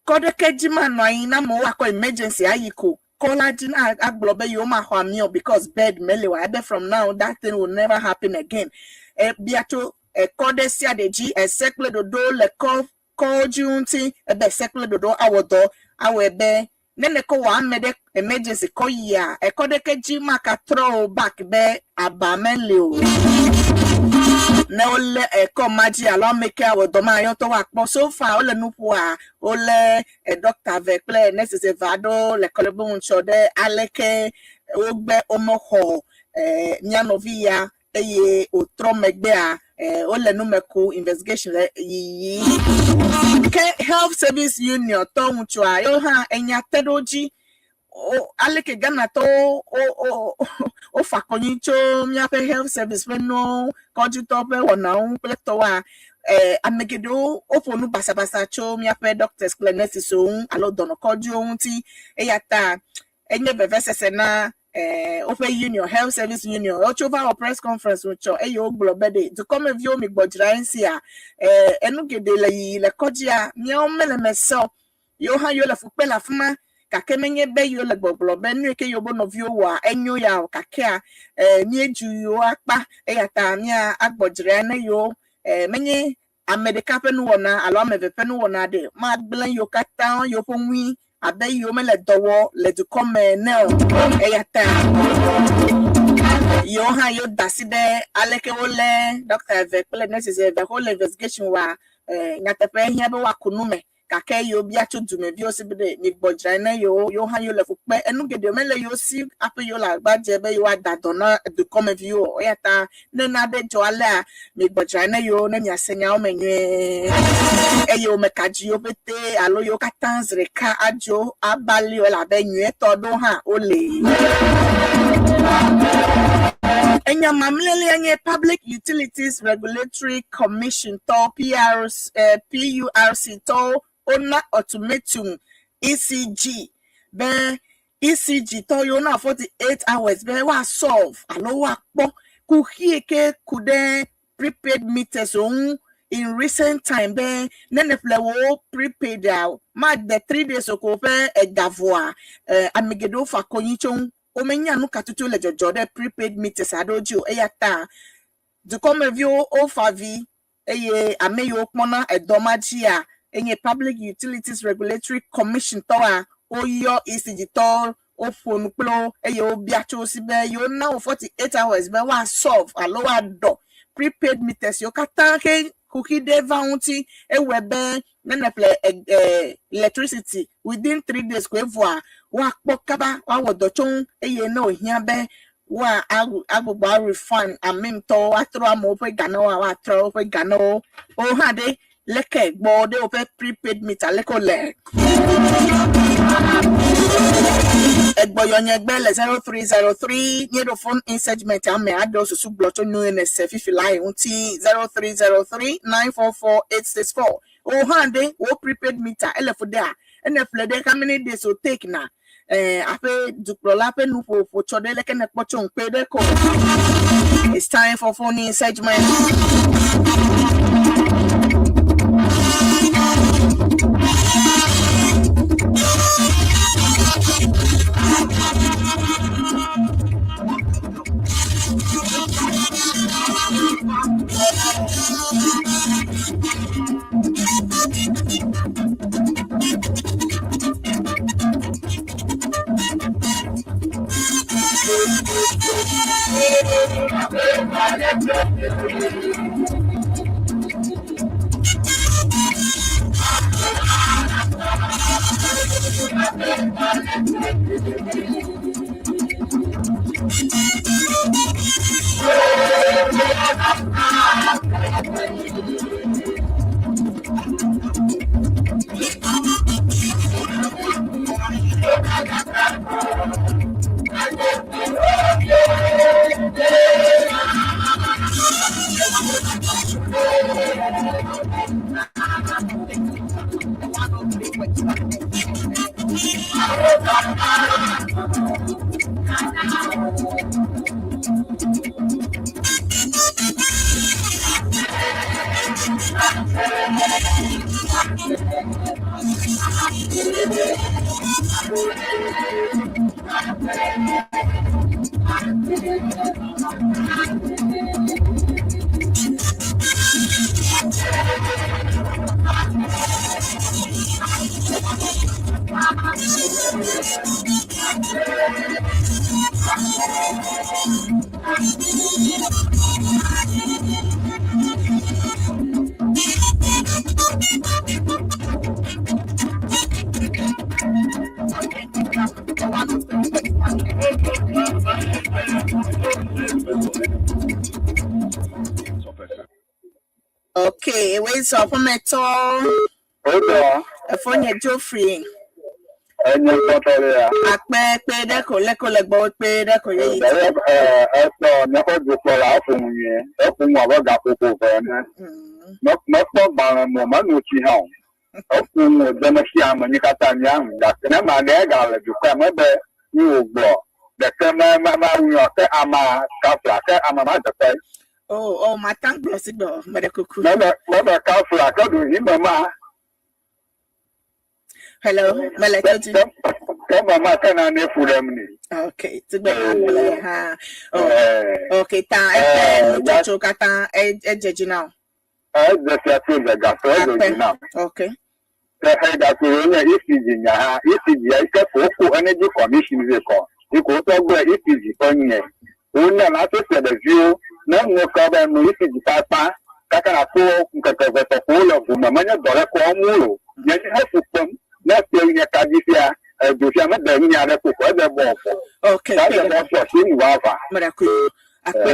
kɔ ɖeke dzi manɔ anyi na amewo akɔ emergency ayi ko kɔ la dzi na agblɔ be yewomaxɔ ami o because bed meli o. Ebe from now that thing will never happen again. Ebia tso ekɔ ɖe sia ɖe dzi ese kple ɖoɖo le kɔ kɔwo dzi ŋuti ebe se kple ɖoɖo awɔ dɔ awɔe be ne ne kɔ wɔ ame ɖe emergency kɔ yia ekɔ ɖeke dzi maka trɔ o back be aba meli o. Ne wolé ekɔ ma dzi alo ame ke awɔ dɔ ma ye ŋutɔ woakpɔ. So far wole nu ƒoa wolé doctor ve kple nurses eve aɖewo le kɔlebe ŋutsɔ ɖe aleke wogbe womexɔ mía nɔvi ya eye wòtrɔ megbea, wole nume ku investigation le yiyi. Ke Health Service Union tɔ ŋutsua yewo hã enya te ɖe wo dzi. Aleke Ghanatɔwo wofa kɔnyi tso míaƒe Health Service ƒe nuwo, kɔdzitɔwo ƒe wɔnawo ŋu kple tɔwoa, ame geɖewo woƒo nu basabasa tso míaƒe doctors kple nurses ŋu alo dɔnɔkɔdziwo ŋuti. Eya ta enye vevesese na eh, woƒe union, Health Service Union, wotso va wɔ press conference ŋutsɔ eye wogblɔ be ɖe dukɔmeviwo mi gbɔ dzra ŋutia, eh, enu geɖe le yiyi le kɔdzia, míawo mele me se o. Yewo hã yewo le fu kpe le afima, gake menye be yewo le gbɔgblɔ be nu yi ke yewo nɔviwo wɔa enyo ya o, gakea, eh, míedzu yewo akpa, eya ta mía agbɔ dzra ne yewo, eh, menye ame ɖeka ƒe nuwɔna alo ame eve ƒe nuwɔna ɖe magblẽ yewo katã yewoƒe ŋui abe yewo mele dɔ wɔ le dukɔ me ene o. Eya ta yewo hã yewo da asi ɖe aleke wolé ɖɔkta eve kple nurses eve wole investigation wɔa, nyateƒe ehiã be woaku nu me. Gake yewo bia tso dumeviwo si be ɖe migbɔ dzrae ne yewo, yewo hã yewo le fu kpe. Enu geɖewo mele yewo si hafi yewo le agbagba dze be yewoada dɔ na dukɔmeviwo o. Eya ta ne nane dzɔ alea, migbɔ dzrae ne yewo ne miase nyawo me nyuie. Eye womeka dzi yewo ƒete alo yewo katã zi ɖeka adzo aba li o elabe nyuietɔ aɖewo hã woli. Enya mamlɛlia nye Public Utilities Regulatory Commission tɔwo, PRC. PURC tɔwo wona ultimatum ECG be ECG tɔwo yewo na 48 hours be woa solve alo woakpɔ kuxi yi ke ku ɖe prepaid meters wo ŋu in recent time be ne nèƒle wò prepaid a made 3 days o ko ƒe ega vɔa ame geɖewo fa konyi tso ŋu. Womenya nu ka tutu le dzɔdzɔ ɖe prepaid meters aɖewo dzi o eya ta dukɔmeviwo wofa vi eye ame yiwo kpɔna edɔ ma dzia enye Public Utilities Regulatory Commission tɔwoa, woyɔ ECG tɔwo, woƒo nu kple wo eye wobia tso wo si be yewona wo 48 hours be woa solve alo woaɖɔ prepaid meters yiwo katã ke kuxi ɖe va ŋuti. Ewɔe be ne nèƒle electricity within 3 days koe vɔa, woakpɔ kaba woawɔ dɔ tso ŋu eye ne wòhiã be woa agbugbɔ a refund ame ŋutɔwo woatrɔ amewo ƒe ga na woa woatrɔ woƒe ga na wo. Wo hã ɖe leke gbɔ ɖe woƒe prepaid meter leke wole. Egbɔyɔnye gbe le 0303 míeɖo phone in segment ame aɖewo susu gblɔ tso nu nèse fifi lae ŋuti 0303 944 864. Wò hã ɖe wò prepaid meter ele fu ɖea? Ene ƒle ɖe how many days wo take na? Eh, aƒe dukplɔla ƒe nuƒoƒo tsɔ ɖe leke nèkpɔ tso ŋukpe ɖe ko. It's time for phone in segment. Okay, wait so aƒemetɔ. Wodɔ. Efonye Geoffrey. Enye kpɔtɔ ɖe ya. Akpe kpe ɖe ko le ko le gbɔ kpe ɖe ko ye yi. Ekpɔ míaƒe dukplɔla eƒo nu nyuie. Eƒo nu abe gaƒoƒo eve ene. Mekpɔ gbalẽ me o, meno tsi hã o. Eƒo nu wòde eme sia ame mí katã mía ŋu. Gake ne ame aɖe gale dukɔa me be nu wògblɔ ɖeke me mawu nyɔ ke amea kafla ke ame ma dze kɔe. Oh, oh, mata gblɔ si gbɔ meɖe kuku. Mele mele kafla ke ɖo hi me ma. Hello, mele to dzi. Ke me ma ke nane ƒo ɖem ni. Okay, tugbe agble hã. Oh, okay, ta eƒe nutsotso katã edze dzi na wò. Edze fia tso ze gasɔ edze dzi na. Okay. Ke he gasɔ ye nye ECG nya hã. ECG ya yi ke ko woko Energy Commission vɛ kɔ. Yi ko wotɔ gblɔ ECG ƒe nye. Wonye na tso se ɖeviwo ne nu ke be nu ECG ƒe akpa kaka na to ŋkeke eve tɔ ko wole ʋu me menye dɔ ɖe ko wɔm wole o. Nye dzi he fu kpem ne kplɔ yi nye kaɖi sia edzo sia mede nya ɖe ko ko ede bɔ vɔ. Okay. Ta ede bɔ sɔ si nu vava. Mera ku. Akpe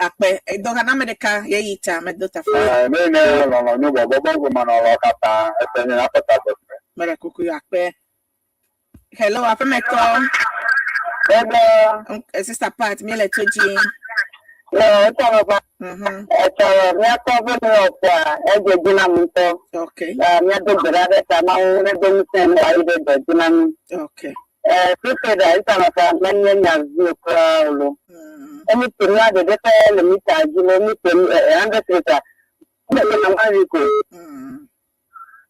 akpe edɔ ka na me ɖeka ye yi ta me do ta fa. Ne ne lɔlɔ nyo bɔbɔ bɔ gbe manɔ lɔ katã ese nye na peta gbese. Mera kuku akpe. Hello, aƒemetɔ. Hello. Sister Pat, mi le tso dzi. Le etɔ me va. Etɔ míakpɔ be nu wɔƒoa edze dzi na mi ŋutɔ. Okay. Míado gbe ɖa ɖe ta Mawu nedo ŋusẽ ne wòayi ɖe dɔ dzi na mí. Okay. Fifi ɖe etɔ me fa menye nya vi o kura o lo. Emi te mía ɖeɖe ƒe le mita dzi lo mi te 100 liter. Mi le na one week o.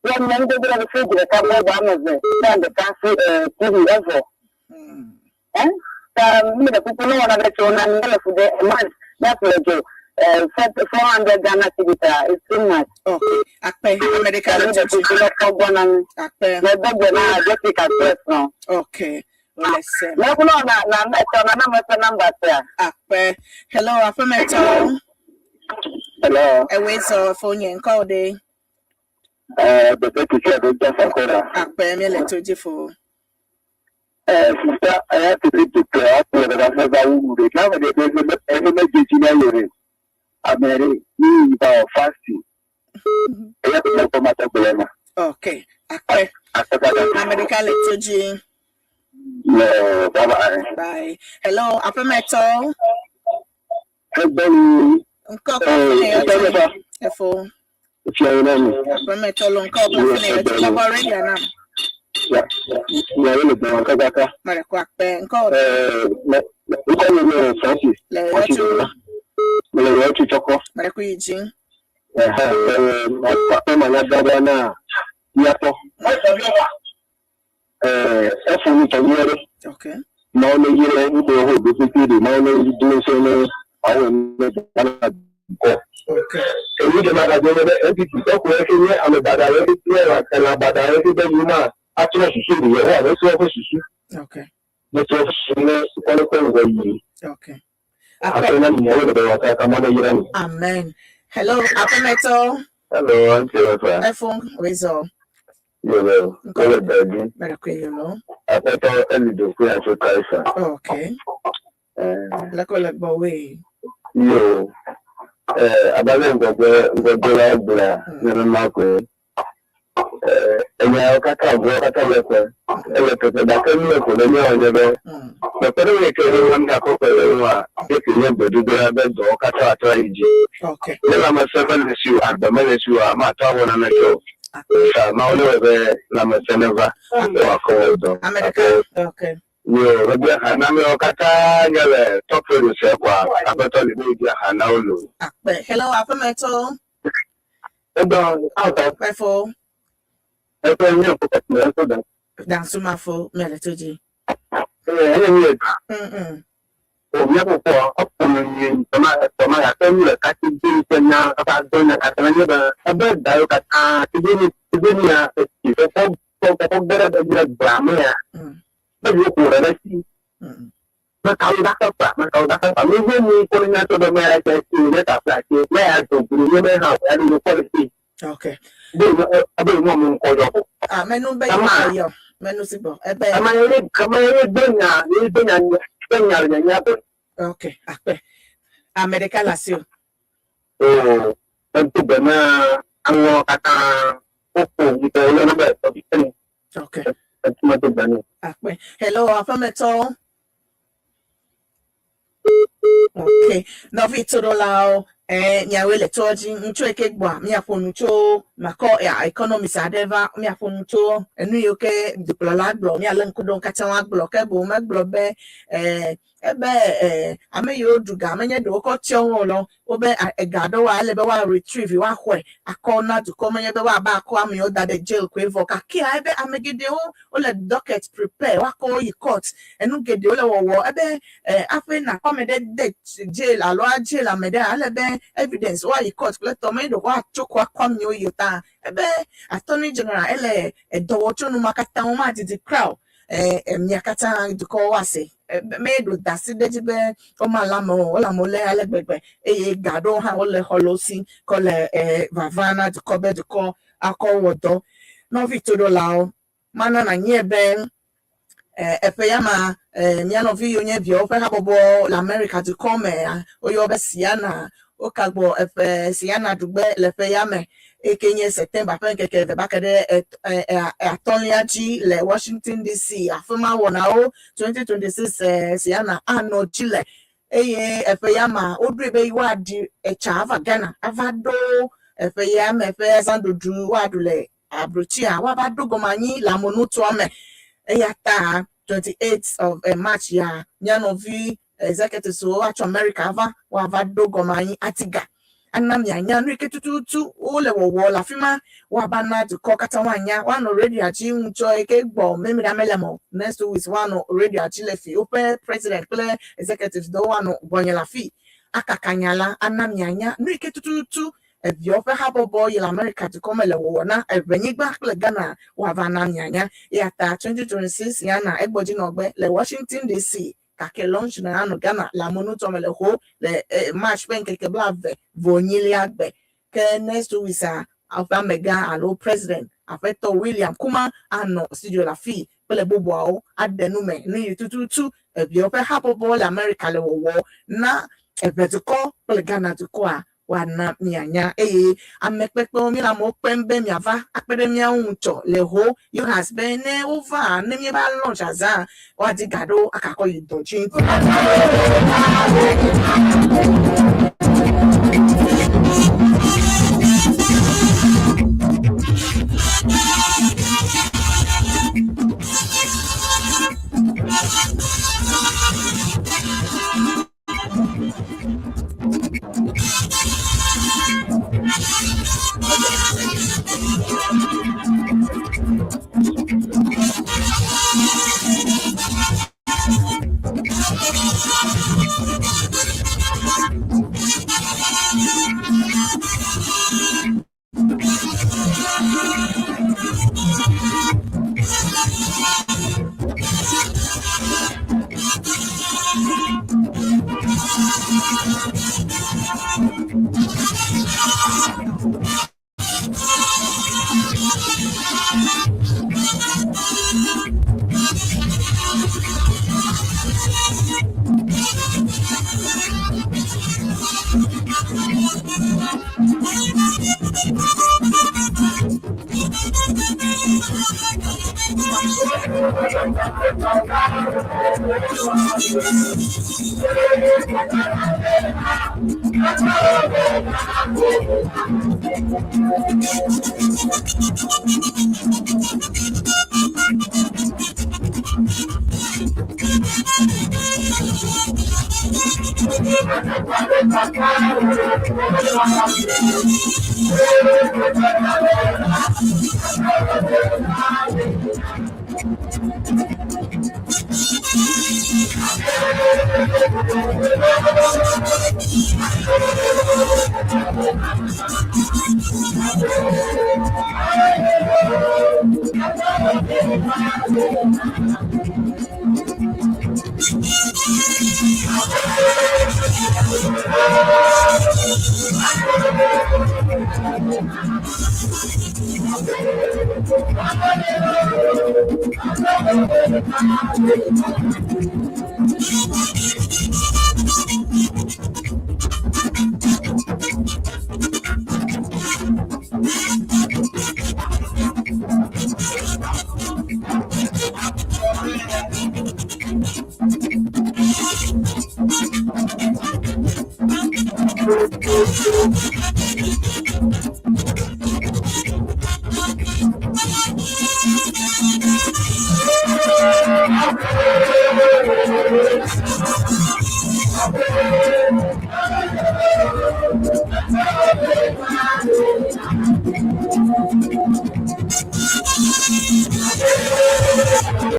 Yɛ nye ŋdodo ɖe fridge ɖeka bɔlb ame eve fan ɖeka fi TV evɔ. Eh? Ta mi ɖe kuku ne wɔna ɖe tso na mi le fu ɖe a month míaƒle dzo 400 Ghana cedi ta it's too much. Okay. Akpe ame ɖeka le Mi ɖe tso dzi. kuku ne kpɔ gbɔ na mi. Akpe. Medo gbe na Jessica kple srɔ̃. Okay. Wole se. Mekulɔ na na etɔ na na meƒe namba sia. Akpe. Hello, aƒemetɔ. Hello. Ewe zɔ fonye ŋkɔ wo ɖe. Bebe kike ɖo dɔ fakɔra. Akpe mi le to dzi fo. Sista eya tete dukɔ akplɔ ɖe va va wu nu ɖe. Na me ɖe be efe me dze dzi na yore. Ame ɖe ni yi va wɔ fasting. Eya tete kpɔ ma tɔgbe ma. Okay. Akpe. Akpe kaka. Ame ɖeka le to dzi. No, bye bye. Bye. Hello, aƒemetɔ. Egbɛni. Ŋkɔ kple fi ne yɔ tso. Efo. Fiawo na mi. Aƒemetɔ lo ŋkɔ kple fi ne yɔ tso. Bɔbɔ radio nam. Miawo le gbɔn kakaka. Mele kɔ akpe ŋkɔ wo ɖe. Ŋkɔ nye nye Francis. Le yɔ tso. Mele yɔ tso tsɔkɔ. Mele kɔ yi dzi. Akpe ma nya dada na miatɔ. Efo nu tɔ nyuie ɖe. Okay. Mawu ne yi ɖe ŋkɔ ho do pépé ɖe mawu ne yi do ŋusẽ ne awo ne Ghana dukɔ. Okay. Eyi ɖe ma gadzɔ be NPP tɔ ko efe nye ame baɖa ɖe kple elã baɖa ɖe be yi ma atrɔ susu ɖe Yehowa ne trɔ eƒe susu. Okay. Ne trɔ su ne kɔle ƒe ŋgɔ yiyi. Okay. Aƒe na mi alo ɖe wɔ kaka mɔ ne yra mi. Amen. Hello, Apemeto. Hello, Auntie Rafa. Efo, Wezo. Yolo, kole bɛbi. Mɛrɛkwe yolo. Aƒetɔ eli ɖokui atso Kaisa. Okay. Lɛkɔ le gbɔ wee. Yo, abe ŋgɔgbe ŋgɔdola gblɔa nenema koe. Enyawo katã ʋuawo katã le ƒe ele teƒe gake nu le ko ne míawɔ nye be kpekpeɖeŋu yi ke míewɔ míakɔ kpe ɖe eŋua ye ke nye gbedodoɖa be dɔwo katã wòatrɔ ayi dzi. Ne lãmesẽ mele esi o, agbe mele esi oa, mate ŋu awɔ naneke o. Ta Mawu newɔe be lãmesẽ neva ne wòakɔ wɔ dɔ. Gake Yo, mebia xa na amewo katã nye le Top Radio sia koa, Aƒetɔ li be yebia xa na wo loo. Akpe. Hello, aƒemetɔ. Edɔ awɔ. Kpefo. Eƒe nye ƒo eƒe da. Dansumafo mele to dzi. Ee, enye mi ega. O mía kpɔkpɔ eƒo nu nyuie tɔma tɔma gake nu ɖeka si dzi ƒe nya eƒe adɔ nya katã nye be ebe dawo katã si dzi si dzi nya esi kpɔkpɔ kpɔkpɔ ge ɖe be gbea mea be yewo ƒo ɖe ɖe si. Mekawo ɖa ƒe mekawo ɖa ƒe nu ve nu kɔ nya tɔ be mea tse si ne ta ƒe asi mea do glu nye me hã ya nu kɔ le si. Okay. Be ebe mo mo ŋkɔ yɔ. Ah, menu be yɔ yɔ. Menu si bɔ. Ebe. Ama ye kama ye be nya ye be nya be nya nya nya be. Okay, akpe. Ame ɖeka le asi o. Oh, edo be na aŋɔ katã woƒo ŋutɔ woyɔna be tɔbi. Okay. Etuma do be nɛ. Akpe. Hello, aƒemetɔ. Okay. Nɔvi toɖolawo, eh, miawoe le toa dzi. Ŋutsu yi ke gbɔa, míaƒo nu tso makɔ ya economist aɖe va, míaƒo nu tso enu yiwo ke dukplɔla gblɔ, míalé ŋku ɖe wo katã woagblɔ. Ke boŋ megblɔ be, eh, ebe eh, ame yiwo ɖu ga menye ɖe wokɔ tsyɔ wo o lɔ, wobe ega aɖewoa ele be woa retrieve woaxɔe akɔ na dukɔ menye be woaba akɔ amewo da ɖe jail koe vɔ. Gakea ebe ame geɖewo wole docket prepare woakɔ wo yi court. Enu geɖewo le wɔwɔ ebe eh, aƒe nakɔ ame ɖe de jail alo a jail ame ɖe ele be evidence woayi court kple tɔ menye ɖeko woatso ko akɔ amewo yi o ta ebe attorney general ele edɔ wɔ tso nu ma katã ŋu madidi kura o. Eh, mia katã dukɔwo woase. Me ɖo da asi ɖe edzi be womalé amewo o, wole amewo lé ale gbegbe eye ga aɖewo hã wole xɔ le wo si kɔ le eh, vava na dukɔ be dukɔ akɔ wɔ dɔ. Nɔvi toɖolawo, mana nanye be eh, eƒe ya ma eh, mía nɔvi yiwo nye viawo ƒe habɔbɔ le Amerika dukɔ me woyɔ be Siana wokagbɔ eƒe Siana ɖugbe le ƒe ya me eyi ke nye September ƒe ŋkeke eve ba ke ɖe atɔ̃lia dzi le Washington DC. Afi ma wɔnawo 2026 Siana anɔ dzi le eye eƒe ya ma woɖoe be woaɖi etsa ava Ghana ava ɖo eƒe ya me ƒe azãɖuɖu woaɖu le abrotsia woava ɖo gɔme anyi le amonutoa me. Eya ta 28th of March ya mía nɔvi executives wo atso America ava woava ɖo gɔme anyi ati ga ana mianya nu yi ke tututu wole wɔwɔ le afi ma woava na dukɔ katã woanya woanɔ radio dzi ŋutsɔ yi ke gbɔ memɖa mele me o next 2 weeks woanɔ radio dzi le fi woƒe president kple executives ɖewo woanɔ gbɔnye le afi akaka nya la ana mianya nu yi ke tututu eviawo ƒe habɔbɔ yi le Amerika dukɔ me le wɔwɔ na eʋenyigba kple Ghana woava na mianya. Eya ta 2026 yana egbɔdzinɔgbe le Washington DC gake launch na anɔ Ghana le amonutoa me le ho le March ƒe ŋkeke blaeve vɔ enyilia gbe. Ke next 2 weeks a aƒe amegã alo president aƒetɔ William Kuma anɔ studio le afi kple bubuawo aɖe nu me nu yi tututu eviawo ƒe habɔbɔ le Amerika le wɔwɔ na eʋedukɔ kple Ghana dukɔa woana mianya eye ame kpekpewo míele amewo kpem be miava akpe ɖe míawo ŋu tsɔ le ho Yohas be ne wova ne míeva launch azã woadi ga ɖo akakɔ yi dɔ dzi.